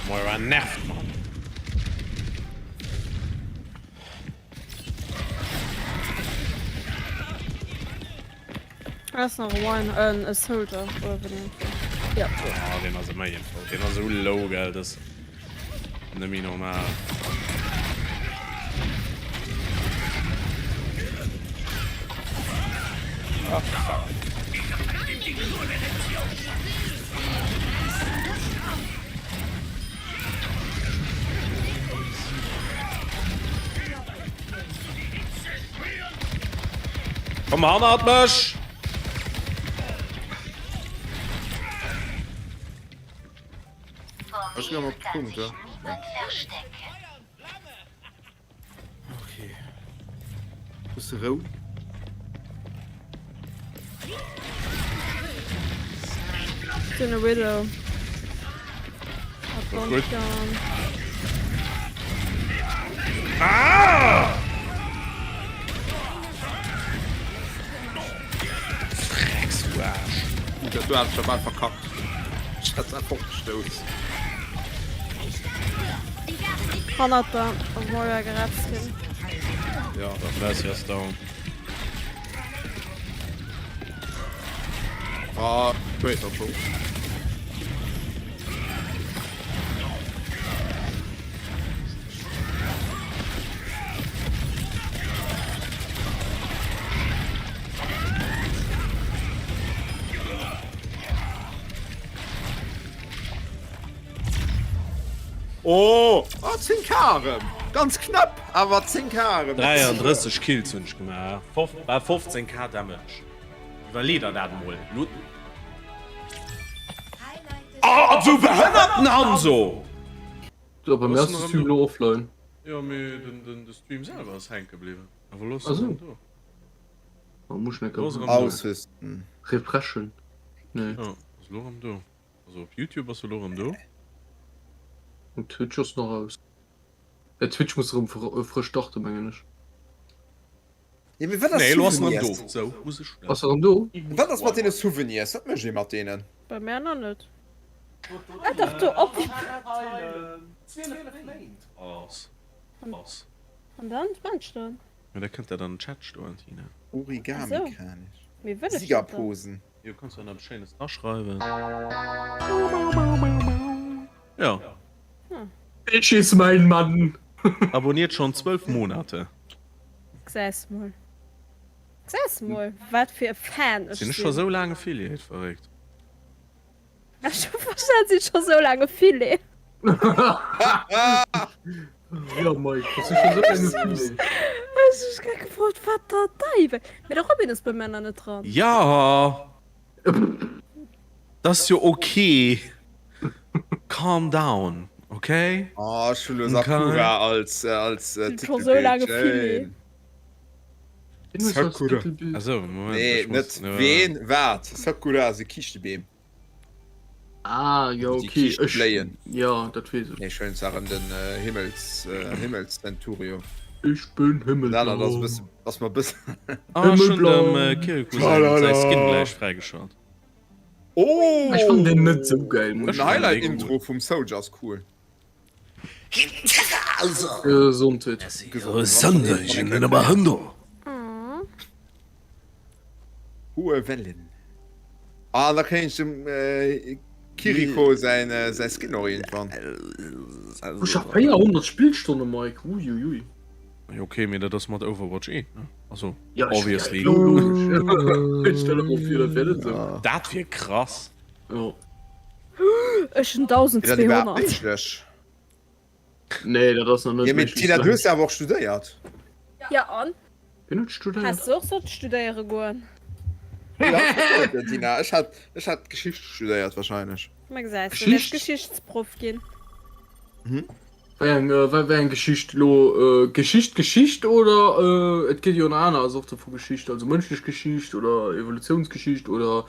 Moira nervt, Mann. Ass nach e Wine, äh, e Soldier, oder wéi den heescht. Ja. Ah, deen ass ëmmer info. Deen ass esou low, gell, dat ass net méi normal. Ah, fuck. Komm hannert mech! Ech ginn op d'Punkte. Okay. Bësse Rou. Sinn e Widow. Gutt. Ah! Drecks, du Aarsch. Uh, dat do hat ech bal verkackt. Ech hat se fortgestouss. Hannert der ass Moira geretzt ginn. Ja. Bless your stone. Ah, wait, dat schon. Oh, oh 10 K erëm. Ganz knapp, awer 10 K erëm. 33 Kills hunn ech gemaach, 15 K Damage. Iwwerlee der dat mol. Lo Oh, sou behënnerten Hanzo! So, bei mir ass de Stream lo offline. Jo, mee den de Stream selwer ass hänke bliwwen. Awer lo ass en erëm do. Oh, muss ech Lo ass erëm do. Ausrüsten. Refreshen. Nee. Jo, ass lo erëm do. Also op Youtube ass e lo erëm do. An Twitch ass nach aus. Äh, Twitch muss erëm frësch starten, mengen ech. Ja, mee wat ass Nee, lo ass en erëm Souvenirs? do. Sou, muss ech schnell. Ass erëm do? Wat ass mat deene Souvenirs? Wat mécht ee mat deenen? Bei mär nach net. Ah dach do op. Ass. Ass. An dann d'Mënschen. Jo, da kënnt dat an den Chat stoen, Tina. Origami-Kranich. Mee wëll ech dat dann? Siegerposen. Jo, kanns du dann eppes Schéines draschreiwen. Jo. Ich is mein Mann! Abonniert schon 12 Monate. Gesäis mol. Gesäis mol, wat fir e Fan ech Sinn ech sinn. scho sou laang Affiliate, verréckt. Ech hu verstan, sinn scho sou laang Affiliate. Jo Mike, bass du scho sou laang Affiliate? Ech hu mech grad gefrot, wat der Deiwel. Mee de Robin ass bei mär nach net dran. Jo, dat ass jo ok. Calm down, ok? Oh, ech hunn elo Sakura als als Sinn scho sou laang Titelbild. Affiliate. Schéin. Sakura. Asou, Moment, Nee, ech muss. net ween, wat. Sakura si Kiischtebeem. Ah, jo, Déi ok. Ech, Kiischtebléien. jo, dat weess ech. Nee, ech huelen zwar erëm den Himmels, Himmelscenturio. Ich bin Dat anert ass e himmelblau. bëssen, ass mer e bëssen. Ah, ech hunn dem Himmelblau. Kirikou säin säi Skin gläich fräigeschalt. Oh! Ech fannen deen net sou geil, muss Den ech soen. Highlight-Intro vum Soldier ass cool. Gesondheet. Hohe Wellen. Ah, da kréien ech dem Kiriko säin säi Skin och iergendwann. Ech hat 400 Spillstonne Mike, uiuiui. Jo ok, mee dat ass mat Overwatch 1 ne? Also Ja, ech obviously. Logesch. Stell der mol vir dat wär net esou. Dat wier krass. Jo. Ech hunn Wier dat iwwerhaapt 1200. méiglech? Nee, dat ass nach net Jo, mee méiglech. Tina, du hues jo awer och studéiert. Ja an? Wien huet studéiert? Häss du och sollt studéiere goen. Jo, ech huet, Tina. Ech hat, ech hat Geschicht studéiert wahrscheinlech. Ma gesäis du, wärst Geschicht? Geschichtsproff ginn. Wéi eng, wéi eng Geschicht elo? Geschicht, Geschicht oder et gëtt jo nach aner Sorte vu Geschicht, also mënschlech Geschicht oder Evolutiounsgeschicht oder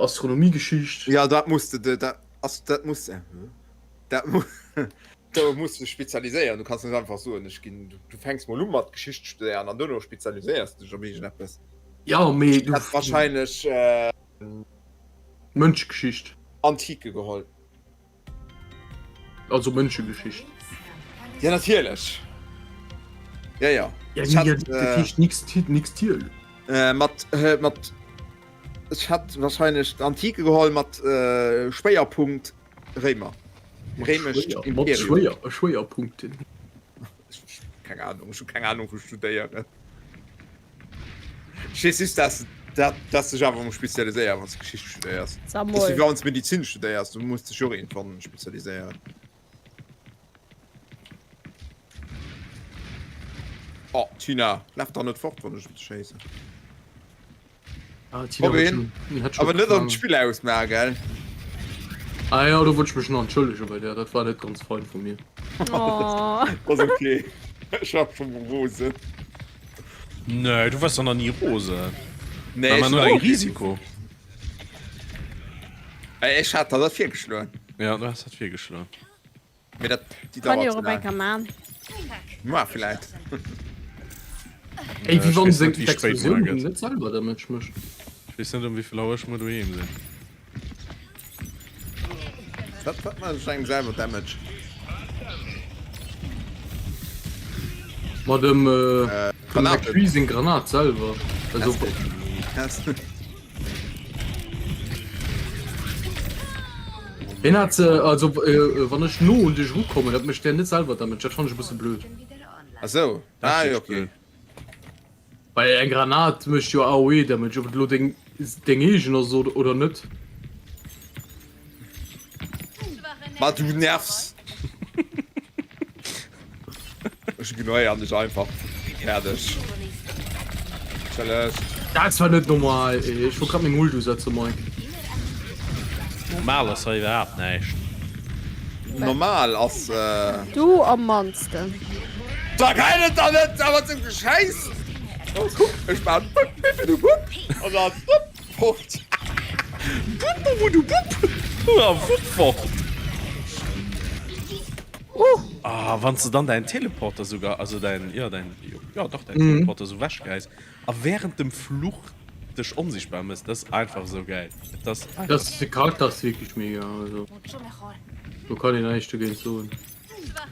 Astronomiegeschicht. Jo, dat muss de, dat ass, dat muss, dat muss, do muss de spezialiséieren. Du kanns net einfach soen, ech ginn, du fänks mol u mat Geschicht studéieren an duerno spezialiséiers de dech op iergendeppes. Jo, mee du. Ech hätt wahrscheinlech. Mënschgeschicht. Antike geholl. Also Mënschegeschicht. Ja natierlech. Ja ja. Ja, Ech hat, ja, dat heescht nix, nix Tier. Äh, mat, äh, mat ech hat wahrscheinlech d'Antike geholl mat äh, Schwéierpunkt Réimer. Réimescht Schwéier, mat Imperium. Schwéier, Schwéierpunkten. Keng Ahnung, ech hu keng Ahnung vu studéieren. Ech weess just, dass dat, dass dech awer muss spezialiséieren, wann s de Geschicht studéiers. Sag Das ist wéi mol. wann s Medizin studéiers, du muss dech och iergendwann spezialiséieren. Oh, Tina, laf dach net fort, wann ech op dech schéissen. Ah, Tina huet Robin, schon, hat schon awer net an gefangen. d'Spill ausmachen, gell? Ah ja, do wollt ich mech nach entschëllege bei der, dat war net ganz fein vu mir. Oh. Das ist okay. Ech war schon rosen. Nee, du wars doch nach nie rosen. Nee, Mä nur eng Risiko. Ech hat der dat virgeschloen. Ja, du has dat virgeschloen. Mee dat déi Kann dauert jo ze och eng laang. Kéier man. Muar villäit. Ey, wéi Ech wann weess seng net, wéi spéit muar d'Explosioun gëtt. net selwer Damage mécht. Ech weess net, ëm wéi vill Auer ech muer doheem sinn. Wat wat mécht engem selwer Damage? Ma dem äh, dem Granaten. McCree seng Granat selwer. Also, Hien hat se, also äh, wann ech no un dech erukommen, dat mécht der net selwer Damage, dat fannt ech e bësse blöd. Ach sou, ah jo okay. Well eng Granat mécht jo AOE Damage, ob et elo deng, deng eegen ass oder, oder net. Ma du nervs! Ech ignoréieren dech einfach. Fäerdeg. Entschëllegt. Dat war net normal, ey. Ech wollt grad meng Ult usetzen, Mike. Normal ass hei iwwerhaapt näischt. Normal ass. Du am mannsten. Da kann et da net awer zum Geschäiss. Oh kuck, ech maan bupp bippidi bupp an dann wupp fort. Bupp-bubudu-bupp a wupp fort. Ah, wann s de dann däin Teleporter souger, also däin, jo, däin, jo dach däin Teleporter sou wechgehäis a während dem Fluch dech onsichtbar mëss, dat ass einfach sou gäil. Et ass einfach. Das, de Charakter ass wierklech mega, also do kann een näischt dogéint soen.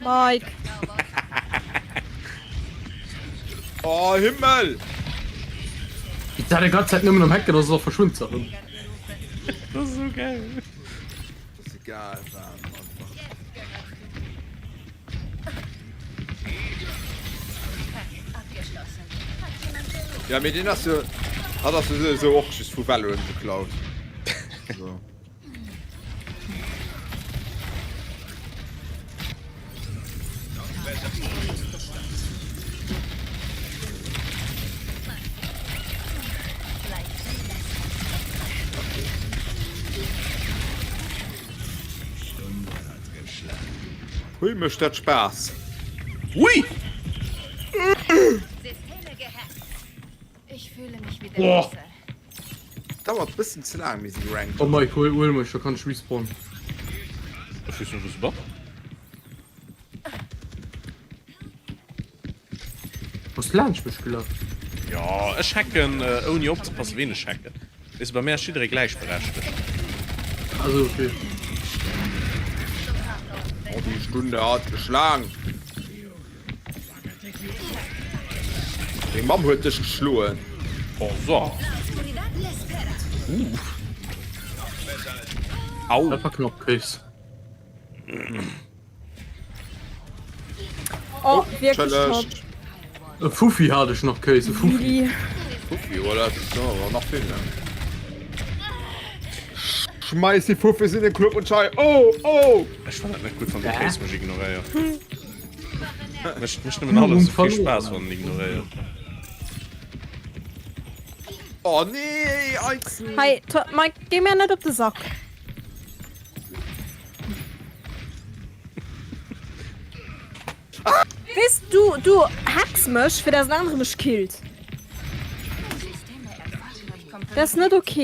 Mike. Oh Himmel! Wéi dat e ganz Zäit nëmmen am Hacken ass, ass verschwënnt se erëm. Dat ass sou gäil. Das ist egal, warm einfach. Ja, mee deen ass jo, hat ass jo souwisou och just vu Valorant geklaut. So. Hui mécht dat Spaass. Hui! Boah. Dauert bëssen ze laang bis si rankt. Oh Mike, huel, huel mech, da kann ech respawnen. Ech weess net wou se bass. Bass laanscht mech gelaf? Jo, ech hacken ouni opzepassen ween ech hacken. Weess de, bei mär ass jidderee gläichberechtegt. Also okay. Oh die Stunde hat geschlagen. Deng Mamm huet dech geschloen. Oh so. Uh. Au. Dat war knapp, Chris. Oh, wierklech top. E Fuffi hat ech nach, Chris, e Fuffi. Lili. Fuffi, oder? Das ist aber nach viel, ne? Schmeiß die Fuffis in den Club und schrei, oh, oh! Ech fannen et net gutt, wann de Chris mech ignoréiert. Mécht mécht nëmmen alles esou vill Spaass, wann en ignoréiert. Oh nee, Eizen! Hei, Mike, géi mir net op de Sack. Weess du, du hacks mech, fir dass en anere mech killt. Dat ass net ok.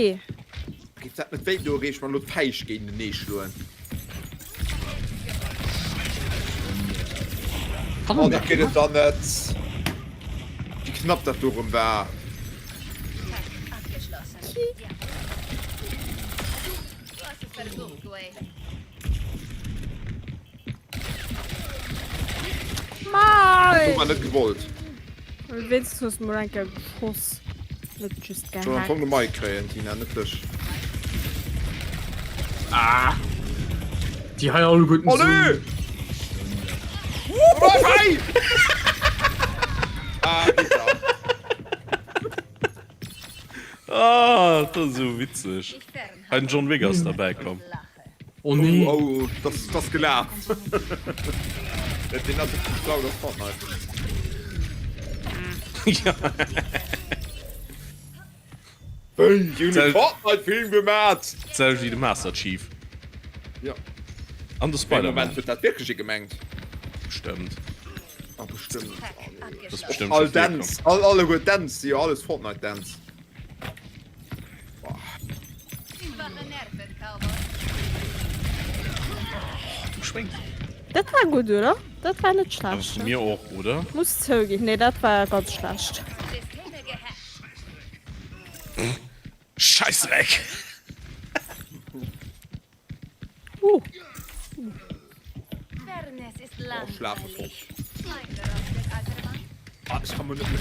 Géif dat net wéi do eréischt mer lo d'Fäischt géintenee schloen. Oh, dat geet et dann net. Wéi knapp dat do rëm war. Mei! War net gewollt. Wéinstens hues du mol eng Kéier geschoss, net just Soll am Fong de gehackt. Mike kréien, Tina, net dech. Ah! Déi hei alleguerten Oh sinn. nee! Oh, hei! Ah, bitter. Ah, dat ass esou witzeg. Hei den John Wick ass derbäi komm. Oh nee. Oh, oh, das, das gelaf. Den ass geklaut aus Fortnite. Ja. Wéi, die hunn e Fortnite-Film gemaat! D'selwecht wéi de Master Chief. Ja. An de Spider-Man. Moment, huet dat wierklech ee gemengt? Bestëmmt. Ah, bestëmmt. Das bestimmt All Dance, all, alleguer Dance, si jo alles Fortnite-Dance. Du Schwéng. Dat war gutt, oder? Dat war net schlecht. Vu mir och, oder? Muss zouginn. Nee, dat war ganz schlecht. Scheißdreck! Uh. Schlafe fort. Ah, ech kann mol net méi.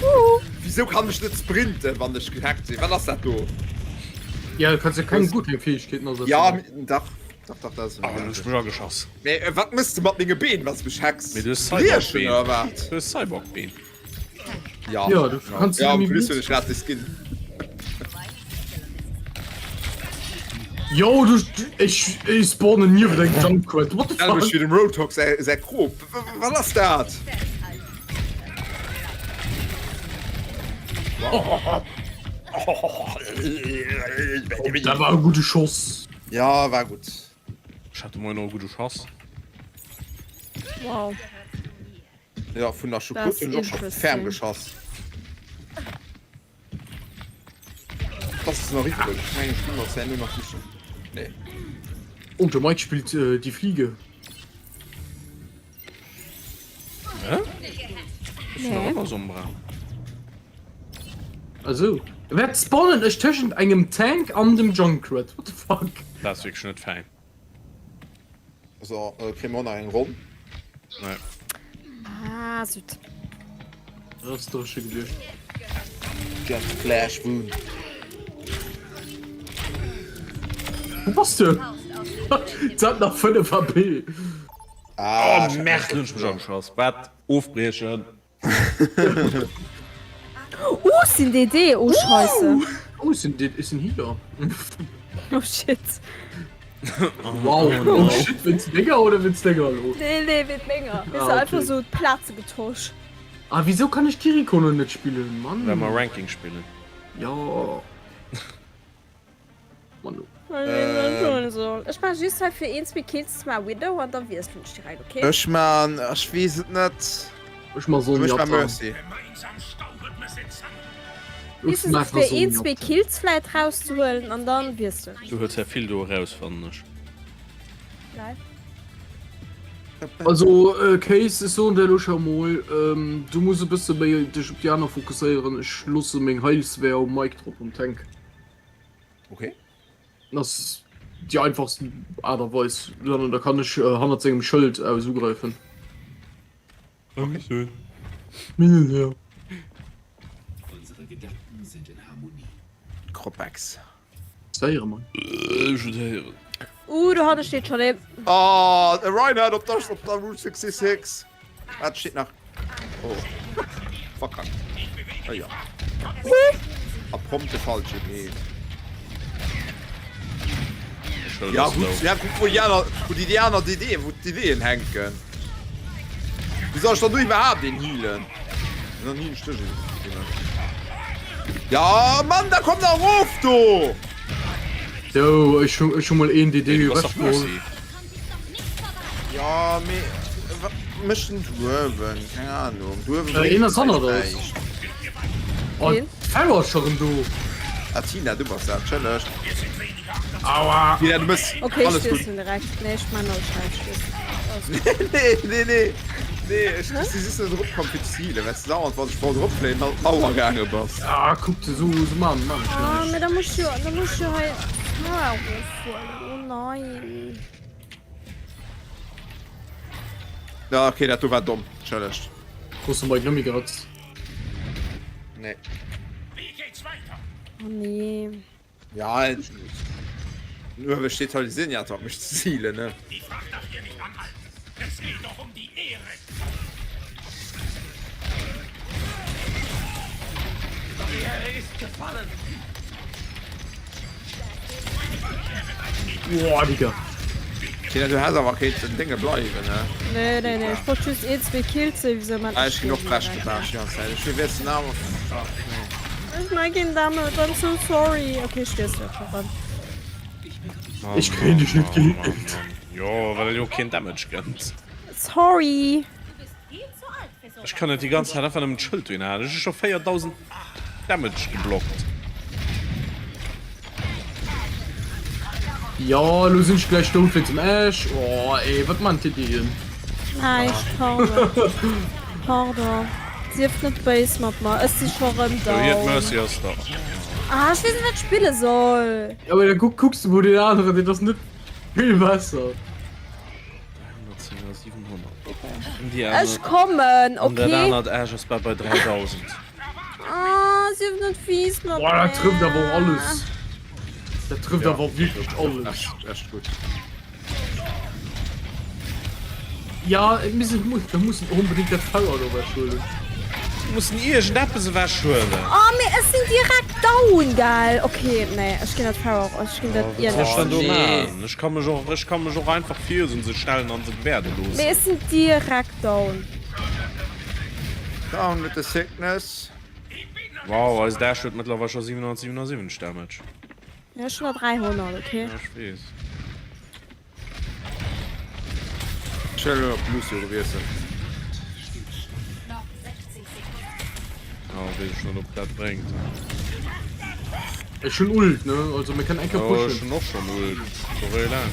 Wisou kann ech net sprinten, wann ech gehackt sinn? Wat ass dat do? Ja, du kanns jo keng gutt Fähigkeeten asetzen. Ja, dach, dach, dach, dat ass. Ah, du hues mech ageschoss. Mee wat mëss de mat menge Been, wann s mech hacks? Mee du hues Briechen Cyborg-Been. oder wat? Du hues Cyborg-Been. Ja, Ja, du kannst ja, méi en plus gutt. hunn ech grad de Skin. Yo, du, ech, ech spawnen niewent engem Junkrat. What the Selwecht fuck? wéi dem Roadhog säi, säi Krop. Wat ass dat? Dat war e gudde Schoss. Ja, war gutt. Ech hat de Moien och e gudde Schoss. Wow. Ja, vun der Schukutt hunn ech och scho ferm geschoss. Das ist nach iwwreg. Ech mengen, ech ginn mer herno nach sichen. Nee. Oh, de Mike spillt äh, die Fliege. Hä? Ech sinn nach ëmmer Sombra. Also, wat spawnen ech tëschent engem Tank an dem Junkrat? What the fuck? Dat ass wierklech net fäin. So, äh, kréie mer och nach eng Ronn? Nee. Ah, süd. Dat ass dréche gewiescht. Just Flash Wound. Wo bass du? Se hat nach 5 HP. Ah, Oh, Merde, hunn ech mech ageschoss. Wat? Ofbriechen. Uh, sinn DD, oh scheisse. Oh, ech sinn, ech sinn Healer. Oh shit. Wow, oh shit, wéinst menger oder wéinst denger elo? Nee, nee, wéint menger. Weess Ah, du, okay. einfach sou d'Plaze getosch. Ah, wieso kann ech Kiriko noch net spillen? Mann. Well mer Ranking spillen. Ja. Mann. Ech man just hei fir een, zwee Kills ze man Widow an da wiesselen ech direkt, okay? Ech man, ech weess et net. Ech man Ech man Zenyatta. Mercy. Weess du, sou fir een, zwee Kills vläit rauszehuelen an dann wiesselen ech. Du huels her vill do eraus, fannen ech. Live. Also Case, ech soen der elo scho mol, du muss e bësse méi dech op déi aner fokusséieren. Ech loosse meng Heilswär um Mike drop, um Tank. Okay. Dat ass déi einfachsten Aart a Weis. Dann da kann ech hannert sengem Schëld aus ugräifen. Dankeschön. Minen Här. Unsere Gedanken sind in Harmonie. Cropex. Séiere Mann. Ech huet héieren. Uh, do hanne steet schon een. Oh, de Reinhardt op der, op der Route 66. Wat steet nach? Oh. Verkackt. Ah, ja. A prompt de falsche geheelt. Ja, gut, ja, guck, wo die aner, wo die, die aner DD, wo d'Ideen hänken. Wie soll ich dann du überhaupt den healen? Dann healen ich dich eben. Ja, Mann, da komm da ruf, du! Sou, ech hu, ech hu mol een DD Du bass dach ewechgeholl. Mercy. Ja, mee wat mécht den Druewen? Keng Ahnung. Druewen Äh, bréngt een ass hannert eis eis. näischt. Oh, Ween? d'Farah ass scho rëm do. Ah, Tina, du bass dat. Chëlleg. Aua. Tina, du mëss Okay, ech alles gutt. wiesselen direkt. Nee, ech man all Scheiß. Ich wiessel. Alles gut. Nee, nee, nee. Nee, ech ech si just net erop komm fir ze healen, well s de dauernd, wann ech wollt eropfléien, an d'Mauer gaange bass. Ah, kuck, esou, esou man, man ech Ah, näischt. mee da muss ich jo, da muss ich jo hei d'Mauer erofhuelen. Oh nein. Ja, okay, dat do war domm. Entschëllegt. Krus de Mike nëmme geratzt? Nee. Oh nee. Ja, nur steht halt die Sinja op mech ze zielen, ne? Die Fracht darf hier nicht anhalten. Es geht doch um die Ehre. Die Ehre ist gefallen. Boah, Digga. Tina, du häss awer kéinten Dénge bleiwen, ne? Nee, nee, nee, ech wollt just een, zwee Kills sinn, wieso man Ah, ech ginn och frech gebasht déi ganz Zäit. Ech weess den awer. Ach, nee. Ech mag keen Damage, I'm so sorry. Okay, ech wiessel och schon ran. Ech kréien dech net geheelt. Jo, well et jo keen Damage gëtt. Sorry. Ech kann net déi ganz Zäit einfach nëmmen d'Schëld dohin halen. Ech hu scho 4000 Damage geblockt. Jo, elo sinn ech gläich dout wéinst dem Ash. Oh ey, wat man d'Iddien? Näischt, pardon. Pardon. Sief net béis mat mer, ech si scho rëm So, hier down. d'Mercy ass da. Ah, ech weess net wat ech spille soll. Ja, mee da kuck, kucks de mol deen aneren, deen ass net vill besser. 310 a 700, okay. An déi aner. Ech kommen, An dat okay? anert Ash ass bal bei 3000. Ah, sief net fies mat Boah, dat trëfft awer och mär. alles. Dat trëfft Ja, awer wierklech dat trëfft alles. echt, echt gutt. Ja, et misst, mir mussen onbedéngt dat Feuer do ewechhuelen. Mir mussen iergendeppes ewechhuelen. Oh, mee ech sinn direkt down, gell? Okay, nee, ech ginn dat Feuer och, ech ginn dat Wat soll ech dann do iergendwéi. maachen? Ech ka mech och, ech ka mech och einfach virun se stellen an se gewäerde Mee loossen. ech sinn direkt down. Down with the sickness. Wow, eis Dash huet mëttlerweil scho 777 Damage. Ja, ech hunn der 300, okay. Ja, ech weess. Ech wëll elo op Lucio gewiesselt. Ja, weess ech net, ob dat bréngt. Ech hunn Ult, ne? Also mir kënnen eng Kéier Jo, ech pushen. hunn och schonn Ult. Scho wéi laang.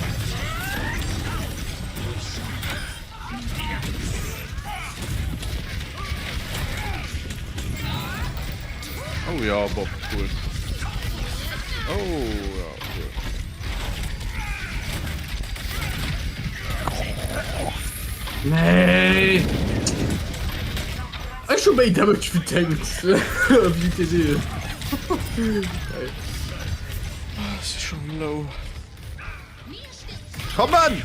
Oh ja, Bob, cool. Oh ja, cool. Nee! Ech hu méi Damage wéi Tanks. Wéi TD. Ah, ech si schon low. Kommen!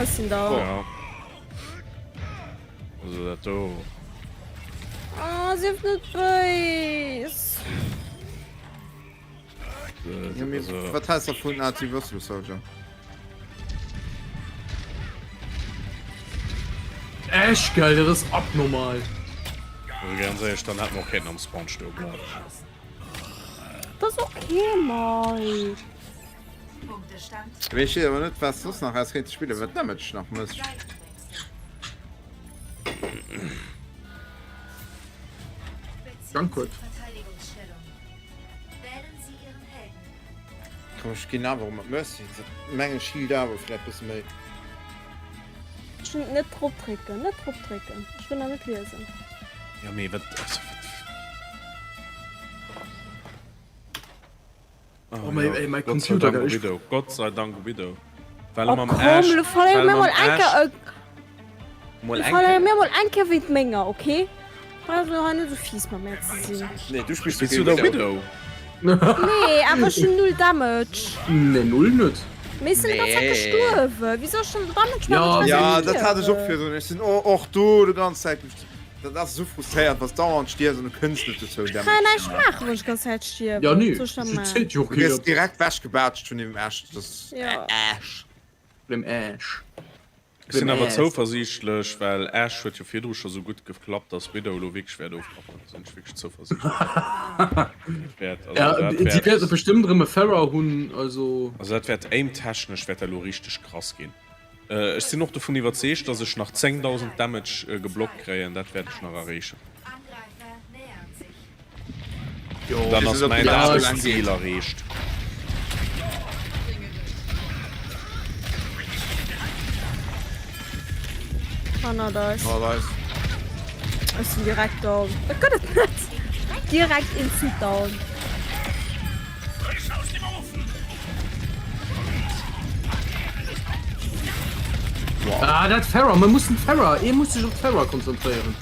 Ech sinn da. Ja. Also dat do. Ah, sief net béis. Ja, mee wat häls de vun AT Buffalo Soldier? Echt geil, dat ass abnormal. Also ganz éierlech, dann hätt mer och kéinten am Spawn stoe bleiwen. Dat ass ok, Mike. Mee ech weess awer net wat soss nach aus kéint ze spillen, wat Damage nach mécht. Junkrat. Komm ech ginn awer mat Mercy, dat mengen ech healt awer vläit bësse méi. Ech wëll net drop drécken, net drop drécken, ech wëll nach net liesen. Jo mee wat, also wat. Oh, oh mein, ey, mein Computer, Gott sei Dank Widow. Gott sei Dank Widow. Well oh, mam komm, Ash, lo verléiere mir mol eng Kéier Mol Lo eng verléiere mir mol eng Kéier wéint menger, okay? Brauchst du hei net esou fies mat mär ze sinn. Nee, du spills Spills du da Widow? Nee, awer ech hunn null Damage. Nee, null net. Mee ech sinn déi ganz Zäit gestuerwen. Wéi soll ech dann Damage maachen? Ja, dat hat ech och virdrun. Ech sinn och do de ganz Zäit. Dat ass esou frustréiernd, wanns dauernd stierfs an du kënns net dozou Ech kann ja näischt maachen, wann ech ganz Zäit stierwen. Ja nee, Soll ech da maachen? seet jo Du gëss keen. direkt wechgebaatscht vun dem Ash. Dat ass Ja. Ash. Dem Ash. Ech sinn awer zouversiichtlech, well Ash huet jo virdru scho sou gutt geklappt, dass Widow elo wierklech wäert ofrappen. Do sinn ech wierklech zouversiichtlech. Dat wäert, also Ja, dat si wäert, wäerte bestëmmt erëm e Pharah hunn, also. also dat wäert aimtechnesch wäert dat elo richteg krass ginn. Ech sinn och dovun iwwerzeegt, dass ech nach 10.000 Damage geblockt kréien. Dat wäert ech nach erreechen. Dann ass mäin Dagesziel erreecht. Hannert eis. Ech sinn direkt down. Dat gëtt et net! Direkt instant down. Ah, dat Pharah, mir mussen d'Pharah, ee muss sech op d'Pharah konzentréieren.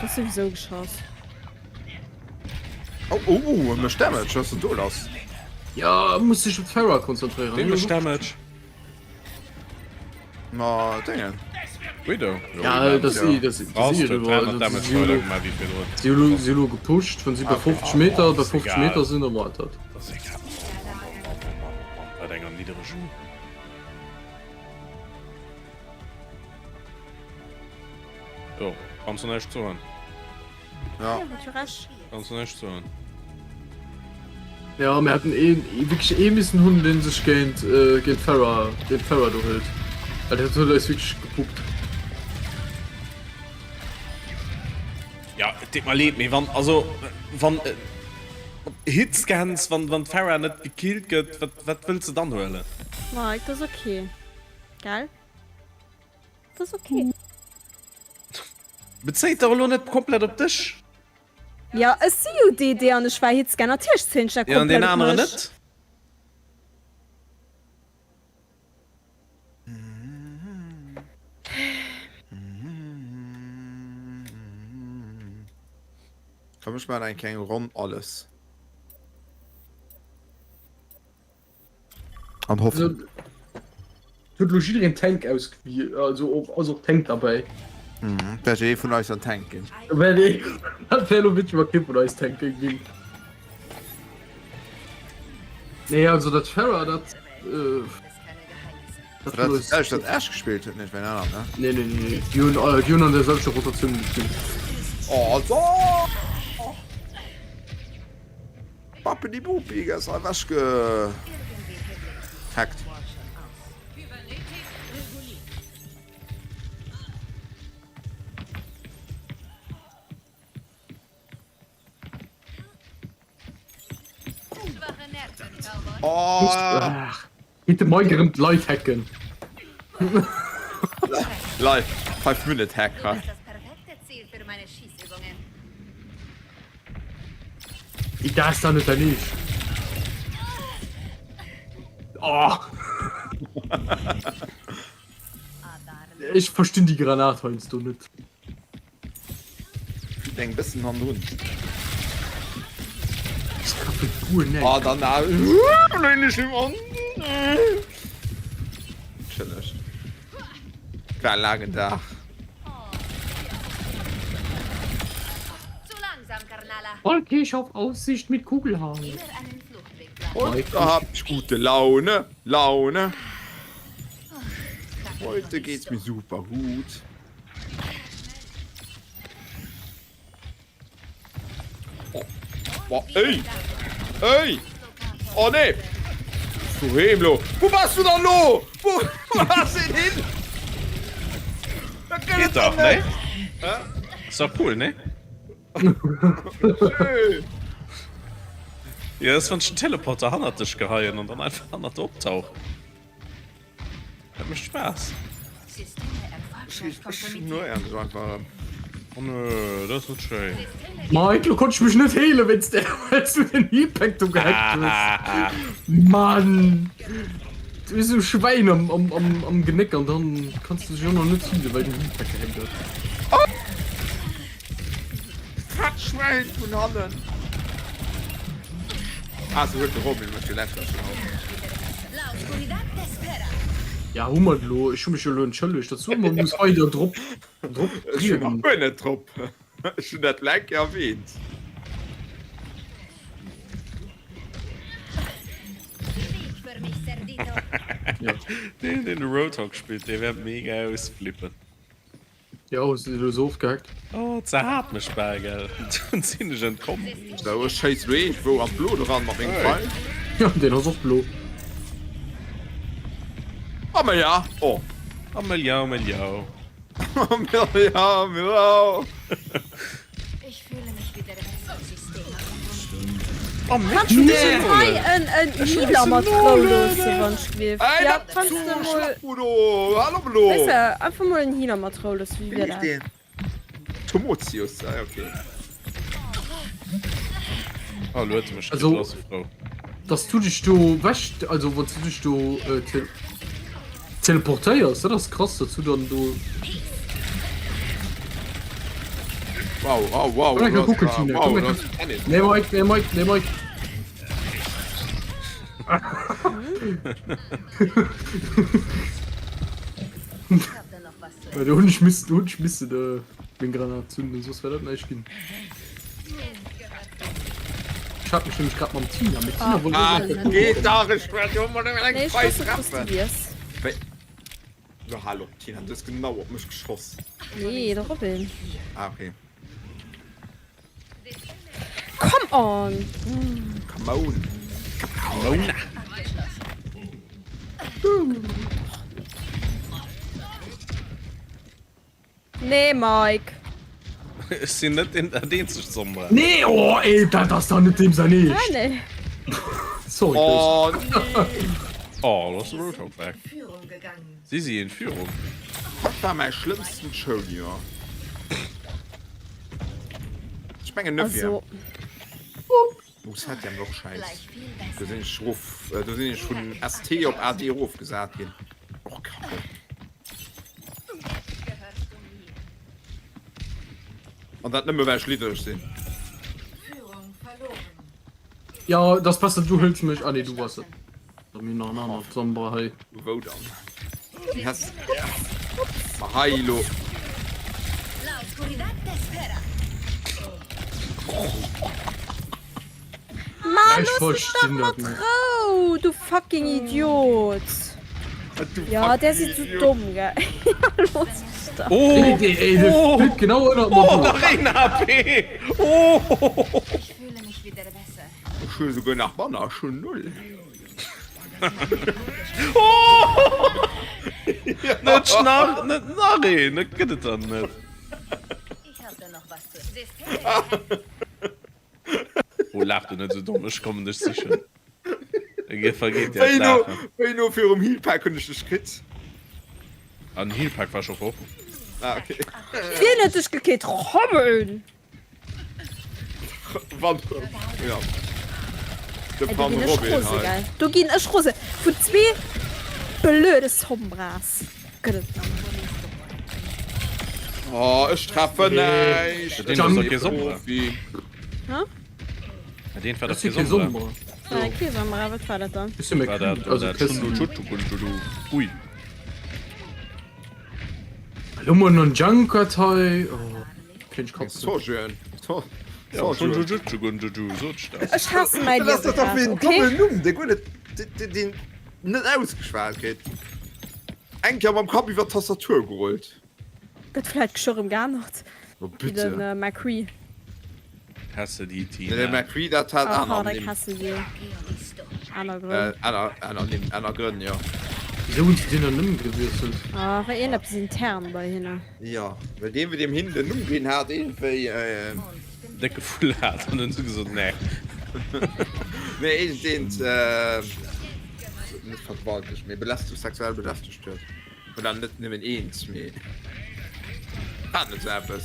Dat ass souwisou geschoss. Oh, oh, oh, e mécht Damage, was ass denn do lass? Ja, muss sech op d'Pharah konzentréieren. Dee mécht Damage. Ma Déngen. Widow. Ja, dat si, dat si, dat si eriwwer. Also, si hu lo, si hu lo, si hu lo gepusht, wann si bei 50 Meter, bei 50 Meter sinn, da war dat. Dat ass egal. Oh Mann, oh Mann, oh Mann, oh Mann, wat eng Erniddregung. Jo, kanns du näischt soen. Ja. Kanns du näischt soen. Ja, mir hätten een, wierklech ee missen hunn, dee sech géint, géint d'Pharah, deen d'Pharah do hëlt. Well dat huet eis wierklech gepuppt. Ja, et deet mer leed, mee wann, also, wann. Hitscans, wann wann d'Pharah net gekillt gëtt, wat wat wëlls de dann huelen? Mike, dat ass ok. Gell? Dat ass ok. Bezéit dach elo net komplett op dech. Jo, ech si jo DD an ech war Hitscan. Natierlech zéien ech dat Jo, an deen komplett op aneren mech. net? Komm ech maan eng kleng Ronn alles. An hoffen. Huet lo jiddereen Tank ausgewielt, also och ass och Tank derbäi. Mhm, wäert jo ee vun eis an Tank ginn. Wäert ee, dat wär lo witzeg wa kee vun eis Tank géing ginn. Nee, also dat Pharah, dat äh, Dat dat dat dat Ash gespillt huet, net wéi aner, ne? Nee, nee, nee, déi hunn äh, déi hunn an der selwechter Rotatioun gespillt. Oh, so! Bappedi Bopi ass ewech gehackt. Oh. Ach, Geet de Mike erëm d'Leit hacken? Live 5 minute hack hei. Dat ass dann net dein Eescht. Oh. Ech verstinn déi Granat heiansdo net. Flitt eng bëssen hannendrun. Ech treffen guer näischt. Oh, dann ah, Chilleg. War en laangen Dag. Volkisch auf Aussicht mit Kugelhagel. Heute hab ich gute Laune, Laune. Heute geht's mir super gut. Oh. Boah, ey! Ey! Oh nee! Doheem lo! Wo bass du dann lo? Wo, wo ass en hin? Dat gëtt Geet et dach, doch ne? net! Hä? Ass dach cool, ne? Schön! Jo, ass wann ech den Teleporter hannert dech geheien an dann einfach hannert der optauch. Dat mécht Spaass. Oh nö, dat ass net schéin. Mike, lo konnt ech mech net heelen wéinst där, well s du den Healpack do gehackt hues. Mann! Du hues esou Schwäin am, am, am, am Genéck an dann kanns du dech och nach net healen, well den Healpack gehackt gëtt. Fettschwäin vun hannen. Ah, se huet de Robin mech geläscht dat schon auch. Ja hu mer et elo, ech hu mech jo elo entschëllegt, datt du ëmmer muss weider drop drop Ech hunn nach trieden. guer net drop. Ech hunn dat eng Kéier erwähnt. Deen deen de Roadhog spillt dee wäert mega ausflippen. Jo, hues de elo se ofgehackt? Oh, ze hat mech bal, gell? Dunn sinn ech entkomm. Sou, ech schéiss elo iergendwou an d'Blot eran mat mengem Pfeil. Jo, deen ass och blo. Oh Meja! Oh. Oh Meljau, Meljau. Oh Meljau, Meljau. Oh Mensch, Kanns du hei en en Healer mat Rou loossen wann ech giff? Ey, Ja, dat kanns zu du mol Schlappbudo! Hallo Blo! Weess de, einfach mol en Healer mat Rou loossen, wéi wier dat? Tomotius, ah okay. Oh, lo huet se mech Also- kritt, lo ass se frou. Dass du dech do wech, also wann du dech do äh, te teleportéiers, dat ass krass, dass du dann do. Wow, wow, wow. Komm eng Kéier kucken, Wow, Tina, wow, komm eng das Kéier. kenn ich. Nee Mike, nee Mike, nee Mike. Do hunn ech missen, do hunn ech missen äh, meng Granat zünden, soss wär dat näischt ginn. Ech hat mech nämlech grad mam Tina, mee Tina wollt och Ah, eng Kéier kucken. geht dach, ech wollt jo mol eng Nee, ech Fei wosst net, wou s du treffen. wiers. Wéi? So, hallo, Tina, du hues genau op mech geschoss. Nee, de Robin. Ah, okay. Come on! Come on. Come on. Nee, Mike. Ech sinn net den, dat eenzegt Sombra. Nee, oh ey, dat ass dach net deem säin Ah, Eescht. nee. Sorry, Chris. Oh nee! Oh, lo ass de Roadhog weg. Si si in Führung. Wat war mäi schlëmmsten Schouljoer? Ech mengen Neuvième. Also. Oh, Septième war och schäiss. Do sinn ech rof, do sinn ech vun ST op AD erofgesat ginn. Och kacke. An dat nëmme well ech liddereg sinn. Ja, das besser, du hëls mech. Ah nee, du wars et. Da mir nach en anert Sombra hei. Wou dann? Déi häss Ma hei elo. Mann, Ech looss mech dach verstinn mat dat net. Rou, du fucking Idiot! Du Ja, där fucking sidd sou Idiot. domm, gell? Ja, looss mech dach. Oh! Ey, ey, ey, der Oh! flitt genau ënnert mer Oh, duerch. nach een HP! Oh! Ech hu souguer nach manner, ech hunn null. Net nach, net nach een, dat gëtt et dann net. Oh, laach du net esou domm, ech kommen dech sichen. Ge vergeet dir Wéi no, d'Laachen. wéi no virum Healpack hunn ech dech kritt. An Healpack war scho fort. Ah, okay. Wien huet dech gekillt? Robin! Wann, ja. De Ey, do Pan ginn ech Robin rose, hei. gell? Do ginn ech rose. Vu zwee blöde Sombras gëtt et nach. Oh, ech treffen näischt. Deen ass doch kee Sombra. Profi. Hä? Deen war Dat doch si kee kee Sombra. Sombra. Äh, kee Sombra, wat war dat dann? Ech si méi War dat, kühl, also dat Chris. Ui. Elo mol non Junkert hei. Oh, kréien ech Kotzen. Sojourn. So, Ja, Sojourn. Sot ech dat. Ech hasse mäi Dat ass Liewe doch grad, wéi en okay? dommen Numm, dee guer net, deen, deen net ausgeschwat kritt. Eng Kéier mam Kapp iwwer d'Tastatur gerullt. Gëtt vläit geschwë rëm geännert. Oh, Wéi bitte. den McCree. Cassidy, Nee, Tina. de McCree, dat hat Ah, aner pardon, Nimm. Cassidy. Aner Grënn. Äh, aner, aner Nimm, aner Grënn, jo. Wieso hunn se deen dann Numm gewiesselt? Ah, war iergendeppes intern bei hinne. Jo, well deen, wou deem hinnen den Numm ginn hat, iergendwéi, äh. Décke Vull hat an hunn se gesot, nee. Nee, iergendeent, äh, net vergewaltegt, mee belästegt, sexuell belästegt huet. Oder net nëmmen eent, mee hat net sou eppes.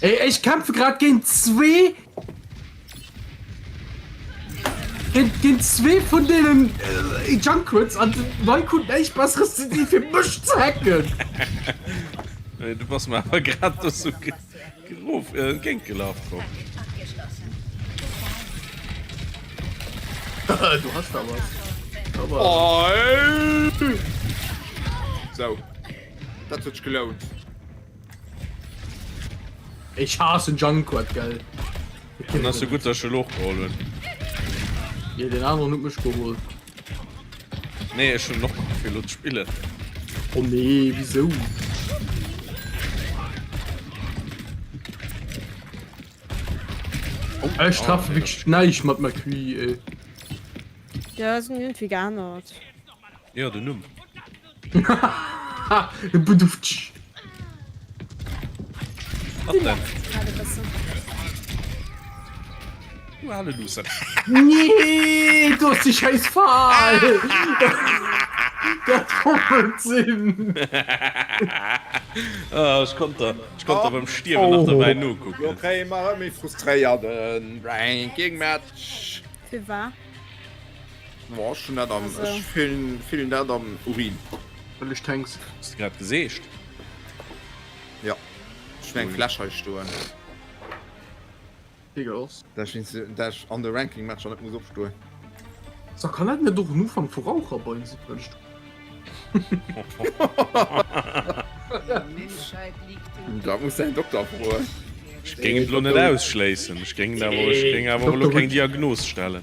Ey, ech kämpfe grad géint zwee géint, géint zwee vun deenen äh, Junkrats an den Mike huet näischt Besseres ze di fir mech ze hacken. Nee, du bass mer awer grad do sou gerof, äh, entgéint gelaf komm. Du hast da was. Aber Oh, ey! Sou, dat huet sech gelount. ich hasse Junkrat, gell. Dann ass jo gutt, dass ech elo och geholl hunn. Ja, den anderen huet mech geholl. Nee, ech hunn och fir elo ze spillen. Oh nee, wieso? Oh, ech treffe wierklech näischt mat McCree, ey. Ja, se hunn iergendwéi geännert. Jo, den Numm. Bedufftsch. Wat denn? Du ale Loser. Nee, du hast die scheiß Fal. Dat konnt sinn. Ah, ech konnt der, ech konnt der beim Stierwen nach derbäi nokucken. Lo kréie mer erëm ee frustréierten Ranking-Match. Firwat? Boah, ech hunn dat am, ech fillen, fillen dat am Urin. Wëll ech Tanks. Hues de grad geseegt? Jo, ech hunn eng Fläsch hei stoen. Egal ass. Dat ech, dat ech an de Ranking-Matcher net muss opstoen. So, kann dat net och en Ufank vu Raucherbein sinn, wat ech do. Da muss däin Dokter froen. Ech géing et elo net ausschléissen. Ech géing awer, ech géing awer elo keng Diagnos stellen.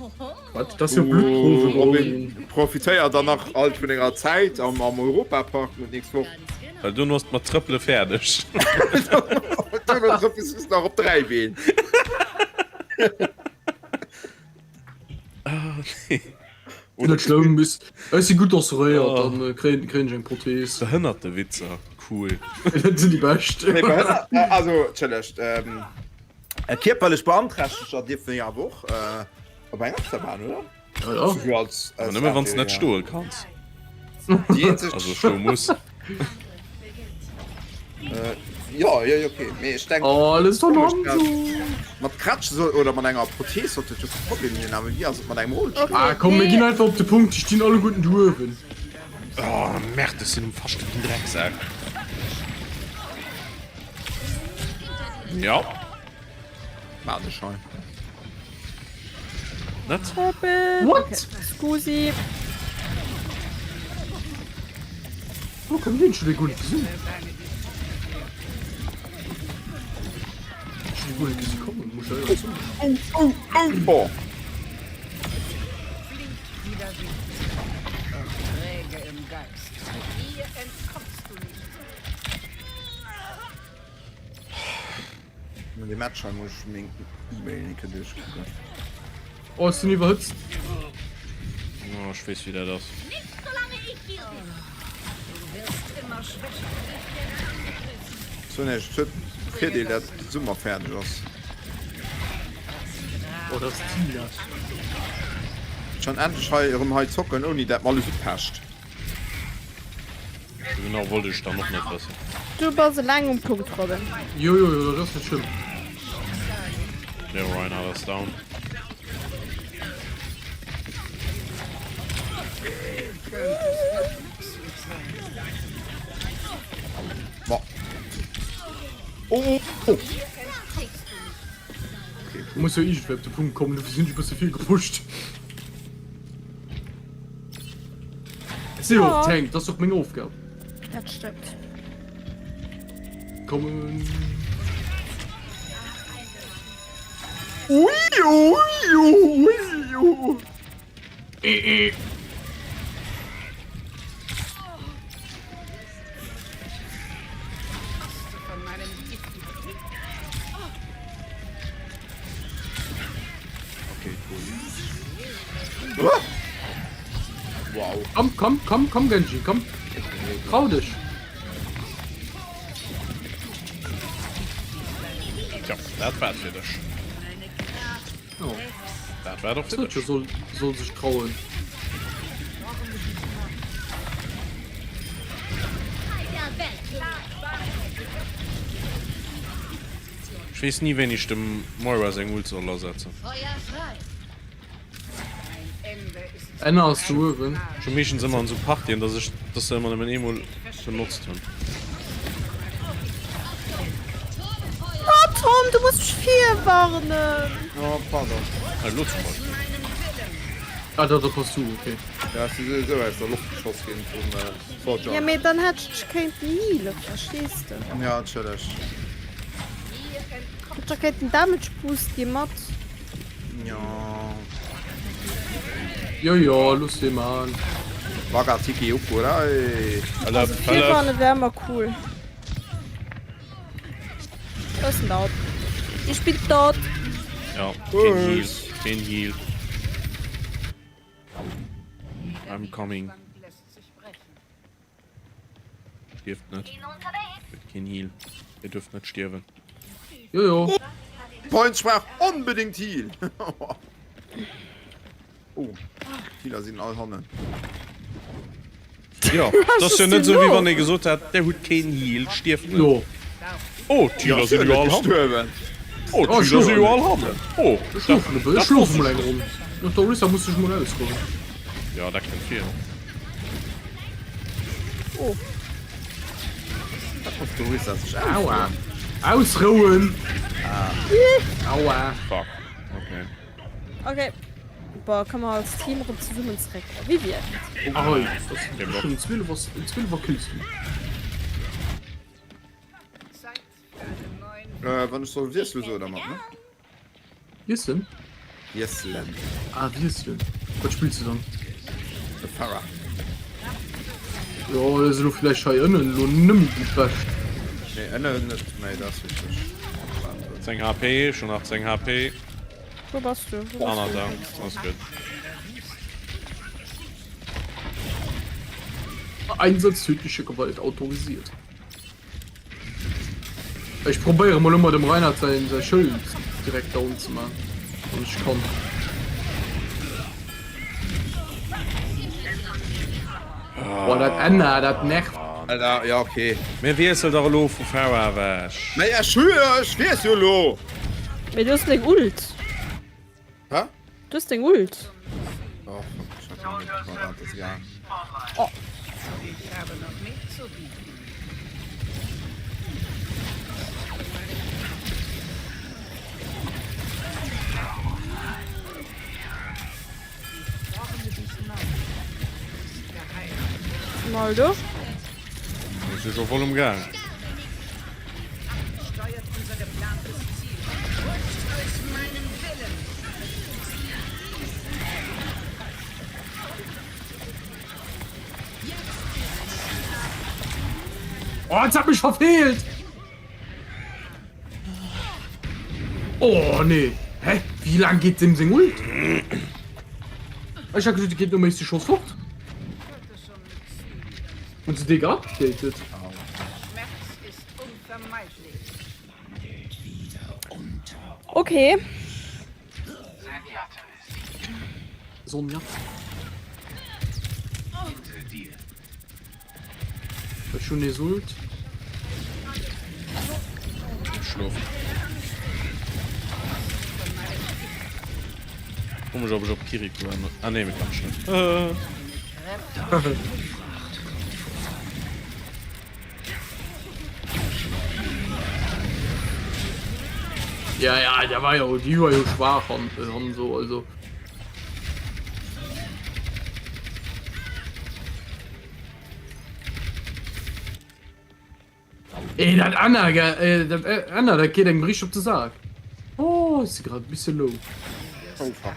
Wat? Dat ass jo Blutprofe Robin, profitéier dann nach alt vun denger Zäit am, am Europapark no d'nächst Woch. Well dono ass d'mat Trëppele fäerdeg. Dono trëppels du nach op 3 Been. Ah, nee. Net schlëmm, ech si gutt assuréiert, dann kréien, kréien ech eng Prothees. Behënnerte Witzer. cool. Dat sinn déi bescht. Nee, behënnert, also, entschëllegt, ähm, kierperlech Beanträchteger dierfen jo awer och op eng Achterbahn, oder? Ja, ja. Souwuel als, Awer als nëmme wann s de net ja. stoe kanns. Déi eenzeg. Also stoe muss. Äh, jo, jo, jo, okay. Mee ech denk. Alles von Komisch, Hanzo. Mat Kratsch soll, oder mat enger Prothees sollt dat jo kee Problem sinn, awer wéi ass et mat engem Rollstull? Okay. Ah komm, mir Nee. ginn einfach op de Punkt, déi stinn alleguerten do uewen. Oh, Merde, ech sinn um Faschte wéi en Drecksak. Ja. Maach ech hei. Net? What? Okay. Scusi. Wo komm den schon guer net gesinn? Schon guer net gesinn kommen, muss ich éierlech soen. Oh, oh, oh, oh. No dem Match hei muss ech meng E-Mail eng Kéier duerchkucken. Oh, ech sinn iwwerhëtzt. Oh, ech weess wéi dat ass. So ne, et huet de Virdeel dat de Summer fäerdeg ass. Oh, dat ass Tina. Ech kann endlech hei erëm hei zocken ouni dat mer alles upecht. Sou genau wollt ech dann och net wëssen. Du bass eleng um Punkt, Robin. Jo, jo, jo, dat ass net schlëmm. De Reinhardt ass down. Ma. Oh, oh, oh. Du muss jo iergendwéi op de Punkt kommen, dofir sinn ech e bësse vill gepusht. Ech sinn och Tank, dat ass och meng Aufgab. Dat stëmmt. Kommen. Ui, ui, ui, ui. Eh, eh. Okay, cool. Wow. Komm, komm, komm, komm, Genji, komm. Trau dech. Tja, dat war et fir dech. Oh. Dat war et och fir dech. Soldier soll, soll sech trauen. Ech weess ni wéini ech dem Moira seng Ult soll asetzen. Enner ass do uewen. Ech hu meeschtens ëmmer an sou Partien, dass ech dass se ëmmer nëmmen eemol benotzt hunn. Oh Tom, du muss mech virwarnen! Oh, pardon. Elo zum Beispill. Ah, da, da pass du, okay. Ja, si si sou aus der Loft geschoss ginn vum Soldier. Ja, mee dann hätt ech dech kéinten healen, verstees de? Ja, natierlech. Hätt dech kéinten Damage Boost gi mat. Jo. Jo, jo, looss dee man. Waka Tiki Ukurai. Also virwarne wär ëmmer cool. Wou ass denn dat? Ich bin tot. Ja, keen Heal, keen Heal. I'm coming. Stierft net. Huet keen Heal. Dir dürft net stierwen. Jo, jo. Points brauch onbedingt Heal. Oh, d'Healer sinn all hannen. Jo, dat ass jo net esou, wéi wann ee gesot hätt, der hutt keen Heal, stierft net. Jo. Oh, d'Healer sinn jo all hannen. Oh, d'Healer sinn jo all hannen. Oh, Ech schlofen e bëssen. Ech schlofe mol eng Ronn. No der Orisa muss sech mol ausrouen. Jo, dat kënnt vir. Oh. Dat muss d'Orisa sech Aua. ausrouen. Ausrouen! Aua. Fuck. Okay. Okay. Boah, kann man als Team erëm zesummen zréck. Wéi wier et? Ahoi, das ist schon 12 Uhr, 12 Uhr killst du. Äh, wann ech soll wiesselen, so oder mat, ne? Wiesselen? Wiesselen. Ah, wiesselen. Was spielst du dann? De Pharah. Jo, dat ass elo vläicht hei ënnen elo nëmme déi bescht. Nee, ënnen net méi, dat ass richteg. 10 HP, schon nach 10 HP. Wou bass du? Wou bass Anna du? da, alles gutt. Einsatz tödlicher Gewalt autorisiert. Ech probéiere mol ëmmer dem Reinhardt säin säi Schëld direkt down ze man, wann ech kann. Boah, dat Enna, dat nervt. Alter, ja okay. Mir wiessel dach elo vu Pharah ewech. Mä ech hu jo, ech weess jo elo. Mee du hues deng Ult. Hä? Du hues deng Ult. Oh fuck, ech hat meng net parat, ass egal. Oh. Mal do. Ech si scho voll um Gaang. Oh, jetzt hat mich verfehlt! Oh nee. Hä? Wéi laang geet deem seng Ult? Ech hat gesot, déi geet nom éischte Schoss fort. Hunn se déi geupdatet? Okay. Sonja. Ech hunn nees Ult. Schlof. Fro mech ob ech op Kiriko änneren. Ah nee, kann ech net. Ja, ja, der war jo, déi war jo schwaach an, an so, also. Ey, dat Anna, gell, äh, dat äh, Anna, dat geet engem richteg op de Sak. Oh, ech si grad e bisse low. Oh fuck.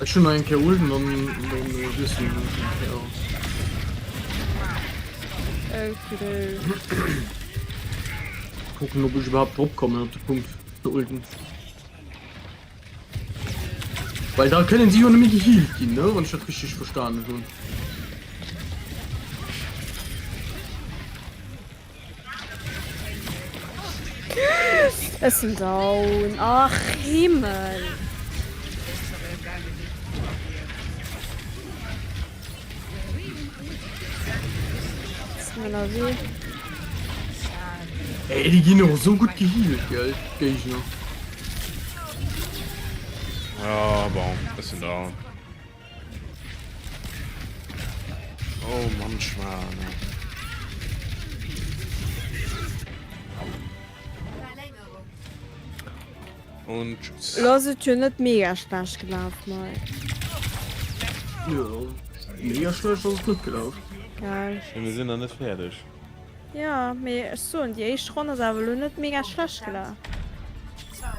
Ech hunn nach eng Kéier Ulten an dann wiesselen ech eng Kéier. Kucken ob ech iwwerhaapt drop kommen op de Punkt ze ulten. Well da kënnen si jo net méi gehealt ginn, ne? Wann ech dat richteg verstanen hunn. Ech sinn down. Ach Himmel. Sinn ënnerwee. Ey, déi ginn och esou gutt gehealt, gell, d'Géigner. Ja, bon, ech sinn down. Oh Mann, Schwane. Und tschüss. Lo ass et jo net mega schlecht gelaf, Mike. Jo, mega schlecht ass et net gelaf. Geil. Mee mir sinn nach net fäerdeg. Ja, mee ech soen, déi éischt Ronn ass awer elo net mega schlecht gelaf.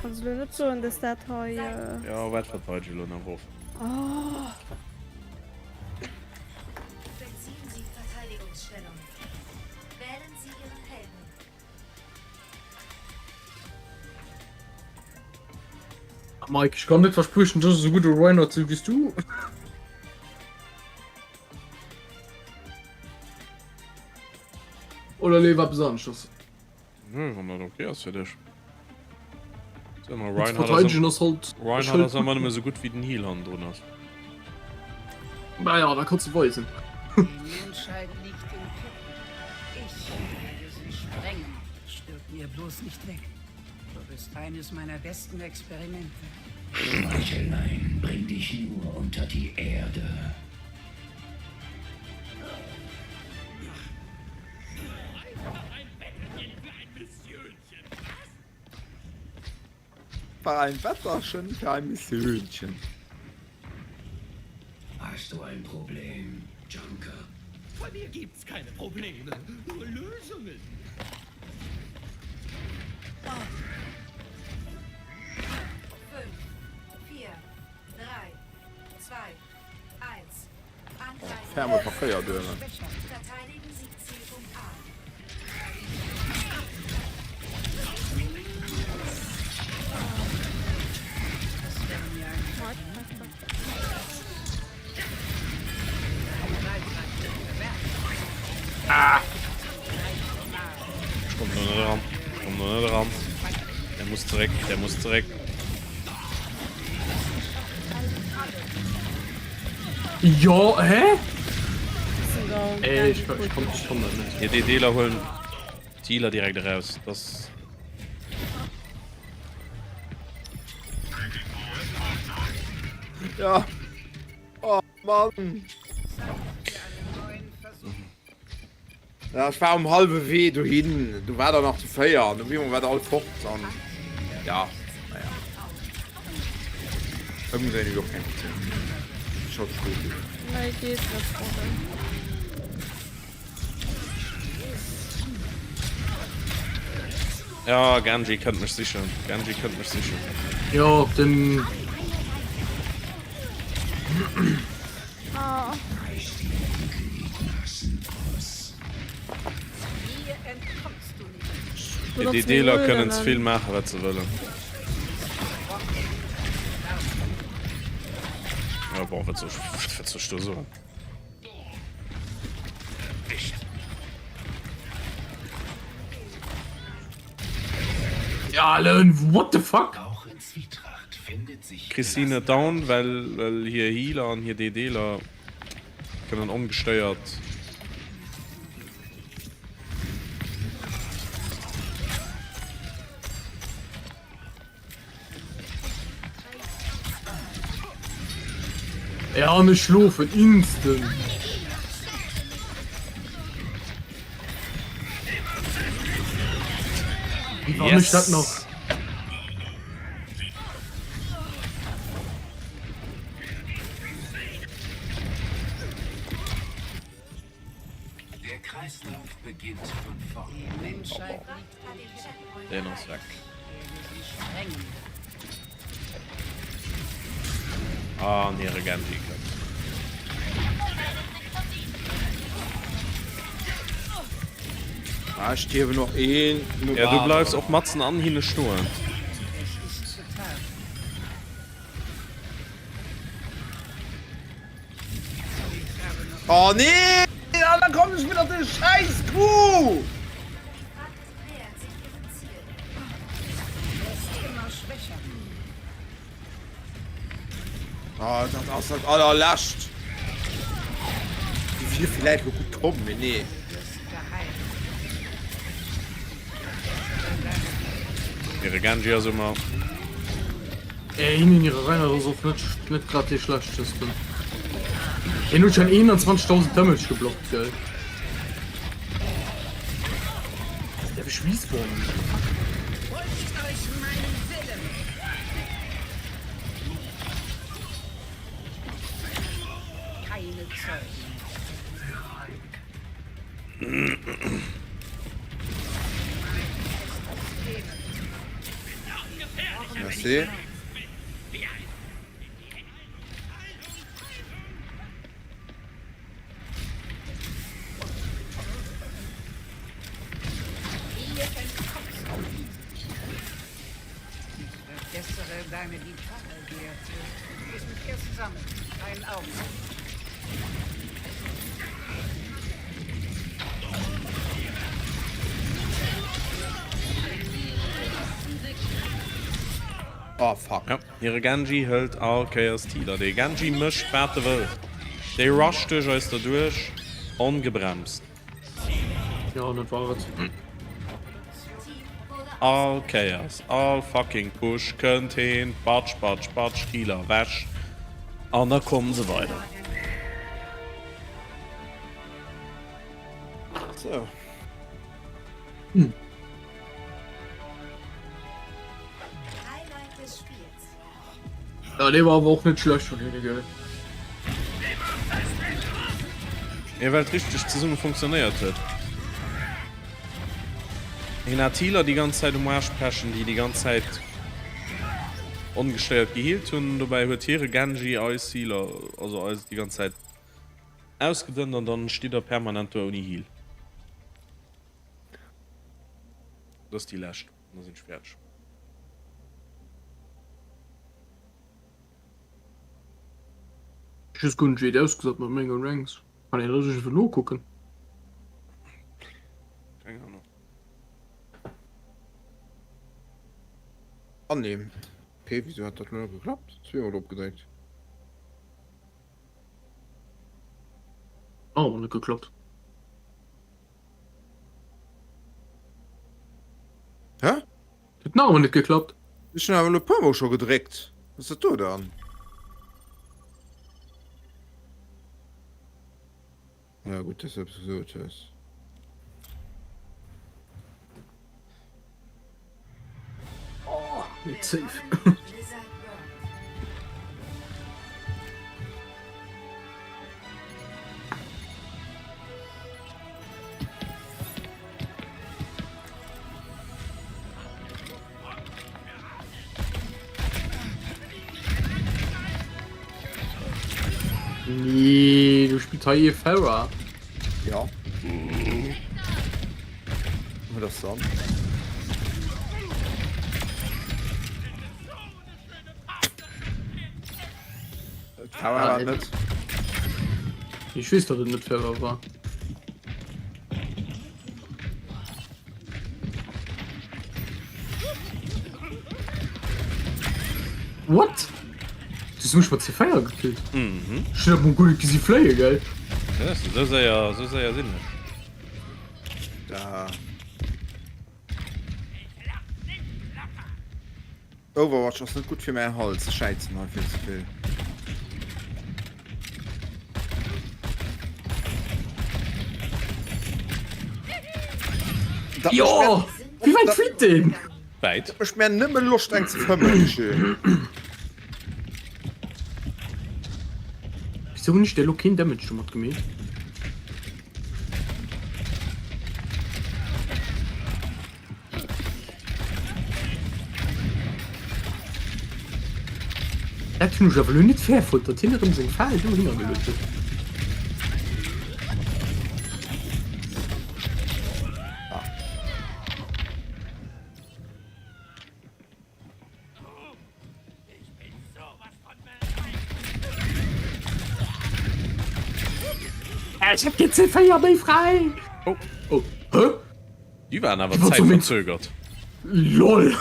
Kanns elo net soen, dass dat hei. Jo, wat verteideg elo nach of? Oh. Beziehen Sie Verteidigungsstellung. Wählen Sie Ihren Helden. Mike, ich kann net verspriechen, dass ech esou gutt e Reinhardt sinn wéi s du. Oder léiwer eppes aneschters? Nö, wann dat ok ass fir dech. Sag mal, Zu Reinhardt ass, verteidegen ass halt Reinhardt ass ëmmer nëmme sou gutt wéi den Heal hannendrun ass. Naja, da kanns du weisen. Die Menschheit liegt in Ketten. Ich werde sie sprengen. Stirb mir bloß nicht weg. Du bist eines meiner besten Experimente. Schmeicheleien bring dich nur unter die Erde. War ein Wetterchen für ein Missionchen. Hast du ein Problem, Junker? Bei mir gibt's keine Probleme, nur Lösungen. Ferme Verkéier dueren. Ah! Ech kommen do net eran. Ech kommen do net eran. Der muss zeréck, der muss zeréck. Jo, hä? Ey, ich, ich komm, ich komm da net. Hier, déi Dealer huelen d'Healer direkt eraus. Das. Ja. Oh Mann. Ja, ech war um halbe Wee dohin, du war der nach zu 4 an op eemol war der all fort an ja, naja. Ëmdréinen huet och keng Optioun. Scho ze spéit gewesen. Nee, geet net, Robin. Ja, Genji kënnt mech sichen. Genji kënnt mech sichen. Jo, den. Déi Dealer kënnen ze vill maachen, wat se wëllen. Ja, bon, wat soll ech, wat soll ech do soen? Ja, Allen, what the fuck? Christine down, well, well hir Healer an hir DDler kënnen ongestéiert. Ja, an ech schlofen instant. Wie war yes. dat nach? Der Kreislauf beginnt von vorn. Den ass weg. An hire Genji kënnt. Ah, ech stierwen och een no Ja, du bleifs och matzen an hinne stoen. Oh nee! An da kommen ech wieder de scheiß Kuh! Oh, dat ass dat allerlescht. Déi wier villäicht lo gutt komm, mee nee. Hire Genji ass ëmmer. Ey, hinnen hire Reinhardt ass och net, net grad dee schlechtesten. Hien huet schon 21.000 Damage geblockt, gell? Därf ech respawnen? Beugt euch meinem Willen! Keine Zeugen. Merci. Oh fuck. Ja, hire Genji hëlt all Kéiers d'Healer. De Genji mécht wat e wëll. Dee rusht duerch eis derduerch, ongebremst. Ja, dat war et. All Kéiers, all fucking Push kënnt heen, batsch, batsch, batsch, Healer wech an da kommen se weider. So. Hm. Ja, dee war awer och net schlecht vun hinne, gell? Jo, well et richteg zesumme funktionéiert huet. Hien hat d'Healer déi ganz Zäit um Aarsch pechen, déi déi ganz Zäit ongestéiert gehealt hunn. Dobäi huet hire Genji eis Healer, also eis déi ganz Zäit ausgedënnt an dann steet der permanent do ouni Heal. Dat ass déi lescht, da sinn ech fäerdeg. Ech weess guer net wéi et ausgesäit mat menge Ranks. Kann een dat iergendwou nokucken? Keng Ahnung. Annehmen. Okay, wieso hat dat lo net geklappt? Zweemol drop gedréckt. Oh, net geklappt. Hä? Huet nach ëmmer net geklappt. Ech hunn awer elo e puer mol scho gedréckt. Wat ass dat do dann? Ja gutt, dass du eppes gesot hues. Oh, net safe. Nee, du spillst hei ee Pharah. Ja. Wat ass dann? Pharah war net. Ich weess, datt et net Pharah war. What? Du hues mech mat C4 gekillt? Mhm. Ech hunn dat mol guer net gesi fléie, gell? Ja, sou séier, sou séier sinn ech. Da. Overwatch ass net gutt fir mäin Hals, ech schäizen hei vill ze vill. Dat Jo! Wéi wäit flitt deen? Wäit. Dat mécht mär nëmme Loscht eng ze fëmmen, Michel. Wisou hunn ech der elo keen Damage domat gemeet? Dat hunn ech awer elo net fair fonnt, datt hien erëm seng Fal dohinner geluet huet. Ech hab kee C4 méi fräi! Oh. Oh. Hä? Déi waren awer zäitverzögert. LOL!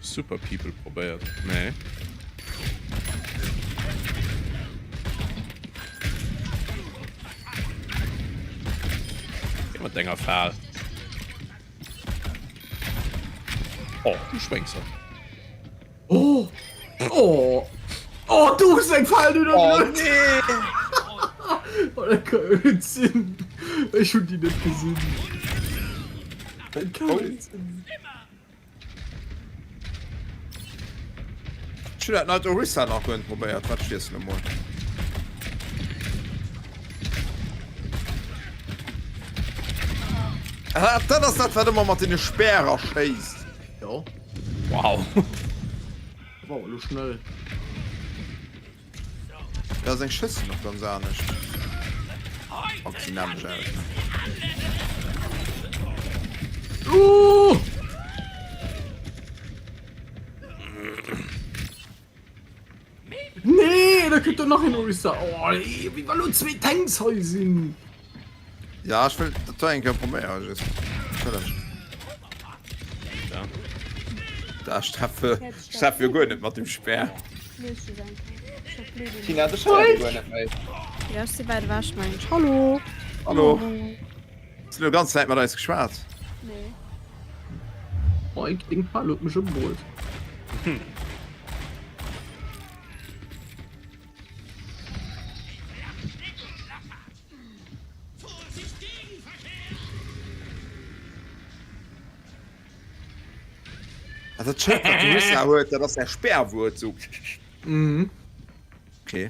Super People probéiert. Nee. Geh mat denger Fal. Oh, du Schwéngser. Oh! Oh! Oh, du hues eng Fal du Oh nee! Oh, dat kann jo net sinn. Ech hunn déi net gesinn. Dat kann net sinn. Ech hunn dat neit Orisa nach guer net probéiert. Wat stiess lo mol? Ah, dat ass dat wat ëmmer mat deene Spärer schéisst. Jo. Wow. Wow, elo schnell. Da seng Schëss sinn och ganz anescht. Oh, gesinn anescht aus. Oh! Nee, da kënnt do nach een Orisa. Oh, ey, wéi wa lo zwee Tanks hei sinn. Ja, ech wëll dat do eng Kéier probéieren, just. Challenge. Ja. Da, ech treffe, ech treffe jo guer net mat dem Speer. Tina, dech héiert ee guer net méi. Ja, ech si wäit ewech, mengen ech. Hallo! Hallo! Hues du elo ganz Zäit mat eis geschwat? Nee. Mike, deng Pal huet mech ëmbruet. Ah, dat Schëld, wat de Hussa huet, dat ass säi Sperrwuert, sou. Mhm. Okay.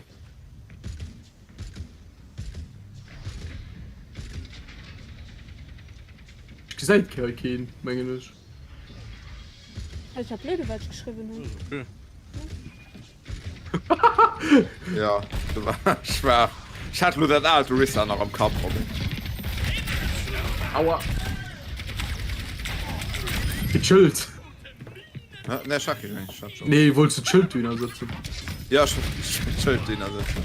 Ech gesäit kei keen, mengen ech. Ech hat blöde wat ech geschriwwen hunn. Okay. Ja, du war schwaach. Ech hat lo dat aalt Orisa nach am Kapp, Robin. Aua. Gechillt. Nee, ech war kee Genie, ech hat schon. Nee, wollts du d'Schëld dohinner setzen? Ja, ech wollt d'Schëld dohinner setzen.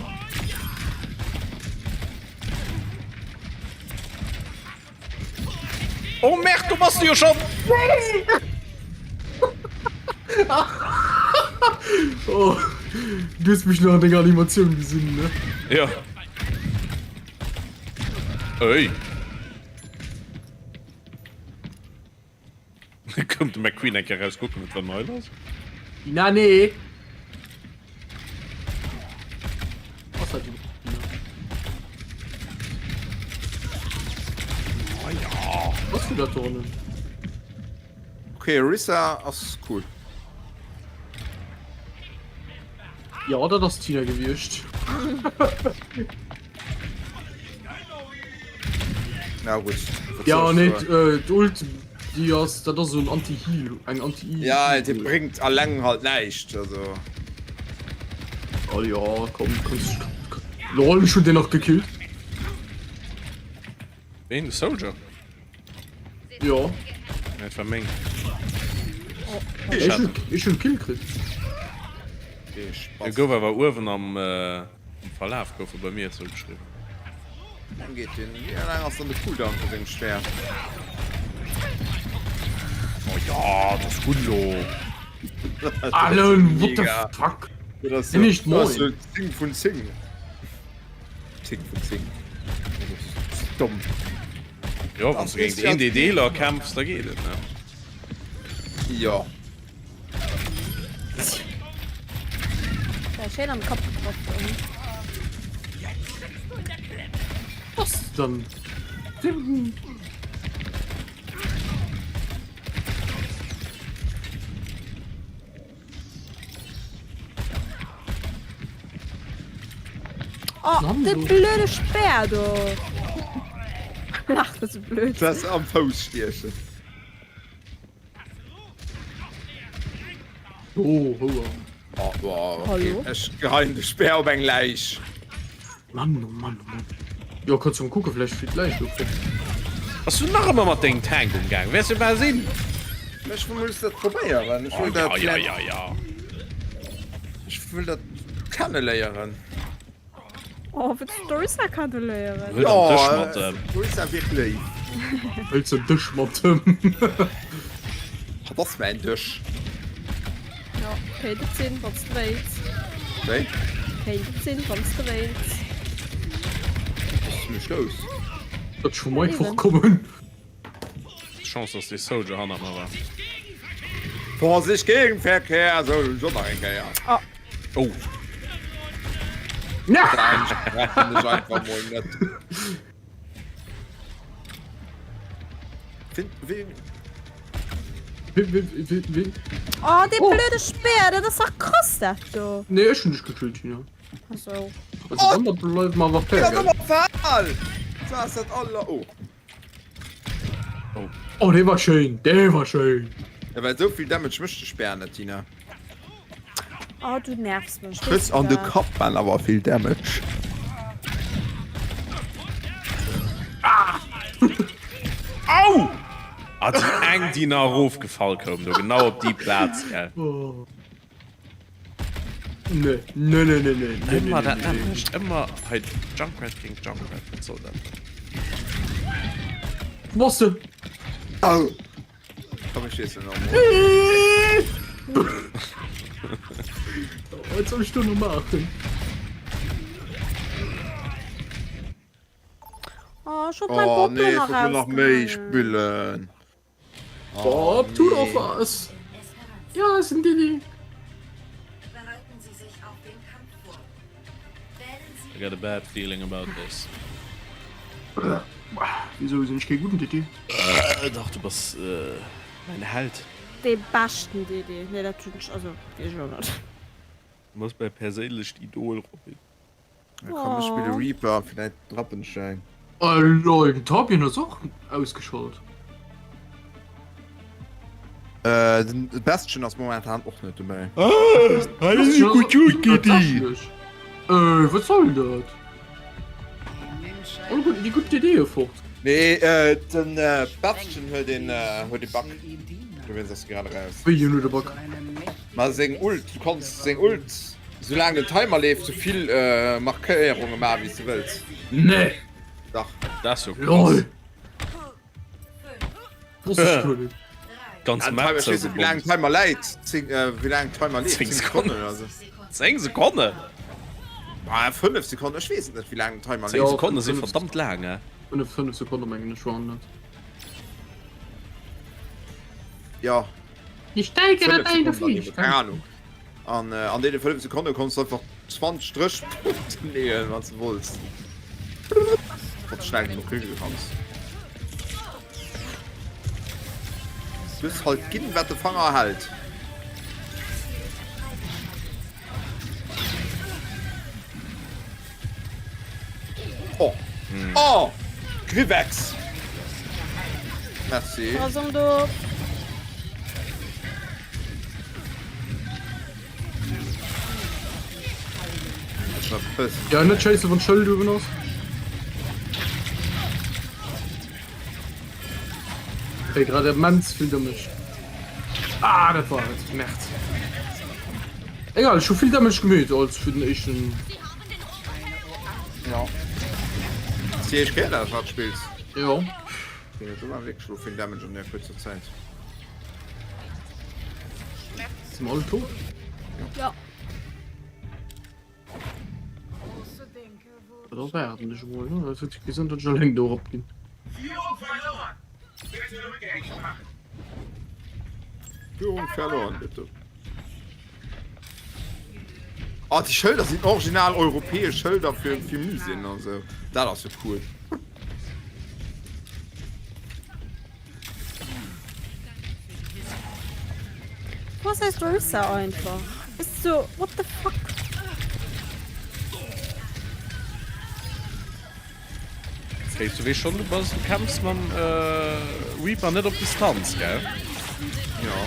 Oh Merde, do bass du jo schon! Oh, du hues mech nach an denger Animatioun gesinn, ne? Ja. Ey. Koum de McQueen eng Kéier raus kucken, wat war nei lass? Na nee. Was hat die? Oh ja. Was für dat dornen? Okay, Orisa ass cool. Ja, dat ass Tina gewiescht. Na gut. Ja, nee, äh, d'Ult, déi ass, dat ass esou en Anti-Heal, eng Anti-. Ja, déi bréngt alleng halt näischt, also. Oh ja, komm, kannst, lol, ech hunn deen nach gekillt. Ween, de Soldier? Jo. Nee, dat war meng. Ech hunn, ech hunn Kill kritt. E gouf awer uewen am. Am Verlaf gouf e bei mir zougeschriwwen. Wéi geet deen? Wéi laang ass dann de Cooldown vu sengem Schwäert? Oh ja, dat ass gutt elo. Alan, what the fuck? Dat ass Sinn ech dat ass moin? 10 vun 10. 10 vun 10. Dat ass domm. Jo, wann s du géint een DDler kämpfs, da geet et, ne? Jo. Ja, schéin am Kapp getroff. Was dann? Oh, de blöde Speer do. Ach, das ist blöd. Das am Fouss stiechen. Oh, houer. Oh, boah, okay. Hallo? Ech geheien de Speer op eng Läich. Mann, oh Mann, oh Mann. Jo, kannst du mal kucken, vielleicht fliegt d'Läich do fort. Bass du nach ëmmer mat dengem Tank umgaang? Wäers jo bal sinn. Ech muss dat probéieren. Ech Oh, wëll ja, dat, ja, ja, ja. Ech wëll dat kenneléieren. Oh, wëlls du d'Orisa kenneléieren? Hëlt en Dësch mat em. D'Orisa wierkt léif. Hëlt se en Dësch mat em. Hatt ass mäin Dësch. Jo, kéint et sinn, wann s de wéilts. Wéi? Kéint et sinn, wann s de wéilts. Dat ass zimmlech grouss. Dat ass scho mei fortkommen. Chance dass dee Soldier hannert mer war. Vorsicht Gegenverkehr! Sou, elo nach eng Kéier. Oh. Oh. Nein, ech treffen dech einfach mol net. Wien, wien? Wien, wien, wien, wien? Oh, dee Oh. blöde Speer, dat ass dach krass, dat do. Nee, ech hunn dech gekillt, Gina. Ach sou. Also dann, dat bleift mer awer fair, Dat gell? ass awer faul! Dat ass dat aller. Oh. Oh. Oh, dee war schéin, dee war schéin. Ja, well esou vill Damage mécht de Speer net, Tina. Oh, du nervs mech. Schëss an de Kapp man awer vill Damage. Ah! Au! Ah, déi eng, déi nach erofgefall koum do, genau op déi Plaz, gell. Oh. Nee, nee, nee, nee, nee, nee, Ëmmer nee, dat nee, nee. nämmlecht, ëmmer hei Junkrat géint Junkrat, wat soll dat? Wo bass de? Au! Komm, ech schiessen nach emol. Wat soll ech do nach maachen? Oh, ech wollt mäi Oh Bot nee, do ech nach wollt nach méi rausgeheien. spillen. Bob, tu doch was! Ja, ist ein Didi. I got a bad feeling about this. Wieso sinn ech kee gudden Didi? Dach, du bass mäin Held. Dee beschten Didi. Nee, dat hunn ech, also, weess ech och net. Du bass mäi perséinlecht Idol, Robin. Ja, komm, ech spille Reaper, vielleicht droppen ech eng. Oh lol, den Torbjörn ass och ausgeschalt. Äh, den Bastion ass momentan och net dobäi. Tatsächlich. Äh, wat soll dat? Oh gutt, déi gutt Ideeë fort. Nee, äh, den äh, Bastion huet een, äh, huet ee Bug. Dowéinst ass se grad eraus. Wéi hien huet e Bug. Ma seng Ult, du kanns seng Ult, soulaang den Timer leeft, sou vill Markéierunge maachen, wéi s de wëlls. Nee! Dach. Dat ass jo krass. Lol! Wosst ech guer net. Ganz Map Ech weess net, wéi laang den Timer läit. 10, wéi laang den Timer leeft. 10 Sekonnen oder sou. 10 Sekonnen? Ah, 5 Sekonnen, ech weess et net, wéi laang den Timer leeft. 10 Sekonne si verdammt laang, eh? 5, 5 Sekonne mengen ech waren dat. Ja. Ich steige dat eine Flieg. Keine Ahnung. An, äh, an deene 5 Sekonne konntest du einfach 20 Stréchpunkte leeën, wann du wollts. Wann du schnell genug kriege kanns. Du hues halt ginn, wat de Fanger hält. Oh. Hm. Oh! Grivex! Merci. Rason do. Ja, net schéisse wann d'Schëld uewen ass. Kréi grad immens vill Damage. Ah, dat war et. Merd. Egal, ech hu vill Damage gemeet als fir den éischten. Ja. Ass déi éischt Kéier, dat du dat spills? Jo. Okay, do war wierklech lo vill Damage an där kuerzer Zäit. Si mer all tot? Ja. Da waarden ech emol, ne? Dat huet sech gesinn, datt ech eleng do erop ginn. Führung verloren, bitte. Oh, déi Schëlder sinn original europäesch Schëlder fir, fir Muséeën an esou. Dat ass jo cool. Was heißt Rosa einfach? Ist so, what the fuck? Okay, du wees schon, du bass, du kämpfs mam äh, Reaper net op Distanz, gell? Ja.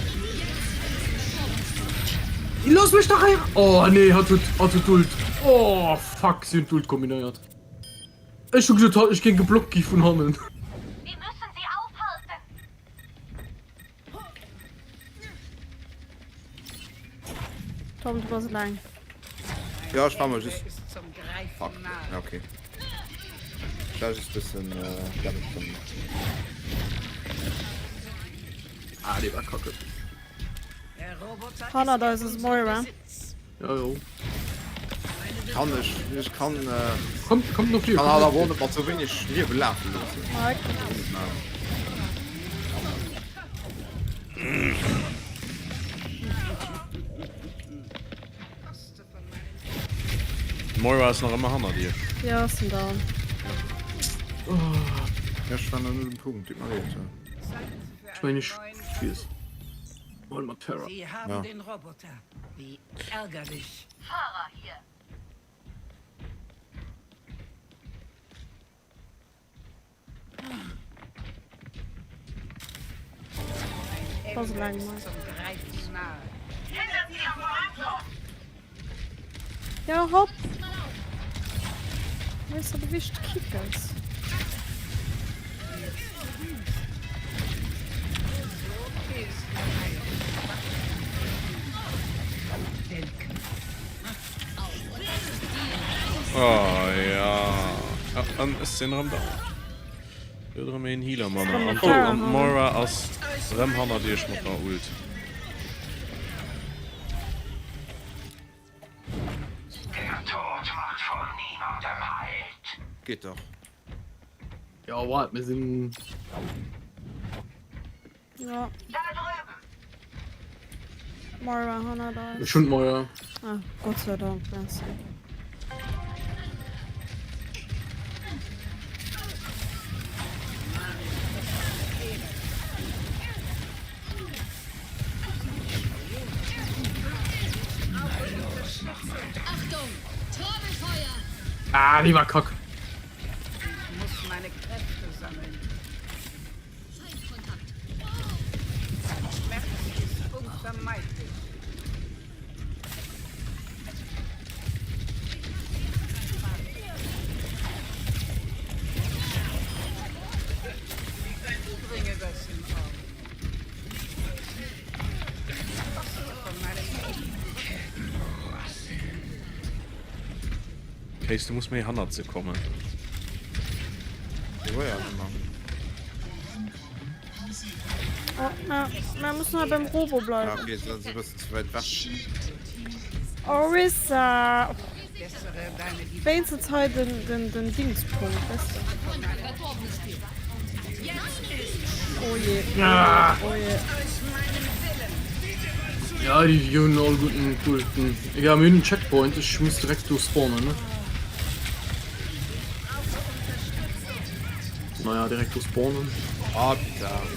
Looss mech dach hei! Oh nee, hat huet, hat huet d'Ult. Oh fuck, si hunn d'Ult kombinéiert. Ech hu gesot, ech géing geblockt gi vun hannen. Wir müssen sie aufhalten. Tom, du bass eleng. Ja, ech war mol just. Fuck. Ja, okay. Ich war just bisschen äh, Damage von. Ah, die war kacke. Hannert eis ass Moira. Ja, jo. Kann ech, ech kann, äh, Kommt, kommt noch hier. kann halt awer och net mat sou wéineg Liewe lafe loossen. D'Moira ass nach ëmmer hannert iech. Ja, ass en down. Ja, ech war nach net um Punkt, tut mer leed. Ech mein, ech weess. Hol mat Terra. Sie haben ja. den Roboter. Wie ärgerlich. Fahrer hier. Pass eleng, Mike. Ja, hopp! Weißt du, du bist Kickers. Oh ja. Ah, an ech sinn erëm da. Huet erëm een Healer manner. An oh, an d'Moira ass erëm hannert iech mat der Ult. Der Tod macht vor niemandem Halt. Geht doch. Ja, wart, mir sinn. Ja. Moira hannert eis. Ech hunn d'Moira. Ah, Gott sei Dank, merci. Achtung, Trommelfeuer! Ah, die war kack. Ich muss meine Kräfte sammeln. Feindkontakt. Schmerz ist unvermeidlich. Ich bringe das in Ordnung. Case, du muss méi hannert se kommen. Oh, na, na, muss noch beim Robo bleiben. Ah, okay, sind sie bisschen zu weit weg. Orisa! Wéinstens hei den, den, den Dingspunkt, weißt du? Oh je, Ah. oh je. Ja, déi hunn all guten Ulten. Egal, mir hunn den Checkpoint. Ech muss direkt do spawnen, ne? Naja, direkt do spawnen. Ah, putain.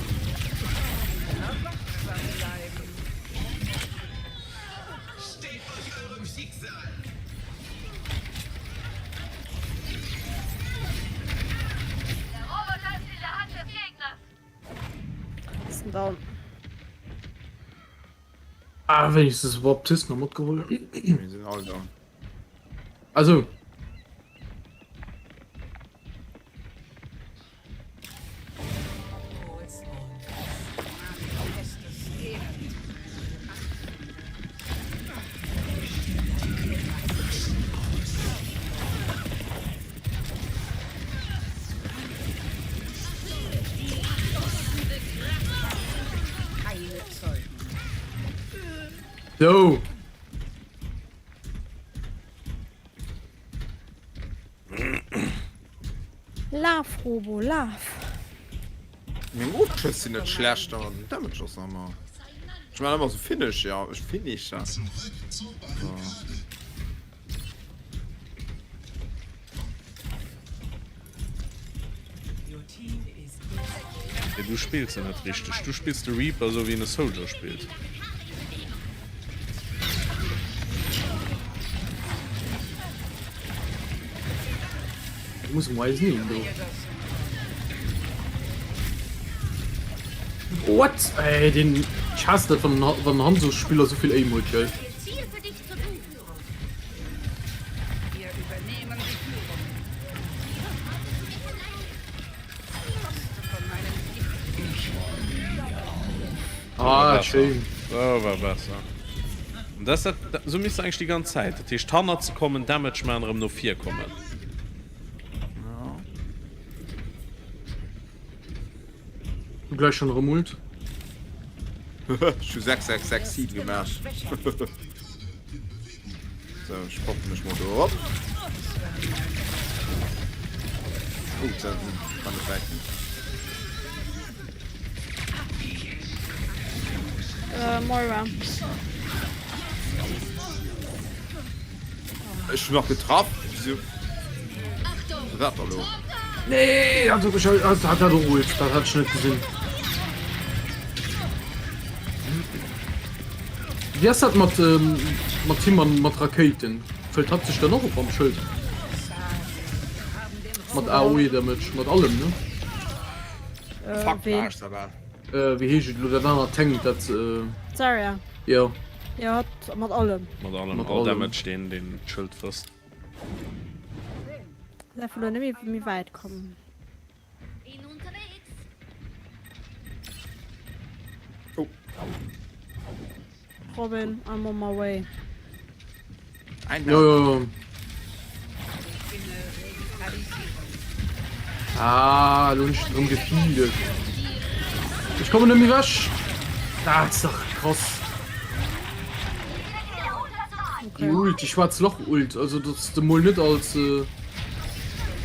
Ist ein Down. Ah, wenigstens Baptist noch matgeholt. Wir sind alle down. Also. So. Laf, Robo, laf! Meng Ofschëss sinn net schlecht, awer den Damage ass nach ëmmer. Ech man ëmmer sou Finish, ja, ech Finisher. So. Nee, du spills en net richteg. Du spills de Reaper sou wéi en e Soldier spillt. Du muss mol eis nehmen do. What? Ey, den ich hasse dat wann wann Hanzo-Spiller souvill Aim huet, gell? Ah, schéin. So war besser. Und das, dat, so misst du eigentlich die ganze Zeit. Dat heescht, hannert ze kommen, Damage machen, erëm no vir kommen. Du gleich schon erëm Ult. Ech hu 6, 6, 6, 7 gemaach. So, ech poppen mech mol do erop. Oh, dat kann net wäit ginn. Äh, Moira. Ech hun nach getraff. Wieso? Was war dat da lo? Nee, also ich, also hat er Ult, dat hat ich net gesinn. Wéi ass dat mat ähm, mat him an mat Rakéiten? Fëllt hatt sech dann och op am Schëld? Mat AOE Damage, mat allem, ne? Äh, Fuck, ween? war ech da bal. Äh, wéi heescht et elo dat anert Tank, dat äh, Zarya. jo. Jo, hatt mat allem. Mat allem, Mat all allem. Damage, deen deen d'Schëld frësst. Darf elo net méi méi wäit kommen. Oh. Robin, I'm on my way. Ein Jo, jo, jo. Ah, lo hunn ech erëm gefeedet. Ech kommen net méi ewech. Dat ass dach krass. Déi Ult, déi schwaarz Loch Ult, also dass de mol net als äh,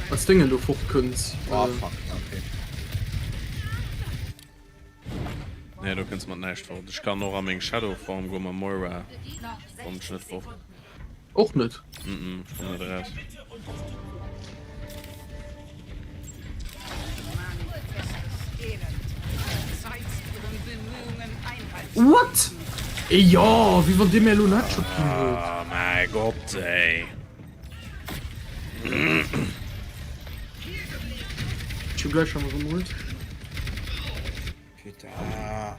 als Déngen do fort kënns. Oh, Äh, fuck, okay. Nee, do kënns mat näischt fort. Ech kann och a meng Shadow Form goen, mam Moira komm ech net fort. Och net? Mm, ech komm net eraus. What? Ey, jo, wéi wann dee mir elo en Headshot ginn huet. Oh mäi Gott, ey. Ech hu gläich schon erëm Ult. Putain.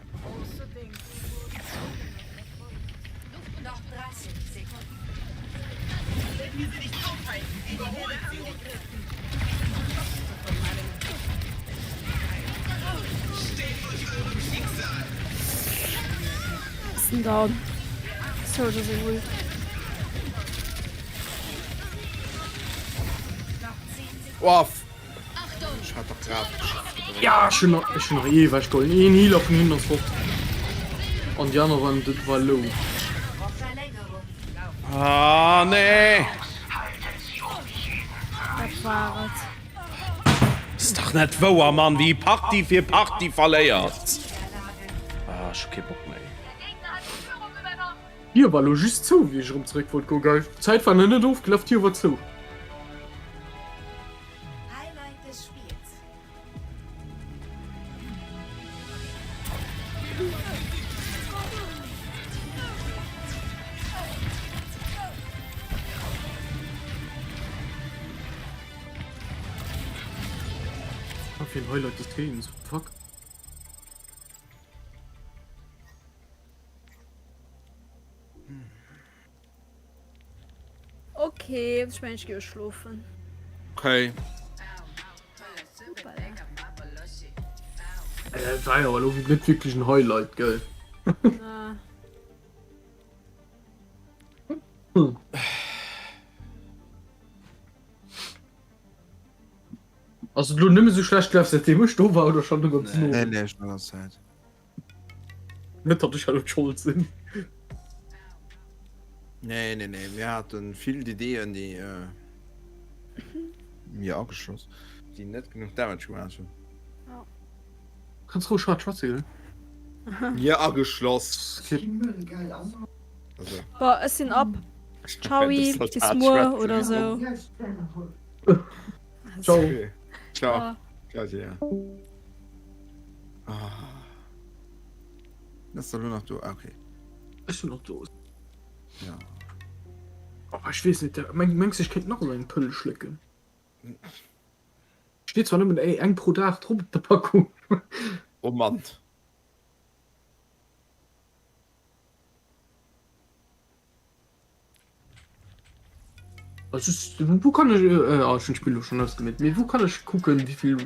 Ist ein Down. Soldier seng Ult. Oh, ech hat dach grad Shift gedréckt. Ja, ech hunn nach, ech hunn nach ee ewechgeholl. Een Healer vun hinnen ass fort. An déi aner waren, dat war low. Ah, nee! Dat war et. Ass dach net wouer, Mann, wéi Partie fir Partie verléiert. Ah, ech hu kee Bock méi. D'Dier war lo just zou wéi ech erëm zeréck wollt goen, gell? D'Zäit war nach net ofgelaf, d'Dier war zou. Wat fir en Highlight des Games, what the fuck? Okay, ech mengen ech gi schlofen. Okay. Dat war jo elo net wierklech en Highlight, gell? Ass et elo nëmme sou schlecht gelaf säitdeem ech do war oder schonn de ganzen Nee, Owend? nee, schon die ganze Zeit. Net datt ech elo d'Schold sinn. Nee, nee, nee, mir haten vill DDen, déi mir ageschloss, déi net genuch Damage gemaach hunn. Kanns roueg haart schwätze, gell? Mir ageschloss. Also. Boah, ech sinn ab. Ciaoi, bis muer oder sou. Ciao. Ciao. Ciao, Sia. Ah. Ass der lo nach do? Ah, okay. Ech sinn nach do. Ja. Oh, ech weess net, meng, mengs du, ech kéint nach esou eng Pëll schlécken? Steet zwar nëmmen eng pro Dag drop op der Packung. Oh Mann. Also, wou kann ech, ah, ech hunn d'Spill elo schonn ausgemeet, mee wou kann ech kucken, wéi vill.